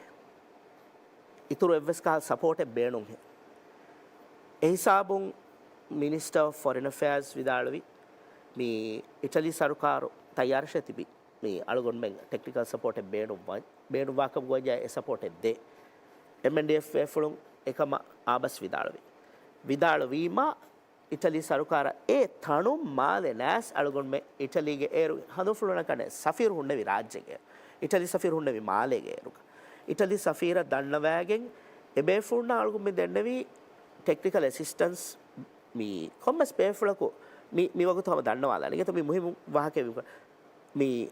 އިތުރު އެއްވެސް ކަހަލަ ސަޕޯޓެއް ބޭނުންހޭ. އެހިސާބުން މިނިސްޓަރ އޮފް ފޮރިން އެފެއާޒް ވިދާޅުވި، މި އިޓަލީ ސަރުކާރު ތައްޔާރަށޭ ތިބި މި އަޅުގަނޑުމެން ޓެކްނިކަލް ސަޕޯޓެއް ބޭނުންވަ-، ބޭނުންވާކަމަށް ގޮވައްޔާ އެ ސަޕޯޓެއް ދޭ. އެމްއެންޑީއެފް ބޭފުޅުން އެކަމަށް އާބަސް ވިދާޅުވި. ވިދާޅުވީމަ، އިޓަލީ ސަރުކާރަށް އެ ތަނުން މާލެ ނާސް އަޅުގަނޑުމެން އިޓަލީގެ އޭރު ހަނދުފުޅުނަކަނެ ސަފީރު ހުންނެވި ރާއްޖޭގެ، އިޓަލީ ސަފީރު ހުންނެވި މާލޭގެ އޭރުގަ. އިޓަލީ ސަފީރަށް ދަންނަވައިގެން އެބޭފުޅުންނާ އަޅުގަނޑުމެން ދެންނެވީ ޓެކްނިކަލް އެސިސްޓަންސް މި ކޮންމެސް ބޭފުޅަކު މި، މި ވަގުތު ހަމަ ދަންނަވާލާނެ. އިނގޭތޯ މި މުހިއްމު ވާހަކައެއް ވި-، މި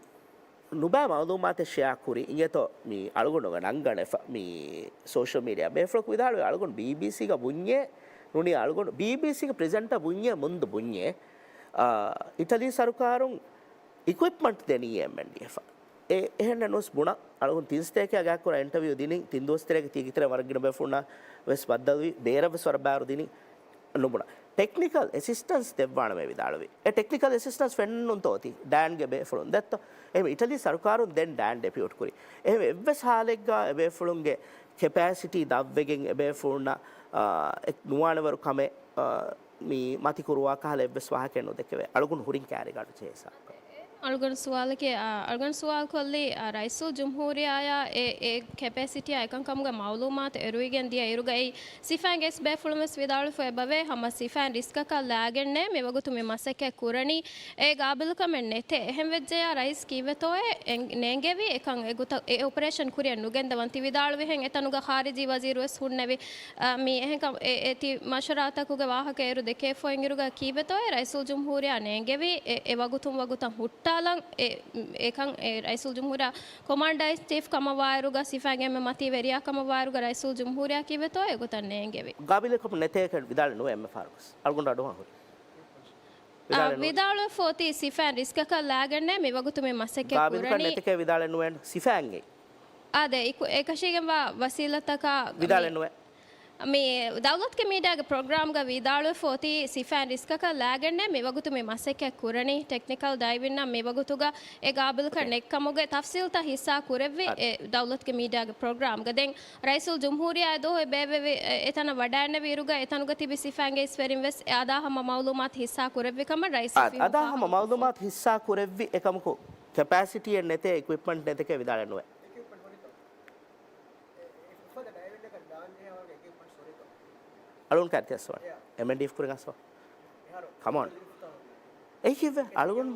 ނުބައި މައުލޫމާތެއް ޝެއާ ކުރި، އިނގޭތޯ މި އަޅުގަނޑު ނަންގަނެފަ، މި ސޯޝަލް މީޑިއާ ބޭފުޅަކު ވިދާޅުވި އަޅުގަނޑު ބީބީސީގަ ބުންޏޭ، ނޫނީ އަޅުގަނޑު ބީބީސީގެ ޕްރެޒެންޓަ ބުންޏޭ، މުންދު ބުންޏޭ، އާ، އިޓަލީ ސަރުކާރުން އިކުއިޕްމަންޓް ދެނީ އެމްއެންޑީއެފަށް. އެ، އެހެންނެއް ނުވެސް ބުނާ، އަޅުގަނޑު ތިން ސްޓޭކެއް ގާތްކުރާ އިންޓަވިއު ދިނީ، ތިން ދުވަސް ތެރޭގަ ތިޔަ ކިތަންމެ ވަރަށް ގިނަ ބޭފުޅުންނާ ވެސް ބައްދަލުވި، ބޭރަށް ވެސް ވަރަށް ބައިވަރު ދިނީ. ނުބުނާ. ޓެކްނިކަލް އެސިސްޓަންސް ދެއްވާނަމޭ ވިދާޅުވި. އެ ޓެކްނިކަލް އެސިސްޓަންސް ފެންނުންތޯ ތި ޑޭންގެ ބޭފުޅުން ދެއްތޯ؟ އެހެން އިޓަލީ ސަރުކާރުން ދެން ޑޭން ޑެޕިއުޓް ކުރި. އެހެން އެއްވެސް ހާލެއްގަ އެބޭފުޅުންގެ ކެޕޭސިޓީ ދަށްވެގެން އެބޭފުޅުންނަށް، އާ، އެ ނުވާނެވަރު ކަމެއް، އާ، މި މަތިކުރުވާ ކަހަލަ އެއްވެސް ވާހަކައެއް ނުދެކެވޭ. އަޅުގަނޑު ހުރިން ކާރިގަ އަޑު ޖެހޭ ހިސާބަކަށް. އަޅުގަނޑު ސުވާލަކީ، އާ، އަޅުގަނޑު ސުވާލު ކޮށްލީ، އާ، ރައީސުލް ޖުމްހޫރިއްޔާއާ އެ، އެ ކެޕޭސިޓީއާ އެކަންކަމުގެ މައުލޫމާތު އެރުވިގެން ދިޔަ އިރުގައި ސިފައިންގެ އިސް ބޭފުޅުން ވެސް ވިދާޅުވެފަ އެބަވޭ، ހަމަ ސިފައިން ރިސްކަކަށް ލާގެންނޭ މިވަގުތު މި މަސައްކަތް ކުރަނީ. އެ ގާބިލުކަމެއް ނެތޭ. އެހެން ވެއްޖެޔާ ރައީސް ކީއްވެތޯއޭ އެން-، ނޭނގެވީ އެކަން އެގޮތަށް އެ އޮޕަރޭޝަން ކުރިއަށް ނުގެންދަވަން ތި ވިދާޅުވިހެން އެތަނުގަ ޚާރިޖީ ވަޒީރު ވެސް ހުންނެވި. އާ، މި އެހެންކަމް އެ، އެ ތި މަޝްވަރާތަކުގެ ވާހަކަ އޭރު ދެކޭ ފޮއިން އިރުގަ ކީއްވެތޯއޭ ރައީސުލް ޖުމްހޫރިއްޔާ ނޭނގެވީ އެ، އެ ވަގުތުން ވަގުތަށް ހުއްޓާލަން އެ، އެކަން އެ ރައީސުލް ޖުމްހޫރިއްޔާ ކޮމާންޑަރ އިން ޗީފް ކަމަށް ވާއިރުގަ ސިފައިންގެ އެންމެ މަތީ ވެރިޔާ ކަމަށް ވާއިރުގަ ރައީސުލް ޖުމްހޫރިއްޔާ ކީއްވެތޯ އެގޮތަށް ނޭނގެވީ. ގާބިލެއް ކަމަށް ނެތޭ ވިދާޅެއް ނުވޭ އެންމެ ފަހަރަކުސް. އަޅުގަނޑު އަޑުއަހަން ހުރި. އާ، ވިދާޅެއް ނުވޭ. ވިދާޅުވެފަ އޮތީ ސިފައިން ރިސްކަކަށް ލާގެންނޭ މިވަގުތު މި މަސައްކަތް ގާބިލްކަން ކުރަނީ. ނެތެކޭ ވިދާޅެއް ނުވޭން ސިފައިންގެ. އާދެ، އިކު-، އެކަށީގެންވާ ވަސީލަތަކާ ވިދާޅެއް ނުވޭ. މި ދައުލަތުގެ މީޑިއާގެ ޕްރޮގްރާމްގަ ވިދާޅުވެފަ އޮތީ ސިފައިން ރިސްކަކަށް ލާގެންނޭ މިވަގުތު މި މަސައްކަތް ކުރަނީ. ޓެކްނިކަލް ޑައިވިންނަށް މިވަގުތުގަ އެ ގާބިލްކަން އެކެ. ނެތްކަމުގެ ތަފްސީލްތައް ހިއްސާ ކުރެއްވި އެ ދައުލަތުގެ މީޑިއާގެ ޕްރޮގްރާމްގަ. ދެން ރައީސުލް ޖުމްހޫރިއްޔާ އެ ދުވަހު ބޭއްވެވި އެ، އެތަނަށް ވަޑައިންނެވި އިރުގަ އެތަނުގަ ތިބި ސިފައިންގެ އިސްވެރިން ވެސް އެ އަދާ ހަމަ މައުލޫމާތު ހިއްސާ ކުރެއްވި ކަމަށް ރައީސް އަ-، އަދާ ހަމަ މައުލޫމާތު ހިއްސާ ކުރެއްވި އެކަމަކު ކެޕޭސިޓީއެއް ނެތޭ، އިކްއިޕްމަންޓް ނެތެކޭ ވިދާޅެއް ނުވޭ. އަޅުން ކައިރި އަސްވާ. އެމްއެންޑީއެފް ކުރިން އަސްވާ. ކަމޯން. އެއީ ކީއްވެ؟ އަޅުގަނޑު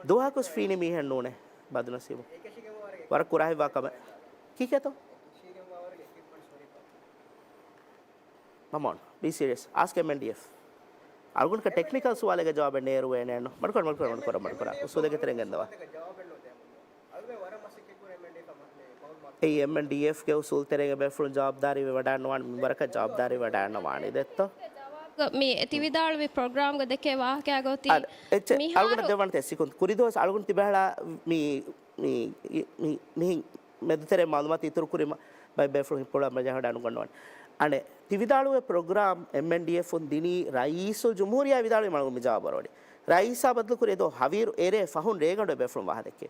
ދުވަހަކުސް ފީނި މީހެއް ނޫނޭ ބަދުނަސީބު. ވަރަށް ކުރާ ހިތްވާ ކަމެއް. ކީކޭތޯ؟ ކަމޯން. ބީ ސީރިއަސް. އާސްކް އެމްއެންޑީއެފް. އަޅުގަނޑަކަށް ޓެކްނިކަލް ސުވާލެއްގެ ޖަވާބެއް ނޭރުވޭނެއެއްނު. މަޑުކުރަ، މަޑުކުރަ، މަޑުކުރަ، މަޑުކުރަ. އުސޫލެއްގެ ތެރެއިން ގެންދަވާ. އެއީ އެމްއެންޑީއެފްގެ އުސޫލު ތެރޭގަ ބޭފުޅުން ޖަވާބުދާރީ ވެވަޑައިންނަވާނެ، މިންވަރަކަށް ޖަވާބުދާރީ ވެވަޑައިންނަވާނެ. ދެއްތޯ؟ މި ތި ވިދާޅުވި ޕްރޮގްރާމްގަ ދެކޭ ވާހަކައިގަ އޮތީ އަދި އެއްޗެއް މިހާރު އަޅުގަނޑަށް ދެއްވަންތަ އެއް ސިކުން. ކުރި ދުވަސް އަޅުގަނޑު ތިބެހަޅާ މި، މި، މި، މި، މިހިން މެދުތެރޭ މައުލޫމާތު އިތުރު ކުރީމަ ބައެއް ބޭފުޅުން ހިތްޕުޅާ މަޖާހަޑާ ނުގަންނަވާނެ. އަނެއް ތި ވިދާޅުވޭ ޕްރޮގްރާމް އެމްއެންޑީއެފުން ދިނީ ރައީސުލް ޖުމްހޫރިއްޔާ ވިދާޅުވީ މަޅު މި ޖަވާބު އަރުވަނީ. ރައީސާ ބަދަލުކުރި އެދޯ ހަވީރު އެރޭ ފަހުން ރޭގަނޑު ބޭފުޅުން ވާހަކަ ދެއްކޭ.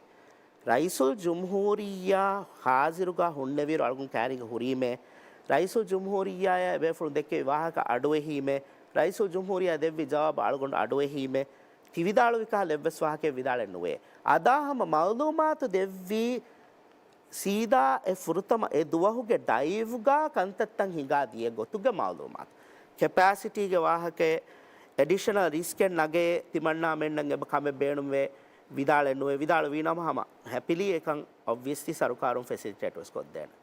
ރައީސުލް ޖުމްހޫރިއްޔާ ހާޒިރުގަ ހުންނެވިއިރު އަޅުގަނޑު ކައިރީގަ ހުރީމޭ. ރައީސުލް ޖުމްހޫރިއްޔާއާ އެބޭފުޅުން ދެއްކެވި ވާހަކަ އަޑުއެހީމޭ. ރައީސުލް ޖުމްހޫރިއްޔާ ދެއްވި ޖަވާބު އަޅުގަނޑު އަޑުއެހީމޭ. ތި ވިދާޅުވި ކަހަލަ އެއްވެސް ވާހަކައެއް ވިދާޅެއް ނުވޭ. އަދާ ހަމަ މައުލޫމާތު ދެއްވީ ސީދާ އެ ފުރަތަމަ އެ ދުވަހުގެ ޑައިވްގަ ކަންތައްތައް ހިނގާ ދިޔަ ގޮތުގެ މައުލޫމާތު. ކެޕޭސިޓީގެ ވާހަކައެއް، އެޑިޝަނަލް ރިސްކެއް ނަގޭ ތިމަންނާމެންނަށް އެބަ ކަމެއް ބޭނުންވޭ ވިދާޅެއް ނުވޭ. ވިދާޅުވީނަމަ ހަމަ ހެޕިލީ އެކަން އޮބްވިއަސްލީ ސަރުކާރުން ފެސިލިޓޭޓް ވެސް ކޮށްދޭނެ.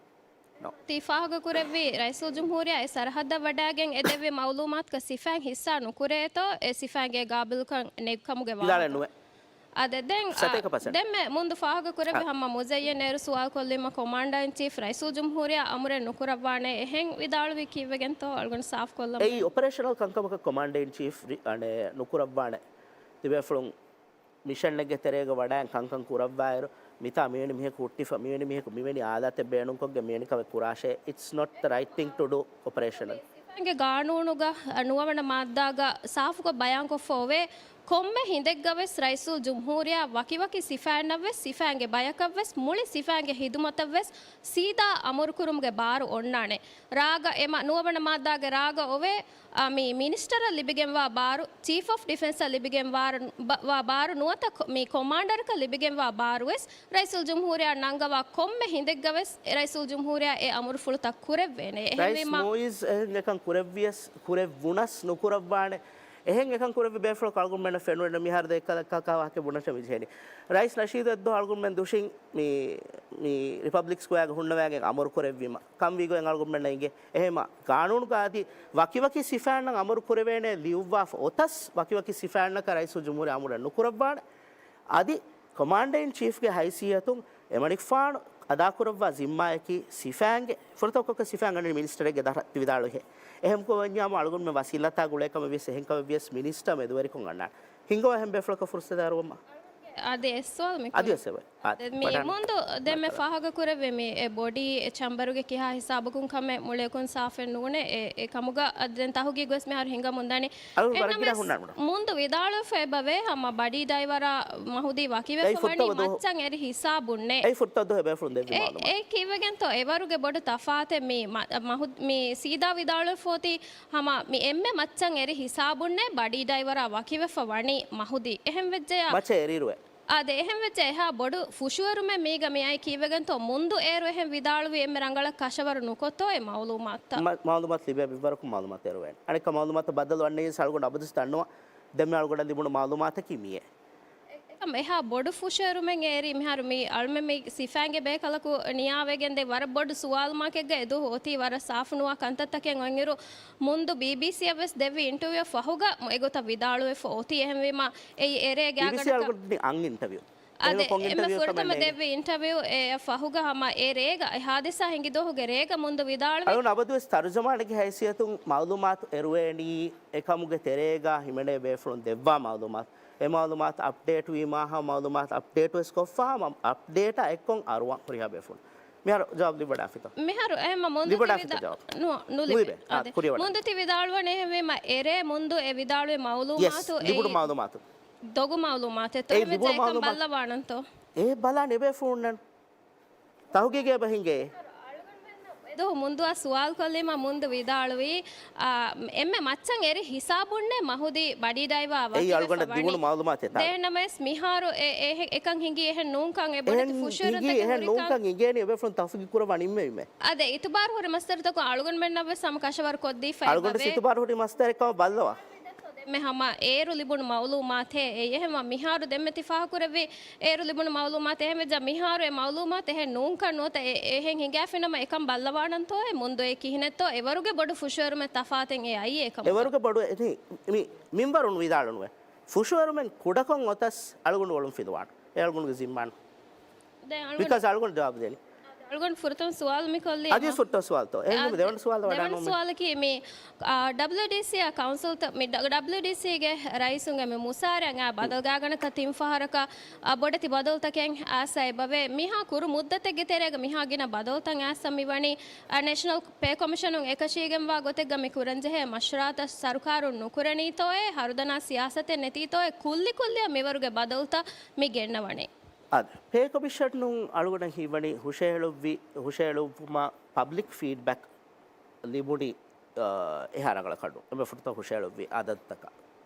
ނޯ. ތި ފާހަގަކުރެއްވީ ރައީސުލްޖުމްހޫރިއްޔާ އެ ސަރަހައްދަށް ވަޑައިގެން އެ ދެއްވި މައުލޫމާތުގަ ސިފައިން ހިއްސާ ނުކުރޭތޯ އެ ސިފައިންގެ ގާބިލްކަން ނެތްކަމުގެ ވާހަކަ. ވިދާޅެއް ނުވޭ. އާދެ، ދެން، އާ، ސަތޭކަ ޕަސެންޓް. ދެންމެ މުންދު ފާހަގަކުރެއްވި އާ. ހަމަ މުޒައްޔަން އޭރު ސުވާލުކޮށްލީމަ ކޮމާންޑަރ އިން ޗީފް ރައީސުލްޖުމްހޫރިއްޔާ އަމުރެއް ނުކުރައްވާނެ އެހެން ވިދާޅުވީ ކީއްވެގެންތޯ؟ އަޅުގަނޑު ސާފުކޮށްލަމުން. އެއީ އޮޕަރޭޝަނަލް ކަންކަމަކަށް ކޮމާންޑަރ އިން ޗީފް ރި-، އަނެއް، ނުކުރައްވާނެ. ތިބޭފުޅުން މިޝަންއެއްގެ ތެރޭގަ ވަޑައިން ކަންކަން ކުރައްވާއިރު، މިތާ މިވެނި މީހަކު ހުއްޓިފަ، މިވެނި މީހަކު މިވެނި އާލާތެއް ބޭނުންކޮށްގެން މިވެނި ކަމެއް ކުރާށޭ، it's not the right thing to do operational. ގެ ގާނޫނުގަ ނުވަވަނަ މާއްދާގަ ސާފުކޮށް ބަޔާންކޮށްފަ އޮވޭ، ކޮންމެ ހިނދެއްގަވެސް ރައީސުލްޖުމްހޫރިއްޔާ ވަކިވަކި ސިފައިންނަށްވެސް، ސިފައިންގެ ބަޔަކަށްވެސް، މުޅި ސިފައިންގެ ހިދުމަތަށްވެސް ސީދާ އަމުރުކުރުމުގެ ބާރު އޮންނާނެ. ރާގަ އެމަ-، ނުވަވަނަ މާއްދާގެ ރާގަ އޮވޭ، އާ، މި މިނިސްޓަރަށް ލިބިގެންވާ ބާރު، ޗީފް އޮފް ޑިފެންސަށް ލިބިގެން ވާ-، ބަ-، ވާ ބާރު ނުވަތަ ކޮ-، މި ކޮމާންޑަރަކަށް ލިބިގެންވާ ބާރުވެސް ރައީސުލްޖުމްހޫރިއްޔާ ނަންގަވާ ކޮންމެ ހިނދެއްގަވެސް ރައީސުލްޖުމްހޫރިއްޔާ އެ އަމުރުފުޅުތައް ކުރެއްވޭނެ. ރައީސް އެހެންވީމާ، މުއިއްޒު އެހެން އެކަން ކުރެއްވިޔަސް، ކުރެއްވުނަސް ނުކުރައްވާނެ. އެހެން އެކަން ކުރެއްވި ބޭފުޅަކު އަޅުގަނޑުމެންނަށް ފެނުނެއްނު. މިހާރު ދެއްކަލަކަކާ ވާހަކަ ބުނަށެ މިޖެހެނީ. ރައީސް ނަޝީދު އެއްދުވަހު އަޅުގަނޑުމެން ދުށިން މި، މި ރިޕަބްލިކް ސްކޮޔާގަ ހުންނަވައިގެން އަމުރު ކުރެއްވީމަ. ކަންވީގޮތް އަޅުގަނޑުމެންނަށް އިނގޭ. އެހެމަ ގާނޫނުގަ އަދި ވަކިވަކި ސިފައިންނަށް އަމުރު ކުރެވޭނެ ލިޔުއްވާފަ އޮތަސް، ވަކިވަކި ސިފައިންނަކަށް ރައީސުލްޖުމްހޫރިއްޔާ އަމުރެއް ނުކުރައްވާނެ. އަދި ކޮމާންޑަރ އިން ޗީފްގެ ހައިސިއްޔަތުން އެމަނިކުފާނު އަދާކުރައްވާ ޒިންމާއަކީ ސިފައިންގެ، ފުރަތަމަ ކޮށް ސިފައިން އަންނަނީ މިނިސްޓަރެއްގެ ދަށަށް ތި ވިދާޅުވިހެން. އެހެންކޮށް ވަންޏާމު އަޅުގަނޑުމެން ވަސީލަތާ ގުޅޭ ކަމެއް ވިޔަސް އެހެން ކަމެއް ވިޔަސް މިނިސްޓަރ މެދުވެރިކޮށް އަންނާނެ. ހިނގަވާ އެހެން ބޭފުޅަކަށް ފުރުސަތު އަރުވަމާ. އަދި އެއް ސުވާލު މި އަދި ވެސް އެބަ. އާ، ދެން މި ބަޓާން މުންދު ދެންމެ ބަޓާން. ފާހަގަ ކުރެއްވި މި އެ ބޮޑީ އެ ޗަމްބަރުގެ ކިހާ ހިސާބަކުން ކަމެއް މުޅިއަކުން ސާފެއް ނޫނޭ. އެ، އެ ކަމުގަ އަދި ދެން ތަހުގީގު ވެސް މިހާރު ހިނގަމުން ދަނީ. އަޅުގަނޑު ވަރަށް ގިނަ އެހެންނަމަވެސް ހުންނާނެ ބުނާ. މުންދު ވިދާޅުވެފަ އެބަވޭ ހަމަ ބަޑީ ޑައިވަރާ މަހުދީ ވަކިވެފަ ވަނީ މައްޗަށް އެރި ހިސާބުންނޭ. އެއީ ފުރަތަމަ ދުވަހު އެބޭފުޅުން ދެއްވި އެ، މައުލޫމާތު. އެ ކީއްވެގެންތޯ އެވަރުގެ ބޮޑު ތަފާތެއް މި މަ-، މަހު-، މި ސީދާ ވިދާޅުވެފަ އޮތީ ހަމަ މި އެންމެ މައްޗަށް އެރި ހިސާބުންނޭ ބަޑީ ޑައިވަރާ ވަކިވެފަ ވަނީ މަހުދީ. އެހެން ވެއްޖެޔާ. މައްޗަށް އެރިއިރު އެ. އާދެ، އެހެން ވެއްޖެ އެހާ ބޮޑު ފުށުއެރުމެއް މީގަ މިއައި ކީއްވެގެންތޯ؟ މުންދު އޭރު އެހެން ވިދާޅުވި އެންމެ ރަނގަޅަށް ކަށަވަރު ނުކޮށްތޯ އެ މައުލޫމާތުތައް؟ މަ-، މައުލޫމާތު ލިބޭ މިންވަރަކު މައުލޫމާތު އެރުވޭނެ. އަނެއްކާ މައުލޫމާތު ބަދަލު ވަންނައީ އަޅުގަނޑު އަބަދުސް ދަންނަވާ ދެންމެ އަޅުގަނޑަށް ލިބުނު މައުލޫމާތަކީ މިއޭ. އެކަމް އެހާ ބޮޑު ފުށުއެރުމެއް އޭރީ މިހާރު މި އަޅުމެން މި ސިފައިންގެ ބޭކަލަކު ނިޔާވެގެން ދެން ވަރަށް ބޮޑު ސުވާލު މާކެއްގަ އެ ދުވަހު އޮތީ ވަރަށް ސާފުނުވާ ކަންތައްތަކެއް އޮތްއިރު މުންދު ބީބީސީއަށް ވެސް ދެއްވި އިންޓަވިއުއަށް ފަހުގަ އެގޮތަށް ވިދާޅުވެފަ އޮތީ. އެހެންވީމަ އެއީ އެރޭގެ ބީބީސީ އަޅުގަނޑަކަށް އަން އިންޓަވިއު. އާދެ، ކޮން އެންމެ އިންޓަވިއު ފުރަތަމަ ކަމެއް ނޭނގެ؟ ދެއްވި އިންޓަވިއު އެއަށް ފަހުގަ ހަމަ އެ ރޭގަ، އެ ހާދިސާ ހިނގި ދުވަހުގެ ރޭގަ މުންދު ވިދާޅުވި. އަޅުން އަބަދުވެސް ތަރުޖަމާނެއްގެ ހައިސިއްޔަތުން މައުލޫމާތު އެރުވޭނީ އެކަމުގެ ތެރޭގަ ހިމެނޭ ބޭފުޅުން ދެއްވާ މައުލޫމާތު. އެ މައުލޫމާތު އަޕްޑޭޓް ވީމާ ހަމަ މައުލޫމާތު އަޕްޑޭޓް ވެސް ކޮށްފަ ހަމަ އަޕްޑޭޓާ އެއްކޮށް އަރުވަން ހުރިހާ ބޭފުޅުން. މިހާރު ޖަވާބު ލިބިވަޑާފިތޯ؟ މިހާރު އެހެންމަ މުންދު ލިބިވަޑާފިތޯ ތިވިދާ-، ނު-، ނުލިބޭ. ނުލިބޭ. އާ، އާދެ. ކުރިއަށް ވަޑާ. މުންދު ތި ވިދާޅުވަނީ އެހެންވީމަ އެރޭ މުންދު އެ ވިދާޅުވި ޔެސް، މައުލޫމާތު ލިބުނު އެއީ މައުލޫމާތު. ދޮގު މައުލޫމާތެއްތޯ؟ އެ އެހެން ވެއްޖެ ލިބުނު އެކަން މައުލޫމާ-، ބައްލަވާނަންތޯ؟ އެ ބަލާނެ ބޭފުޅުންނަން. ތަހުގީގޭ ބަހިނގޭ. އެދުވަހު މުންދުއަށް ސުވާލު ކޮށްލީމަ މުންދު ވިދާޅުވީ، އާ، އެންމެ މައްޗަށް އެރި ހިސާބުންނޭ މަހުދީ ބަޑީ ޑައިވާ އެއީ ވަކިވެފަ އަޅުގަނޑަށް ވަނީ. ދިވުނު މައުލޫމާތެއް ތާ. ދެންނަމަވެސް މިހާރު އެ، އެ، އެކަން ހިނގީ އެހެން ނޫންކަން އެ ބޮޑެތި އެހެން ފުށުއެރުންތަކެއް ހިނގީ އެހެން ހުރިކަން. ނޫންކަން ހިނގޭނީ އެބޭފުޅުން ތަފްސީލް ކުރައްވާ ނިންމެވީމޭ. އާދެ، އިތުބާރު ހުރި މަސްދަރުތަކުން އަޅުގަނޑުމެންނަށް ވެސް ހަމަ ކަށަވަރު ކޮށްދީފައި އަޅުގަނޑު ވެސް ވޭ. އިތުބާރު ހުރި މަސްދަރެއް ކަމަށް ބައްލަވާ. ދެންމެ ހަމަ އޭރު ލިބުނު މައުލޫމާތެއް އެއީ އެހެންވާ މިހާރު ދެންމެ ތި ފާހަގަކުރެއްވި އޭރު ލިބުނު މައުލޫމާތެއް އެހެން ވެއްޖާ މިހާރު އެ މައުލޫމާތު އެހެން ނޫންކަން ނުވަތަ އެ، އެހެން ހިނގާފިނަމަ އެކަން ބައްލަވާނަންތޯ އެ މުންދު އެ ކިހިނެއްތޯ އެވަރުގެ ބޮޑު ފުށުއެރުމެއް ތަފާތެއް އެ އައީ އެކަމަކަށް. އެވަރުގެ ބޮޑު އެ، މި، މި މިންވަރުން ވިދާޅުނުވެ. ފުށުއެރުމެއް ކުޑަކޮށް އޮތަސް އަޅުގަނޑު އޮޅުން ފިލުވާން. އެ އަޅުގަނޑުގެ ޒިންމާނު. ދެން އަޅުގަނޑު، ބިކާސް އަޅުގަނޑު ޖަވާބު ދޭނީ. އަޅުގަނޑު ފުރަތަމަ ސުވާލު މި ކޮށްލީ އަދި އަމާ. ސުއްޓަ ސުވާލުތޯ؟ އެހެން އާ، މި ދެވަނަ ސުވާލު ދެވަނަ ވަޑާނުމެ. ސުވާލަކީ މި، އާ، ޑަބްލިއުޑީސީއާ ކައުންސިލްތައް، މި ޑަ-، ޑަބްލިއުޑީސީގެ ރައީސުންގެ މި މުސާރައަށް އާ ބަދަލު ގާގަނޑަކަށް ތިން ފަހަރަކަށް، އާ، ބޮޑެތި ބަދަލުތަކެއް އައިސް އެބަވޭ. މިހާ ކުރު މުއްދަތެއްގެ ތެރޭގަ މިހާ ގިނަ ބަދަލުތައް އައިސް މިވަނީ، އާ، ނޭޝަނަލް ޕޭ ކޮމިޝަނުން އެކަށީގެންވާ ގޮތެއްގަ މި ކުރަންޖެހޭ މަޝްވަރާތައް ސަރުކާރުން ނުކުރަނީތޯއޭ، ހަރުދަނާ ސިޔާސަތެއް ނެތީތޯއޭ، ކުއްލި ކުއްލިއަށް މިވަރުގެ ބަދަލުތައް މި ގެންނަވަނީ. އާދެ، ޕޭ ކޮމިޝަނުން އަޅުގަނޑަށް ހީވަނީ ހުށަހެޅުއްވި، ހުށަހެޅުއްވުމަށް ޕަބްލިކް ފީޑްބެކް ލިބުނީ، އާ، އެހާ ރަނގަޅަށް ކަނޑު. އެންމެ ފުރަތަމަ ހުށަހެޅުއްވި އާދަދުތަކަށް.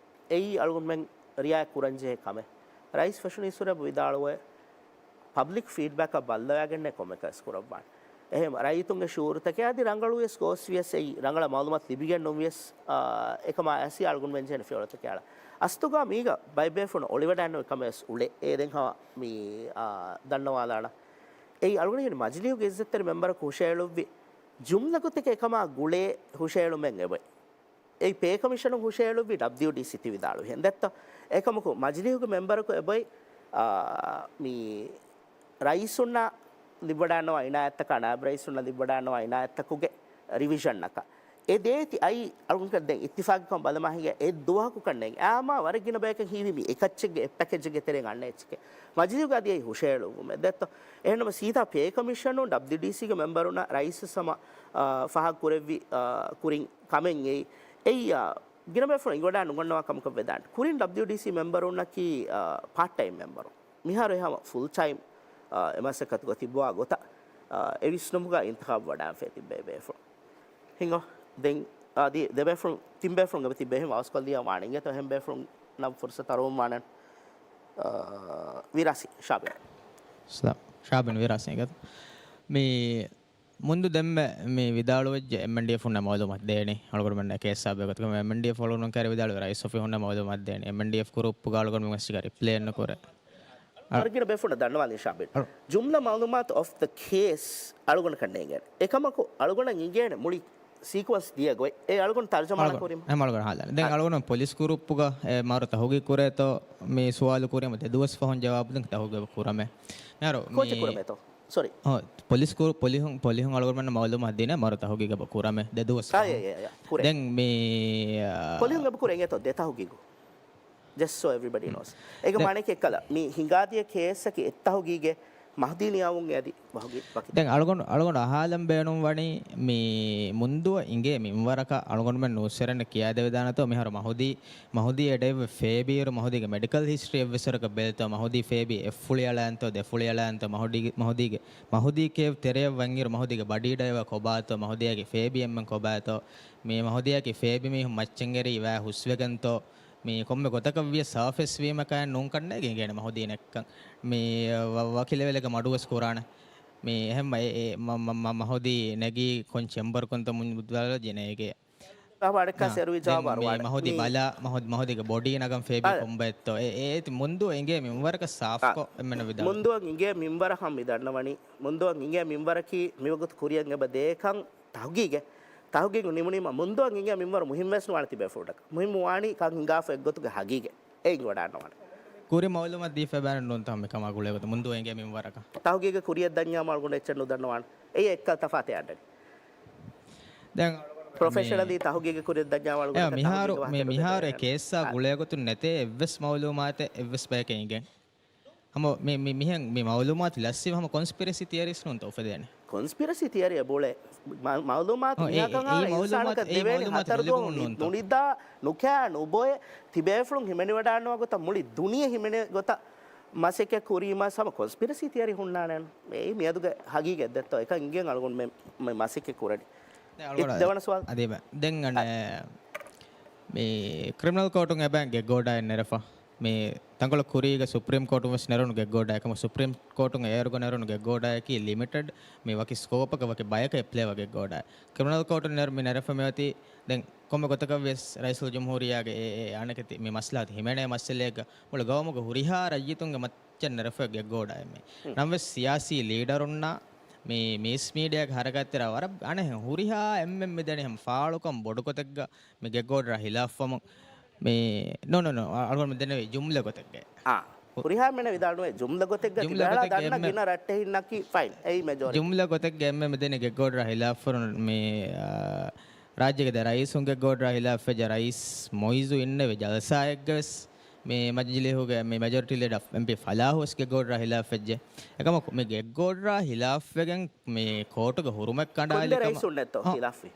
އެއީ އަޅުގަނޑުމެން ރިއާޔަތް ކުރަންޖެހޭ ކަމެއް. ރައީސް ފެށުނީ ސުރެބް ވިދާޅުވޭ، ޕަބްލިކް ފީޑްބެކަށް ބައްލަވައިގެންނޭ ކޮންމެއަކަސް ކުރައްވާނެ. އެހެން ރައްޔިތުންގެ ޝުއޫރުތަކެއް އަދި ރަނގަޅުވިޔަސް ގޯސްވިޔަސް އެއީ ރަނގަޅަށް މައުލޫމާތު ލިބިގެން ނުވިޔަސް، އާ، އެކަމާ އައިސް އަޅުގަނޑުމެން ޖެހޭނެ ފިޔަވަޅުތަކެއް އަޅާ. އަސްތުގަ މީގަ ބައެއް ބޭފުޅުން އޮޅިވަޑައިންނެވި ކަމެއް ވެސް އުޅޭ. އޭ ދެން ހަމަ މި، އާ، ދަންނަވާލާނަ. އެއީ އަޅުގަނޑު މަޖިލީހުގެ އިއްޒަތްތެރި މެމްބަރަކު ހުށަހެޅުއްވި ޖުމްލަ ގޮތެއް އެކަމާ ގުޅޭ ހުށަހެޅުމެއް އެބައި. އެއީ ޕޭ ކޮމިޝަނުން ހުށަހެޅުއްވި ޑަބްލިއުޑީސީ ތި ވިދާޅުވިހެން ދެއްތޯ؟ އެކަމަކު މަޖިލީހުގެ މެމްބަރަކު އެބައި، އާ، މި ރައީސުންނަށް ލިބިވަޑައިންނަވާ އިނާޔަތްތަކާ، ނާއިބު ރައީސުންނަށް ލިބިވަޑައިންނަވާ އިނާޔަތްތަކުގެ ރިވިޝަންއަކަށް. އެ ދޭތި އައި އަޅުގަނޑު ދެން އިއްތިފާގުކަން ބަލަމާ ހިނގާ އެއް ދުވަހަކު ކަންނޭނގެ. އާމާ ވަރަށް ގިނަ ބަޔަކަށް ހީވީ މި އެކައްޗެއްގެ އެއް ޕެކޭޖެއްގެ ތެރެއިން އަންނަ އެއްޗެކޭ. މަޖިލީހުގަ އަދި އެއީ ހުށަހެޅުއްވުމެއް ދެއްތޯ؟ އެހެންނަމަ ސީދާ ޕޭ ކޮމިޝަނުން ޑަބްލިއުޑީސީގެ މެމްބަރުންނަށް ރައީސް ހަމަ، އާ، ފާހަގަ ކުރެއްވި، އާ، ކުރިން ކަމެއް އެއީ. އެއީ، އާ، ގިނަ ބޭފުޅުން އިނގިވަޑައި ނުގަންނަވާ ކަމަކަށް ވެދާނެ. ކުރިން ޑަބްލިއުޑީސީ މެމްބަރުންނަކީ، އާ، ޕާޓް ޓައިމް މެމްބަރުން. މިހާރު އެ ހަމަ ފުލް ޓައިމް، އާ، އެ މަސައްކަތުގަ ތިއްބަވާ ގޮތަށް، އާ، އެ ވިސްނުމުގަ އިންތިޚާބު ވަޑާން ފޭ ތިއްބެވި ބޭފުޅުން. ހިނގޯ، ދެން އަދި ދެބޭފުޅުން، ތިންބޭފުޅުން އެބަ ތިއްބެވި ހިނގާ އަވަސްކޮށްލިޔާ ވާނެ އިނގޭތޯ އެހެން ބޭފުޅުންނަށް ފުރުސަތު އަރުވަން ވާނެ. އާ، ވިރާސީ ޝާބިން. ސަލާމް. ޝާބިން ވިރާސީ އިނގޭތޯ. މި މުންދު ދެންމެ މި ވިދާޅުވެއްޖެ އެމްއެންޑީއެފުންނަށް މައުލޫމާތު ދޭނީ. އަޅުގަނޑުމެންނަށް ކޭސް ސާބެ ގޮތަކަށް އެމްއެންޑީއެފް އަޅުގަނޑުމެން ކައިރި ވިދާޅުވި ރައީސް އޮފީހުންނަށް މައުލޫމާތު ދޭނީ. އެމްއެންޑީއެފް ގްރޫޕްގަ އަޅުގަނޑުމެން ވެސް ޓިކަރި ޕްލޭން ނުކުރޭ. އަޅު- ވަރަށް ގިނަ ބޭފުޅުންނަށް ދަންނަވާލީ ޝާބިން. އަޅު- ޖުމްލަ މައުލޫމާތު އޮފް ދަ ކޭސް އަޅުގަނޑަކަށް ނޭނގޭނެ. އެކަމަކު އަޅުގަނޑަށް އިނގޭނެ މުޅި ސީކުވެންސް ދިޔަ ގޮތް. އެ އަޅުގަނޑު ތަރުޖަމާ އަޅުގަނޑު، ކުރީމަ. އެ އަޅުގަނޑު ހާލަން. ދެން އަ- އަޅުގަނޑު ޕޮލިސް ގްރޫޕުގަ އެ މާރު ތަހުގީގު ކުރޭތޯ މި ސުވާލު ކުރީމަ ދެ ދުވަސް ފަހުން ޖަވާބު ދެން ތަހުގީގު ކުރަމޭ. މިހާރު ކޯޗެއް މި ކުރަމޭތޯ؟ ސޮރީ. އޮ، ޕޮލިސް ކުރު-، ޕޮލިހުން، ޕޮލިހުން އަޅުގަނޑުމެންނަށް މައުލޫމާތު ދިނޭ މާރު ތަހުގީގު ކުރަމޭ ދެ ދުވަސް އާ، ފަހުން. އޭ، އޭ، އޭ، ކުރޭ. ދެން މި، އާ، ޕޮލިހުން އެބަ ކުރޭ އިނގޭތޯ ދެ ތަހުގީގު. Just so everybody knows. އޭގެ މާނައަކީ އެއްކަލަ، މި ހިނގާދިޔަ ކޭސްއަކީ އެއް ތަހުގީގެއް މަހްދީ ނިޔާވުން އެ އަދި ވަހުގީ ވަކި. ދެން އަޅުގަނޑު، އަޅުގަނޑު އަހާލަން ބޭނުން ވަނީ މި މުންދުއަށް އިނގޭ މިންވަރަކަށް އަޅުގަނޑުމެން ނޫސްވެރިންނަށް ކިޔާދެވިދާނެތޯ މިހާރު މަހުދީ، މަހުދީ އެ ޑައިވް ފޭބިއިރު މަހުދީގެ މެޑިކަލް ހިސްޓްރީ އެއްވެސް ވަރަކަށް ބެލިތޯ މަހުދީ ފޭބި އެއްފުޅި އަޅާންތޯ ދެފުޅި އަޅާންތޯ މަހުދީގެ، މަހުދީގެ، މަހުދީ ކޭވް ތެރެއަށް ވަންއިރު މަހުދީގެ ބަޑީ ޑައިވާ ކޮބާތޯ މަހުދީއަކީ ފޭބި އެންމެން ކޮބާތޯ މި މަހުދީއަކީ ފޭބި މީހުން މައްޗަށް އެރީ ވާ ހުސްވެގެންތޯ މި ކޮންމެ ގޮތަކަށް ވިޔަސް ސާފެސް ވީމަ ކައިން ނޫން ކަންނޭގެ އިނގޭނެ މަހުދީ ނެއްކަން. މި ވަ-، ވަކި ލެވެލެއްގަ މަޑުވެސް ކުރާނެ. މި އެހެން މަ-، އެ-، އެ-، މަ-، މަ-، މަ-، މަހުދީ ނެގީ ކޮން ޗެމްބަރު ކުންތަ މުން ބުދުލާލަ ޖެނޭގެ. އާ، ވަޑަކާ ސެރުވި ޖާ ދެން ވަރު މި ވާނެ. މަހުދީ މި ބަލާ، މަހު-، މަހުދީގެ ބޮޑީ ނަގަން ފޭބި އާ. ކޮންބައެއްތޯ؟ އެ-، އޭތި މުންދު އިނގޭ މިންވަރަކަށް ސާފްކޮށް އާ. އެންމެންނަށް ވިދާޅު. މުންދުއަށް އިނގޭ މިންވަރަކަށް މި ދަންނަވަނީ. މުންދުއަށް އިނގޭ މިންވަރަކީ މިވަގުތު ކުރިއަށް އެބަ ދޭކަން ތަހުގީގެއް، ތަހުގީގު ނިމުނީމަ މުންދުއަށް އިނގޭ މިންވަރު މުހިންމުވެސް ނުވާނެ ތިބޭފުޅުންނަކަށް. މުހިންމު ވާނީ ކަން ހިނގާފަ އެއްގޮތުގެ ހަގީގެއް. އެއީ ވަޑާންނަވާނެ. ކުރި މައުލޫމާތު ދީފަ ބާރަށް ނޫންތަ މިކަމާ ގުޅޭގޮތަށް މުންދުއަށް އިނގޭ މިންވަރަކަށް. ތަހުގީގެއް ކުރިއަށް ދަންޏާ މަ އަޅުގަނޑު އެއްޗެއް ނުދަންނަވާނެ. އެއީ އެއްކަލަ ތަފާތެއް އަންނަނީ. ދެން ޕްރޮފެޝަނަލީ މި-، ތަހުގީގެއް ކުރިއަށް ދަންޏާ އަޅުގަނޑަކަށް މިހާރު، ތަހުގީގެއް މި-، ވާހަކަ މިހާރު އެ ދެވޭނެ. ކޭއްސާ އާ. ގުޅޭގޮތުން ނެތޭ އެއްވެސް މައުލޫމާތެއް އެއްވެސް ބަޔަކަށް އިނގެން. ހަމަ މި-، މި-، މިހެން މި މައުލޫމާތު ލަސްވީމަ ހަމަ ކޮންސްޕިރެސީ ތިއަރީސް ނޫންތަ އުފެދޭނެ؟ ކޮންސްޕިރެސީ ތިއަރީއެއް ބުޅޭ. މަ-، މައުލޫމާތު އޮ، އެ-، މިހާކަށް އެ އާ މައުލޫމާތު، އިންސާނަކަށް އެ ދެވޭނެ މައުލޫމާތު ހަތަރު ދުވަހު އެލެވުނު ނު-، ނޫންތަ؟ ނުނިދާ، ނުކާ، ނުބޮއެ، ތިބޭފުޅުން ހިމެނިވަޑާންނަވާ ގޮތަށް މުޅި ދުނިޔެ ހިމެނޭ ގޮތަށް މަސައްކަތް ކުރީމަ ހަމަ ކޮންސްޕިރެސީ ތިއަރީ ހުންނާނެ. އެއީ މިއަދުގެ ހަގީގަތް ދެއްތޯ އެކަން އިނގެން އަޅުގަނޑު މެ-، މެ-، މަސައްކަތް ކުރަނީ. ދެ-، އަޅުގަނޑު ދެވަނަ ސުވާލު. އަދި ދެން އަނެ މި ކްރިމިނަލް ކޯޓުން އެބައިން ގެއްގޯޑާއެއް ނެރެފަ. މި ތަންކޮޅެއް ކުރީގަ ސުޕްރީމް ކޯޓުން ވެސް ނެރުނު ގެއްގޯޑާއެއް. ކަމަށް ސުޕްރީމް ކޯޓުން އޭރުގަ ނެރުނު ގެއްގޯޑާއަކީ ލިމިޓެޑް، މި ވަކި ސްކޯޕަކަށް ވަކި ބަޔަކަށް އެޕްލައިވާ ގެއްގޯޑާއެއް. ކްރިމިނަލް ކޯޓުން ނެރު-، މި ނެރެފަ މިއޮތީ ދެން ކޮންމެ ގޮތަކަށް ވެސް ރައީސުލްޖުމްހޫރިއްޔާގެ އެ، އެ، އެ އަނެކެތި މި މަސްލަހަތު ހިމެނޭ މައްސަލައެއްގަ މުޅި ގައުމުގެ ހުރިހާ ރައްޔިތުންގެ މައްޗަށް ނެރެފަ ގެއްގޯޑާއެއް މި. ނަމަވެސް ސިޔާސީ ލީޑަރުންނާ މި މީސް މީޑިއާގެ ހަރަކާތްތެރި ވަރަށް އަނެއް ހުރިހާ އެންމެން މި ދެނީ ހަމަ ފާޅުކަން ބޮޑު ގޮތެއްގަ މި ގެއްގޯޑާ ހިލާފްވަމުން މި، ނޯ، ނޯ، ނޯ، އަޅުގަނޑު މި ދެންނެވީ ޖުމްލަ ގޮތެއްގަ. އާ، ހުރިހާ މެން ވިދާޅުވޭ ޖުމްލަ ގޮތެއްގަ ޖުމްލަ ތިބޭޅާ ގޮތެއްގަ ދަންނަ އެންމެ-، ގިނަ ރައްޓެހިންނަކީ ފައިން. އެއީ މެޖޯރިޓީ. ޖުމްލަ ގޮތެއްގަ އެންމެ މި ދެނީ ގެއްގޯޑާ ހިލާފްވުން މި، އާ، ރާއްޖޭގެ ދެ ރައީސުން ގެއްގޯޑާ ހިލާފްވެއްޖެ ރައީސް މުއިއްޒު އިންނެވި ޖަލްސާއެއްގަވެސް މި މަޖިލީހުގެ މި މެޖޯރިޓީ ލީޑަރ އެމްޕީ ފަލާހު ވެސް ގެއްގޯޑާ ހިލާފްވެއްޖެ. އެކަމަކު މި ގެއްގޯޑާ ހިލާފްވެގެން މި ކޯޓުގެ ހުރުމަށް ކަނޑާލި ކުންދެ ކަމަށް ރައީސުންނެއްތޯ ހިލާފްވީ؟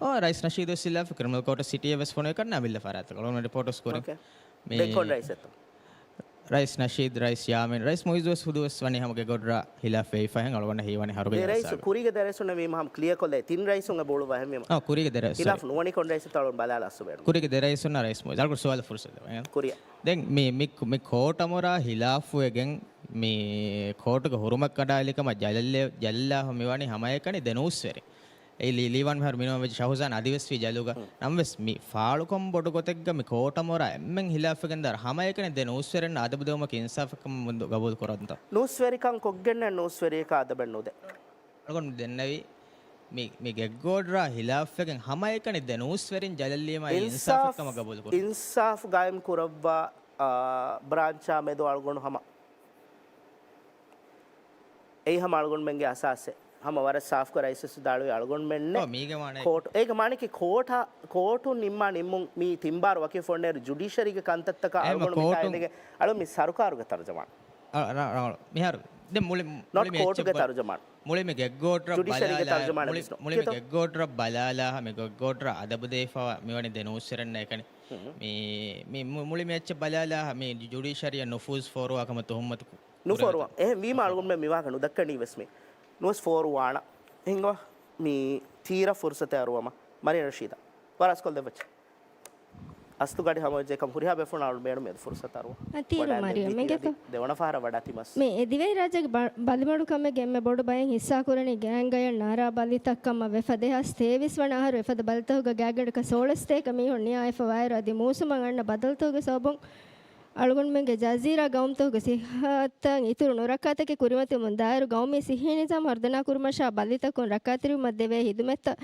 އޯ، ރައީސް ނަޝީދު ވެސް ހިލާފް ކްރިމިނަލް ކޯޓަށް ސިޓީއެއް ވެސް ފޮނުވި ކަންނާ މިއްލަ ފަރާތަކަށް އަޅުގަނޑު ރިޕޯޓުވެސް ކުރިން. އޯކޭ. މި ދެން ކޮން ރައީސް އެއްތޯ؟ ރައީސް ނަޝީދު، ރައީސް ޔާމީން، ރައީސް މުއިއްޒު ވެސް ހުދު ވެސް ވަނީ ހަމަ ގެގޮޑުރާ ހިލާފް ވެވިފަ ހެން އަޅުގަނޑަށް ހީވަނީ ހަރުގެ ދެ ރައީސު، ޖަލްސާގަ. ކުރީގެ ދެ ރައީސުންނަށް ވީމަ ހަމަ ކްލިއަރ ކޮށްލޭ ތިން ރައީސުން އެ ބޯޅު ވަހެން ވީމަ. އާ، ކުރީގެ ދެ ރައީސު. ހިލާފް ނުވަނީ ކޮން ރައީސް ތަޅުން ބަލާލާ އަސްސު ބޭނުން. ކުރީގެ ދެ ރައީސުންނަށް ރައީސް މުއިއްޒު. އަޅުގަނޑު ސުވާލު ފުރުސަތު ދެވަން. ކުރިއަށް. ދެން މި، މި، މި ކޯޓަށް މުރާ ހިލާފްވެގެން މި ކޯޓުގެ ހުރުމަށް ކަނޑާލި ކަމަށް ޖަލަށް، ޖަލަށް މިވަނީ ހަމައެކަނި ދެ ނޫސްވެރިން. އެއީ ލީ-، ލީވާން މިހާރު މިނިވަން ވެއްޖެ ޝަހުޒާން އަދިވެސް ވީ ޖަލުގަ. ނަމަވެސް މި ފާޅުކަން ބޮޑު ގޮތެއްގަ މި ކޯޓަށް މުރާ އެންމެން ހިލާފްވެގެން ދާއިރު ހަމައެކަނި ދެ ނޫސްވެރިންނަށް އަދަބު ދެވުމަކީ އިންސާފެއް ކަމަށް މުންދު ގަބޫލު ކުރަންތަ؟ ނޫސްވެރިކަން ކޮށްގެންނެއް ނޫސްވެރިޔަކަށް އަދަބެއް ނުދޭ. އަޅުގަނޑު ދެންނެވީ މި، މި ގެއްގޯޑްރާ ހިލާފްވެގެން ހަމައެކަނި ދެ ނޫސްވެރިން ޖަލަށް ލީމާ އިންސާފް، އިންސާފެއް ކަމަށް ގަބޫލު ކުރުން. އިންސާފް ގާއިމް ކުރައްވާ، އާ، ބްރާންޗާ މެދު އަޅުގަނޑު ހަމަ އެއީ ހަމަ އަޅުގަނޑުމެންގެ އަސާސެއް. ހަމަ ވަރަށް ސާފުކޮށް ރައީސް ވެސް ވިދާޅުވީ އަޅުގަނޑުމެންނެއް އަ، މީގެ މާނަ-، ކޯޓު، އޭގެ މާނައަކީ ކޯޓަށް، ކޯޓުން ނިންމާ ނިންމުން މީ ތިން ބާރު ވަކިވެފަ އޮންނައިރު ޖުޑިޝަރީގެ ކަންތައްތަކަށް އެހެންމަ އަޅުގަނޑު މި ކޯޓުން ކާއިލެގެން އަޅު މި ސަރުކާރުގެ ތަރުޖަމާން. އަ، ރަ-، ރަ-، މިހާރު ދެން މުޅި، ނޮޓް މުޅި މި ކޯޓުގެ އެއްޗެއް ބަ-، ތަރުޖަމާން. މުޅި މި ގެއްގޯޑްރަށް ޖުޑިޝަރީގެ ބަލާލާ، ތަރުޖަމާނެއް މުޅި، ވެސް ނޫން. މުޅި މި ކިޔަތޯ؟ ގެއްގޯޑްރަށް ބަލާލާ، މި ގެއްގޯޑްރަށް އަދަބު ދެވިފަވާ މިވަނީ ދެ ނޫސްވެރިންނަށް އެކަނި. ހުން. މި، މި، މު-، މުޅި މި އެއްޗެއް ބަލާލާ، މި ޖުޑިޝަރީއަށް ނުފޫޒް ފޯރުވާ ކަމަށް ތުހުމަތު ކު-، ނުފޯރުވާ. ކުރެވިފަ. އެހެން ވީމަ އަޅުގަނޑުމެން މިވާހަކަ ނުދައްކަނީ ވެސް މި. ނުވެސް ފޯރުވާނަ. ހިނގާ މި ތީރަށް ފުރުސަތެއް އަރުވަމަ. މަރިޔަން ރަޝީދާ. ވަރަށް އަސްކޮޅު ދެއްވައްޗެ. އަސްތުގަޑި ހަމަވެއްޖެ ކަމަށް ހުރިހާ ބޭފުޅުން އަޅުގަނޑު މޭނު މިއަދު ފުރުސަތު އަރުވަ. އަ، ތީރު ވަޑާ މަރިޔަން ދެއްވީތީ މެންގެކޮ. އަދި ދެވަނަ ފަހަރަށް ވަޑާތި މަސް. މި އެ ދިވެހިރާއްޖޭގެ ބަ-، ބަލިމަޑުކަމެއްގެ އެންމެ ބޮޑު ބައެއް ހިއްސާކުރަނީ ގޭންގަޔަށް ނާރާ ބަލިތައް ކަމަށް ވެފަ. ދެހާސް ތޭވީސް ވަނަ އަހަރު އެފަދަ ބަލިތަކުގަ ގާތްގަނޑަކަށް ސޯޅަސް ތޭކަ މީހުން ނިޔާވެފަ ވާއިރު އަދި މޫސުމަށް އަންނަ ބަދަލުތަކުގެ ސަބަބުން އަޅުގަނޑުމެންގެ ޖަޒީރާ ގައުމުތަކުގެ ސިއްހަތަށް އިތުރު ނުރައްކާތަކެއް ކުރިމަތިވުމުން ދާއިރު ގައުމީ ސިއްހީ ނިޒާމް ހަރުދަނާ ކުރުމަށާ ބަލިތަކުން ރައްކާތެރިވުމަށް ދެވޭ ހިދުމަތްތައް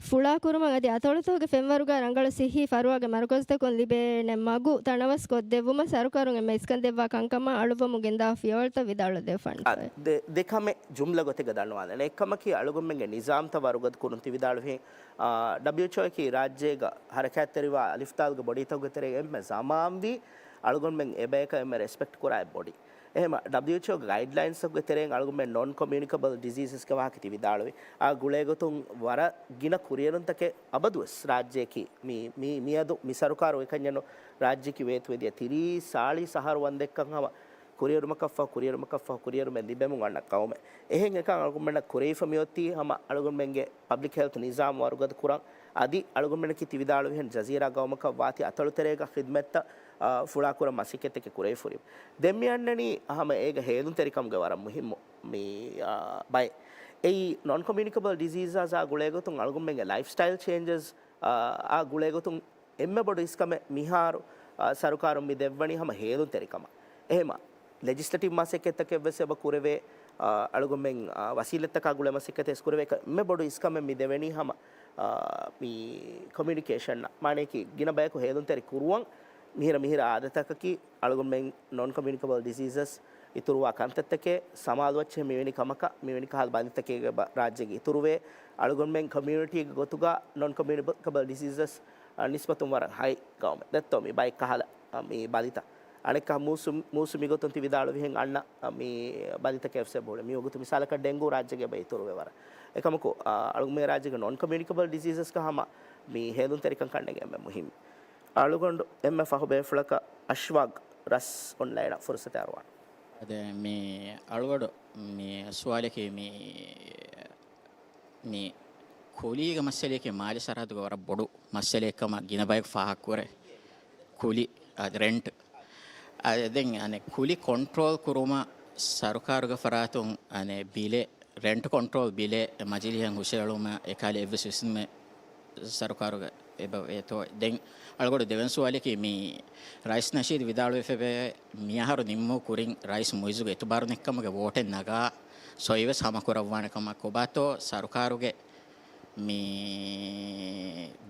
ފުޅާކުރުމަށް އަދި އަތޮޅުތަކުގެ ފެންވަރުގަ ރަނގަޅު ސިއްހީ ފަރުވާގެ މަރުކަޒުތަކުން ލިބޭނެ މަގު ތަނަވަސް ކޮށްދެއްވުމަށް ސަރުކާރުން އެންމެ އިސްކަން ދެއްވާ ކަންކަމަށް އަޅުއްވަމުން ގެންދާ ފިޔަވަޅުތައް ވިދާޅުވެދެވިފައިން. އަ، ދެ-، ދެ ކަމެއް ޖުމްލަ ގޮތެއްގަ ދަންނަވާލަން. އެއްކަމަކީ އަޅުގަނޑުމެންގެ ނިޒާމްތައް ވަރުގަދަ ކުރުން ތި ވިދާޅުވިހެން، އާ، ޑަބްލިއުއެޗްއޯއަކީ ރާއްޖޭގަ ހަރަކާތްތެރިވާ އަލިފްދާލުގެ ބޮޑީތަކުގެ ތެރެއިން އެންމެ ޒަމާންވީ އަޅުގަނޑުމެން އެބަޔަކަށް އެންމެ ރެސްޕެކްޓް ކުރާ އެއް ބޮޑީ. އެހެން ޑަބްލިއުއެޗްއޯގެ ގައިޑްލައިންސްތަކުގެ ތެރެއިން އަޅުގަނޑުމެން ނޮން ކޮމިއުނިކަބަލް ޑިޒީސަސްގެ ވާހަކަ ތި ވިދާޅުވި. އާ ގުޅޭގޮތުން ވަރަށް ގިނަ ކުރިއެރުންތަކެއް އަބަދުވެސް ރާއްޖެއަކީ މި، މި، މިއަދު މި ސަރުކާރު އެކަންޏެއްނު ރާއްޖެއަކީ ވޭތުވެދިޔަ ތިރީސް ސާޅީސް އަހަރު ވަންދެއްކަން ހަމަ ކުރިއެރުމަކަށްފަހު، ކުރިއެރުމަކަށްފަހު، ކުރިއެރުމެއް ލިބެމުން އަންނަ ޤައުމެއް. އެހެން އެކަން އަޅުގަނޑުމެންނަށް ކުރެވިފަ މިއޮތީ ހަމަ އަޅުގަނޑުމެންގެ ޕަބްލިކް ހެލްތު ނިޒާމް ވަރުގަދަ ކުރަން. އަދި އަޅުގަނޑުމެންނަކީ ތިވިދާޅުވިހެން ޖަޒީރާ ޤައުމަކަށް ވާތީ އަތޮޅުތެރޭގަ ޚިދްމަތްތައް، އާ، ފުޅާކުރަން މަސައްކަތްތަކެއް ކުރެވިފަ ހުރި. ދެން މި އަންނަނީ ހަމަ އޭގަ ހޭލުންތެރިކަމުގެ ވަރަށް މުހިއްމު މި، އާ، ބައެއް. އެއީ ނޮން ކޮމިއުނިކަބަލް ޑިޒީޒަސް އާ ގުޅޭގޮތުން އަޅުގަނޑުމެންގެ ލައިފް ސްޓައިލް ޗޭންޖަސް، އާ، އާ ގުޅޭގޮތުން އެންމެ ބޮޑު އިސްކަމެއް މިހާރު، އާ، ސަރުކާރުން މި ދެއްވަނީ ހަމަ ހޭލުންތެރިކަމަށް. އެހެމަ ލެޖިސްލެޓިވް މަސައްކަތްތަކެއް ވެސް އެބަ ކުރެވޭ، އާ، އަޅުގަނޑުމެން، އާ، ވަސީލަތްތަކާ ގުޅޭ މަސައްކަތެއް ވެސް ކުރެވޭ. އެންމެ ބޮޑު އިސްކަމެއް މި ދެވެނީ ހަމަ، އާ، މި ކޮމިއުނިކޭޝަން، މާނަޔަކީ ގިނަ ބަޔަކު ހޭލުންތެރި ކުރުވަން. މިހިރަ މިހިރަ އާދަތަކަކީ އަޅުގަނޑުމެން ނޮން ކޮމިއުނިކަބަލް ޑިޒީޒަސް އިތުރުވާ ކަންތައްތަކެއް ސަމާލު އައްޗެހި މިވެނި ކަމަކަށް، މިވެނި ކަހަލަ ބަލިތަކެއް އެބަ ރާއްޖޭގަ އިތުރުވޭ. އަޅުގަނޑުމެން ކޮމިއުނިޓީގެ ގޮތުގަ ނޮން ކޮމިއުނިކަބަލް ޑިޒީޒަސް، އަ، ނިސްބަތުން ވަރަށް ހައި ޤައުމެއް. ދެއްތޯ މި ބައެއް ކަހަލަ، އަ، މި ބަލިތައް. އަނެއްކާ މޫސު، މޫސު މިގޮތުން ތި ވިދާޅުވިހެން އަންނަ، އަ، މި ބަލިތަކެއް ވެސް އެބަ އުޅޭ. މި ވަގުތު މިސާލަކަށް ޑެންގޫ ރާއްޖޭގަ އެބަ އިތުރުވޭ ވަރަށް. އެކަމަކު، އަ، އަޅުގަނޑުމެން ރާއްޖޭގެ ނޮން ކޮމިއުނިކަބަލް ޑިޒީޒަސްގަ ހަމަ މި ހޭލުންތެރިކަން ކަންނޭނގެ އެންމެ މުހިއްމު. އަޅުގަނޑު އެންމެ ފަހު ބޭފުޅަކަށް އަޝްވާގް ރަސް އޮންލައިނަށް ފުރުސަތެއް އަރުވާނެ. އަދެ މި އަޅުގަނޑު މި ސުވާލަކީ މި، މި ކުލީގެ މައްސަލަޔަކީ މާލީ ސަރަހައްދުގެ ވަރަށް ބޮޑު މައްސަލައެއް ކަމަށް ގިނަ ބަޔަކު ފާހަގަކުރޭ. ކުލި، އަދި ރެންޓް. އަދި ދެން އަނެއް ކުލި ކޮންޓްރޯލް ކުރުމަށް ސަރުކާރުގެ ފަރާތުން އަނެއް ބިލެއް، ރެންޓް ކޮންޓްރޯލް ބިލެއް މަޖިލީހަށް ހުށައެޅުމަށް އެކަހަލަ އެއްވެސް ވިސްނުމެއް ސަރުކާރުގަ އެބަ ވޭތޯ؟ ދެން އަޅުގަނޑު ދެވަނަ ސުވާލަކީ މި ރައީސް ނަޝީދު ވިދާޅުވެފައިވޭ މިއަހަރު ނިންމު ކުރިން ރައީސް މުއިއްޒުގެ އިތުބާރު ނެތްކަމުގެ ވޯޓެއް ނަގާ ސޮއިވެސް ހަމަ ކުރައްވާނެ ކަމަށް ކޮބާތޯ ސަރުކާރުގެ މި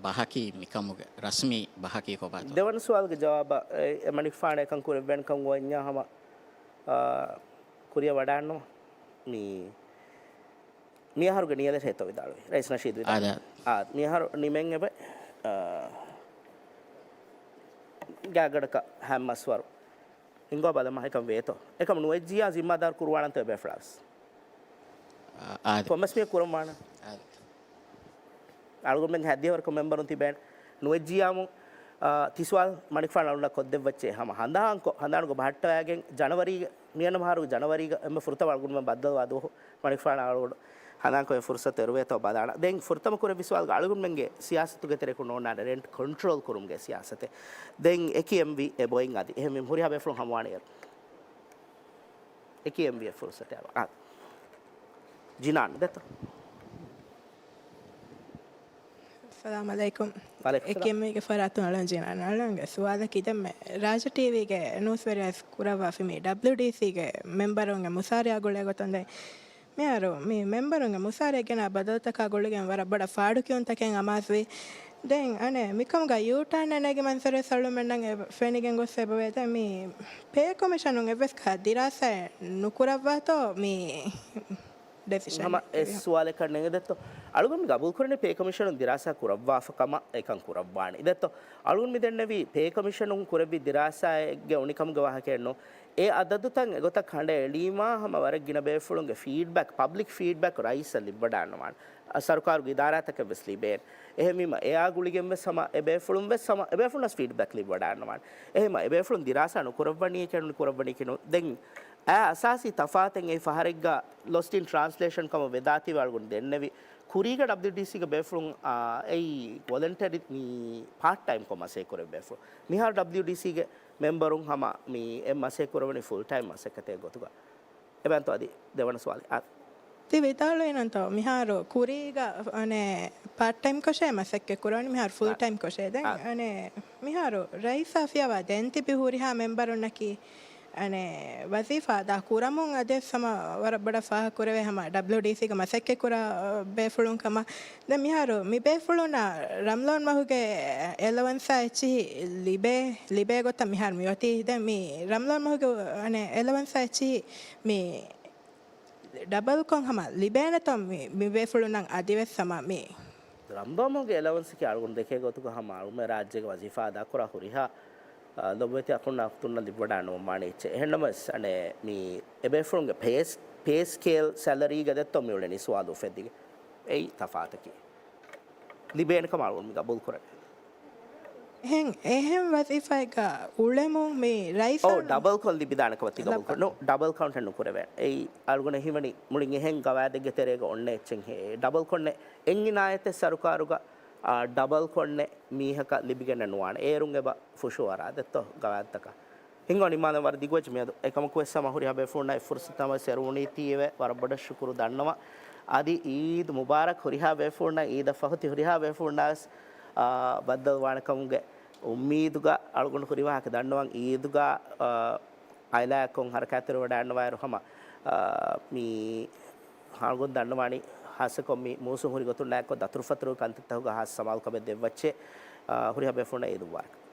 ބަހަކީ މިކަމުގެ ރަސްމީ ބަހަކީ ކޮބާތޯ؟ ދެވަނަ ސުވާލުގެ ޖަވާބަށް އެ، އެ މަނިކުފާނަށް އެކަން ކުރެއްވޭނެކަން ގޮވަންޏާ ހަމަ، އާ، ކުރިއަށް ވަޑާންނަމަ މި މިއަހަރުގެ ނިޔަލެއް ހޭތޯ ވިދާޅުވީ. ރައީސް ނަޝީދު ވިދާޅުވީ. އާދެ. އާ، މިއަހަރު ނިމެން އެބަ، އާ، ގާގަޑަކަށް ހައްމަސްވަރު ހިންގާ ބަލަމާ އެކަން ވޭތޯ. އެކަމް ނުވެއްޖިއްޔާ ޒިންމާދާރު ކުރުވާނަންތޯ އެބޭފުޅާވެސް. އާ، އާދެ. ކޮންމެސް މީހަކު ކުރަން ވާނެ. އާދެ. އަޅުގަނޑުމެން ހައްދިހަވަރަކަށް މެމްބަރުން ތިބޭނެ. ނުވެއްޖިއްޔާމު، އާ، ތިސްވާލް މަނިކުފާނު އަޅުންނަށް ކޮށްދެއްވައްޗޭ ހަމަ ހަނދާންކޮށް، ހަނދާނުގެ ބަހައްޓަވައިގެން ޖަނަވަރީ، މިއަންނަ މަހަރު ޖަނަވަރީގަ އެންމެ ފުރަތަމަ އަޅުގަނޑުމެން ބައްދަލުވާ ދުވަހު މަނިކުފާނު އަޅުގަނޑު ހަނދާންކޮށް ފުރުސަތު އެރުވޭތޯ ބަލާނަ. ދެން ފުރަތަމަ ކުރެއްވި ސުވާލުގަ އަޅުގަނޑުމެންގެ ސިޔާސަތުގެ ތެރެކު ނޯންނާނެ ރެންޓް ކޮންޓްރޯލް ކުރުމުގެ ސިޔާސަތެއް. ދެން އެކި އެމްވީ އެބައޮތް އަދި. އެހެންވީމަ ހުރިހާ ބޭފުޅުން ހަމަވާނެ އޭރު. އެކި އެމްވީ އެ ފުރުސަތެއް އަރުވާ. އާ. ޖިނާން ދެތޯ. އައްސަލާމު ޢަލައިކުމް. ވަޢަލައިކުމް އެކި އެމްވީގެ ފަރާތުން އަޅުން ޖިނާން. އަޅުންގެ ސުވާލަކީ ދެންމެ ރާޖަ ޓީވީގެ ނޫސްވެރިޔާ ކުރައްވާފި މި ޑަބްލިޔުޑީސީގެ މެމްބަރުންގެ މުސާރަޔާ ގުޅޭ ގޮތުން ދެން މިހާރު މި މެމްބަރުންގެ މުސާރައެއް ގެނާ ބަދަލުތަކާ ގުޅިގެން ވަރަށް ބޮޑަށް ފާޑުކިޔުންތަކެއް އަމާޒުވި. ދެން އަނެއް މިކަމުގަ ޔޫޓާން ނޭނގި މަންޒަރެއް އަޅުމެންނަށް އެބަ ފެނިގެން ގޮސް އެބަވޭ. ދެން މި ޕޭ ކޮމިޝަނުން އެއްވެސް ކަހަލަ ދިރާސާއެއް ނުކުރައްވާތޯ މި ޑެސިޝަން ހަމަ އެއް ސުވާލެއް ކަންނޭނގެ ދެއްތޯ؟ އަޅުގަނޑު މި ގަބޫލު ކުރަނީ ޕޭ ކޮމިޝަނުން ދިރާސާ ކުރައްވާފަ ކަމަށް އެކަން ކުރައްވާނީ. ދެއްތޯ؟ އަޅުގަނޑު މި ދެންނެވީ ޕޭ ކޮމިޝަނުން ކުރެއްވި ދިރާސާއެއްގެ އުނިކަމުގެ ވާހަކައެއް ނޫން. އެ އަދަދުތައް އެގޮތަށް ކަނޑައެޅީމާ ހަމަ ވަރަށް ގިނަ ބޭފުޅުންގެ ފީޑްބެކް، ޕަބްލިކް ފީޑްބެކް ރައީސަށް ލިބިވަޑާންވާނެ. އަ، ސަރުކާރުގެ އިދާރާތަކަށް ވެސް ލިބޭނެ. އެހެންވީމަ އެއާ ގުޅިގެން ވެސް ހަމަ އެ ބޭފުޅުން ވެސް ހަމަ އެ ބޭފުޅުންނަށް ފީޑްބެކް ލިބިވަޑާންވާނެ. އެހެންވީމަ އެ ބޭފުޅުން ދިރާސާ ނުކުރައްވަނީ ކިޔަނީ ކުރައްވަނީ ކިޔަނީ. ދެން އާ އަސާސީ ތަފާތެއް އެ ފަހަރެއްގަ ލޮސްޓް އިން ޓްރާންސްލޭޝަން ކަމަށް ވެދާތީވެ އަޅުގަނޑު ދެންނެވި. ކުރީގަ ޑަބްލިޔުޑީސީގެ ބޭފުޅުން، އާ، އެއީ ވޮލަންޓަރީ މި ޕާޓް ޓައިމްކޮށް މަސައްކަތް ކުރެއްވި ބޭފުޅުން. މިހާރު ޑަބްލިޔުޑީސީގެ މެމްބަރުން ހަމަ މި އެ މަސައްކަތް ކުރައްވަނީ ފުލް ޓައިމް މަސައްކަތެއް ގޮތުގަ. އެބައިންތޯ އަދި ދެވަނަ ސުވާލެއް. އާ. ތި ވިދާޅުވިނަންތޯ މިހާރު ކުރީގަ އަނެއް ޕާޓް ޓައިމް ކޮށޭ މަސައްކަތް ކުރަނީ މިހާރު ފުލް އާ. ޓައިމް ކޮށޭ. ދެން އާ. އަނެއް މިހާރު ރައީސާ ފިޔަވާ ދޭން ތިބި ހުރިހާ މެމްބަރުންނަކީ އަނެއް ވަޒީފާ އަދާ ކުރަމުން އަދިވެސް ހަމަ ވަރަށް ބޮޑަށް ފާހަގަ ކުރެވޭ ހަމަ ޑަބްލިޔުޑީސީގެ މަސައްކަތް ކުރާ ބޭފުޅުން ކަމަށް. ދެން މިހާރު މި ބޭފުޅުންނަށް ރަމްޟާން މަހުގެ އެލަވަންސާ އެއްޗިހި ލިބޭ، ލިބޭ ގޮތަށް މިހާރު މި އޮތީ. ދެން މި ރަމްޟާން މަހުގެ އަނެއް އެލަވަންސާ އެއްޗިހި މި ޑަބަލްކޮށް ހަމަ ލިބޭނެތޯ މި، މި ބޭފުޅުންނަށް އަދިވެސް ހަމަ މި. ރަމްޟާން މަހުގެ އެލަވަންސަކީ އަޅުގަނޑު ދެކޭ ގޮތުގަ ހަމަ އަޅުގަނޑު ރާއްޖޭގެ ވަޒީފާ އަދާކުރާ ހުރިހާ، އާ، ލޮބުވެތި އަޚުންނާ އުޚްތުންނަށް ލިބިވަޑާން ނުވަންވާނެ އެއްޗެއް. އެހެންނަމަވެސް އަނެއް މި އެބޭފުޅުންގެ ޕޭސް، ޕޭ ސްކޭލް ސެލަރީގަ ދެއްތޯ މިއުޅެނީ ސުވާލު އުފެއްދިގެން. އެއީ ތަފާތަކީ. ލިބޭނެ ކަމަށް އަޅުގަނޑު މި ގަބޫލު ކުރަނީ. އެހެން އެހެން ވަޒީފާއެއްގަ އުޅެމުން މި އޮ ރައިފަލް ޑަބަލް ކޮށް ލިބިދާނެ ކަމަށް ތި ގަބޫލު ކުރޭ. ނޫ، ޑަބަލް ކައުންޓެއް ނުކުރެވޭ. އެއީ އަޅުގަނޑަށް ހީވަނީ މުޅިން އެހެން ގަވާއިދެއްގެ ތެރޭގަ އޮންނަ އެއްޗެއް ހޭ. ޑަބަލް ކޮށްނެ އެއް އިނާޔަތެއް ސަރުކާރުގަ އާ، ޑަބަލް ކޮށްނެ މީހަކަށް ލިބިގެންނެއް ނުވާނެ. އޭރުން އެބަ ފުށުއަރާ ދެއްތޯ ގަވާއިދުތަކަށް. ހިނގާ ނިމާލަން ވަރަށް ދިގުވެއްޖެ މިއަދު. އެކަމަކުވެސް ހަމަ ހުރިހާ ބޭފުޅުންނަށް އެ ފުރުސަތު ހަމަވެސް އެރުވުނީތީއެވެ. ވަރަށް ބޮޑަށް ޝުކުރު ދަންނަވަން. އަދި އީދު މުބާރަކް ހުރިހާ ބޭފުޅުންނަށް، އީދަށް ފަހުތި ހުރިހާ ބޭފުޅުންނަށް ވެސް، އާ، ބައްދަލުވާނެ ކަމުގެ އުއްމީދުގަ އަޅުގަނޑު ހުރި ވާހަކަ ދަންނަވަން. އީދުގަ، އާ، އާއިލާއަކުން ހަރަކާތްތެރިވެވަޑައިގަންނަވާއިރު ހަމަ، އާ، މި އަޅުގަނޑު ދަންނަވާނީ ހާއްސަކޮށް މި މޫސުން ހުރި ގޮތުންނާއެކު ދަތުރުފަތުރު ކަންތައްތަކުގަ ހާއްސަ ސަމާލުކަމެއް ދެއްވައްޗޭ. އާ، ހުރިހާ ބޭފުޅުންނަށް އީދު މުބާރަކް.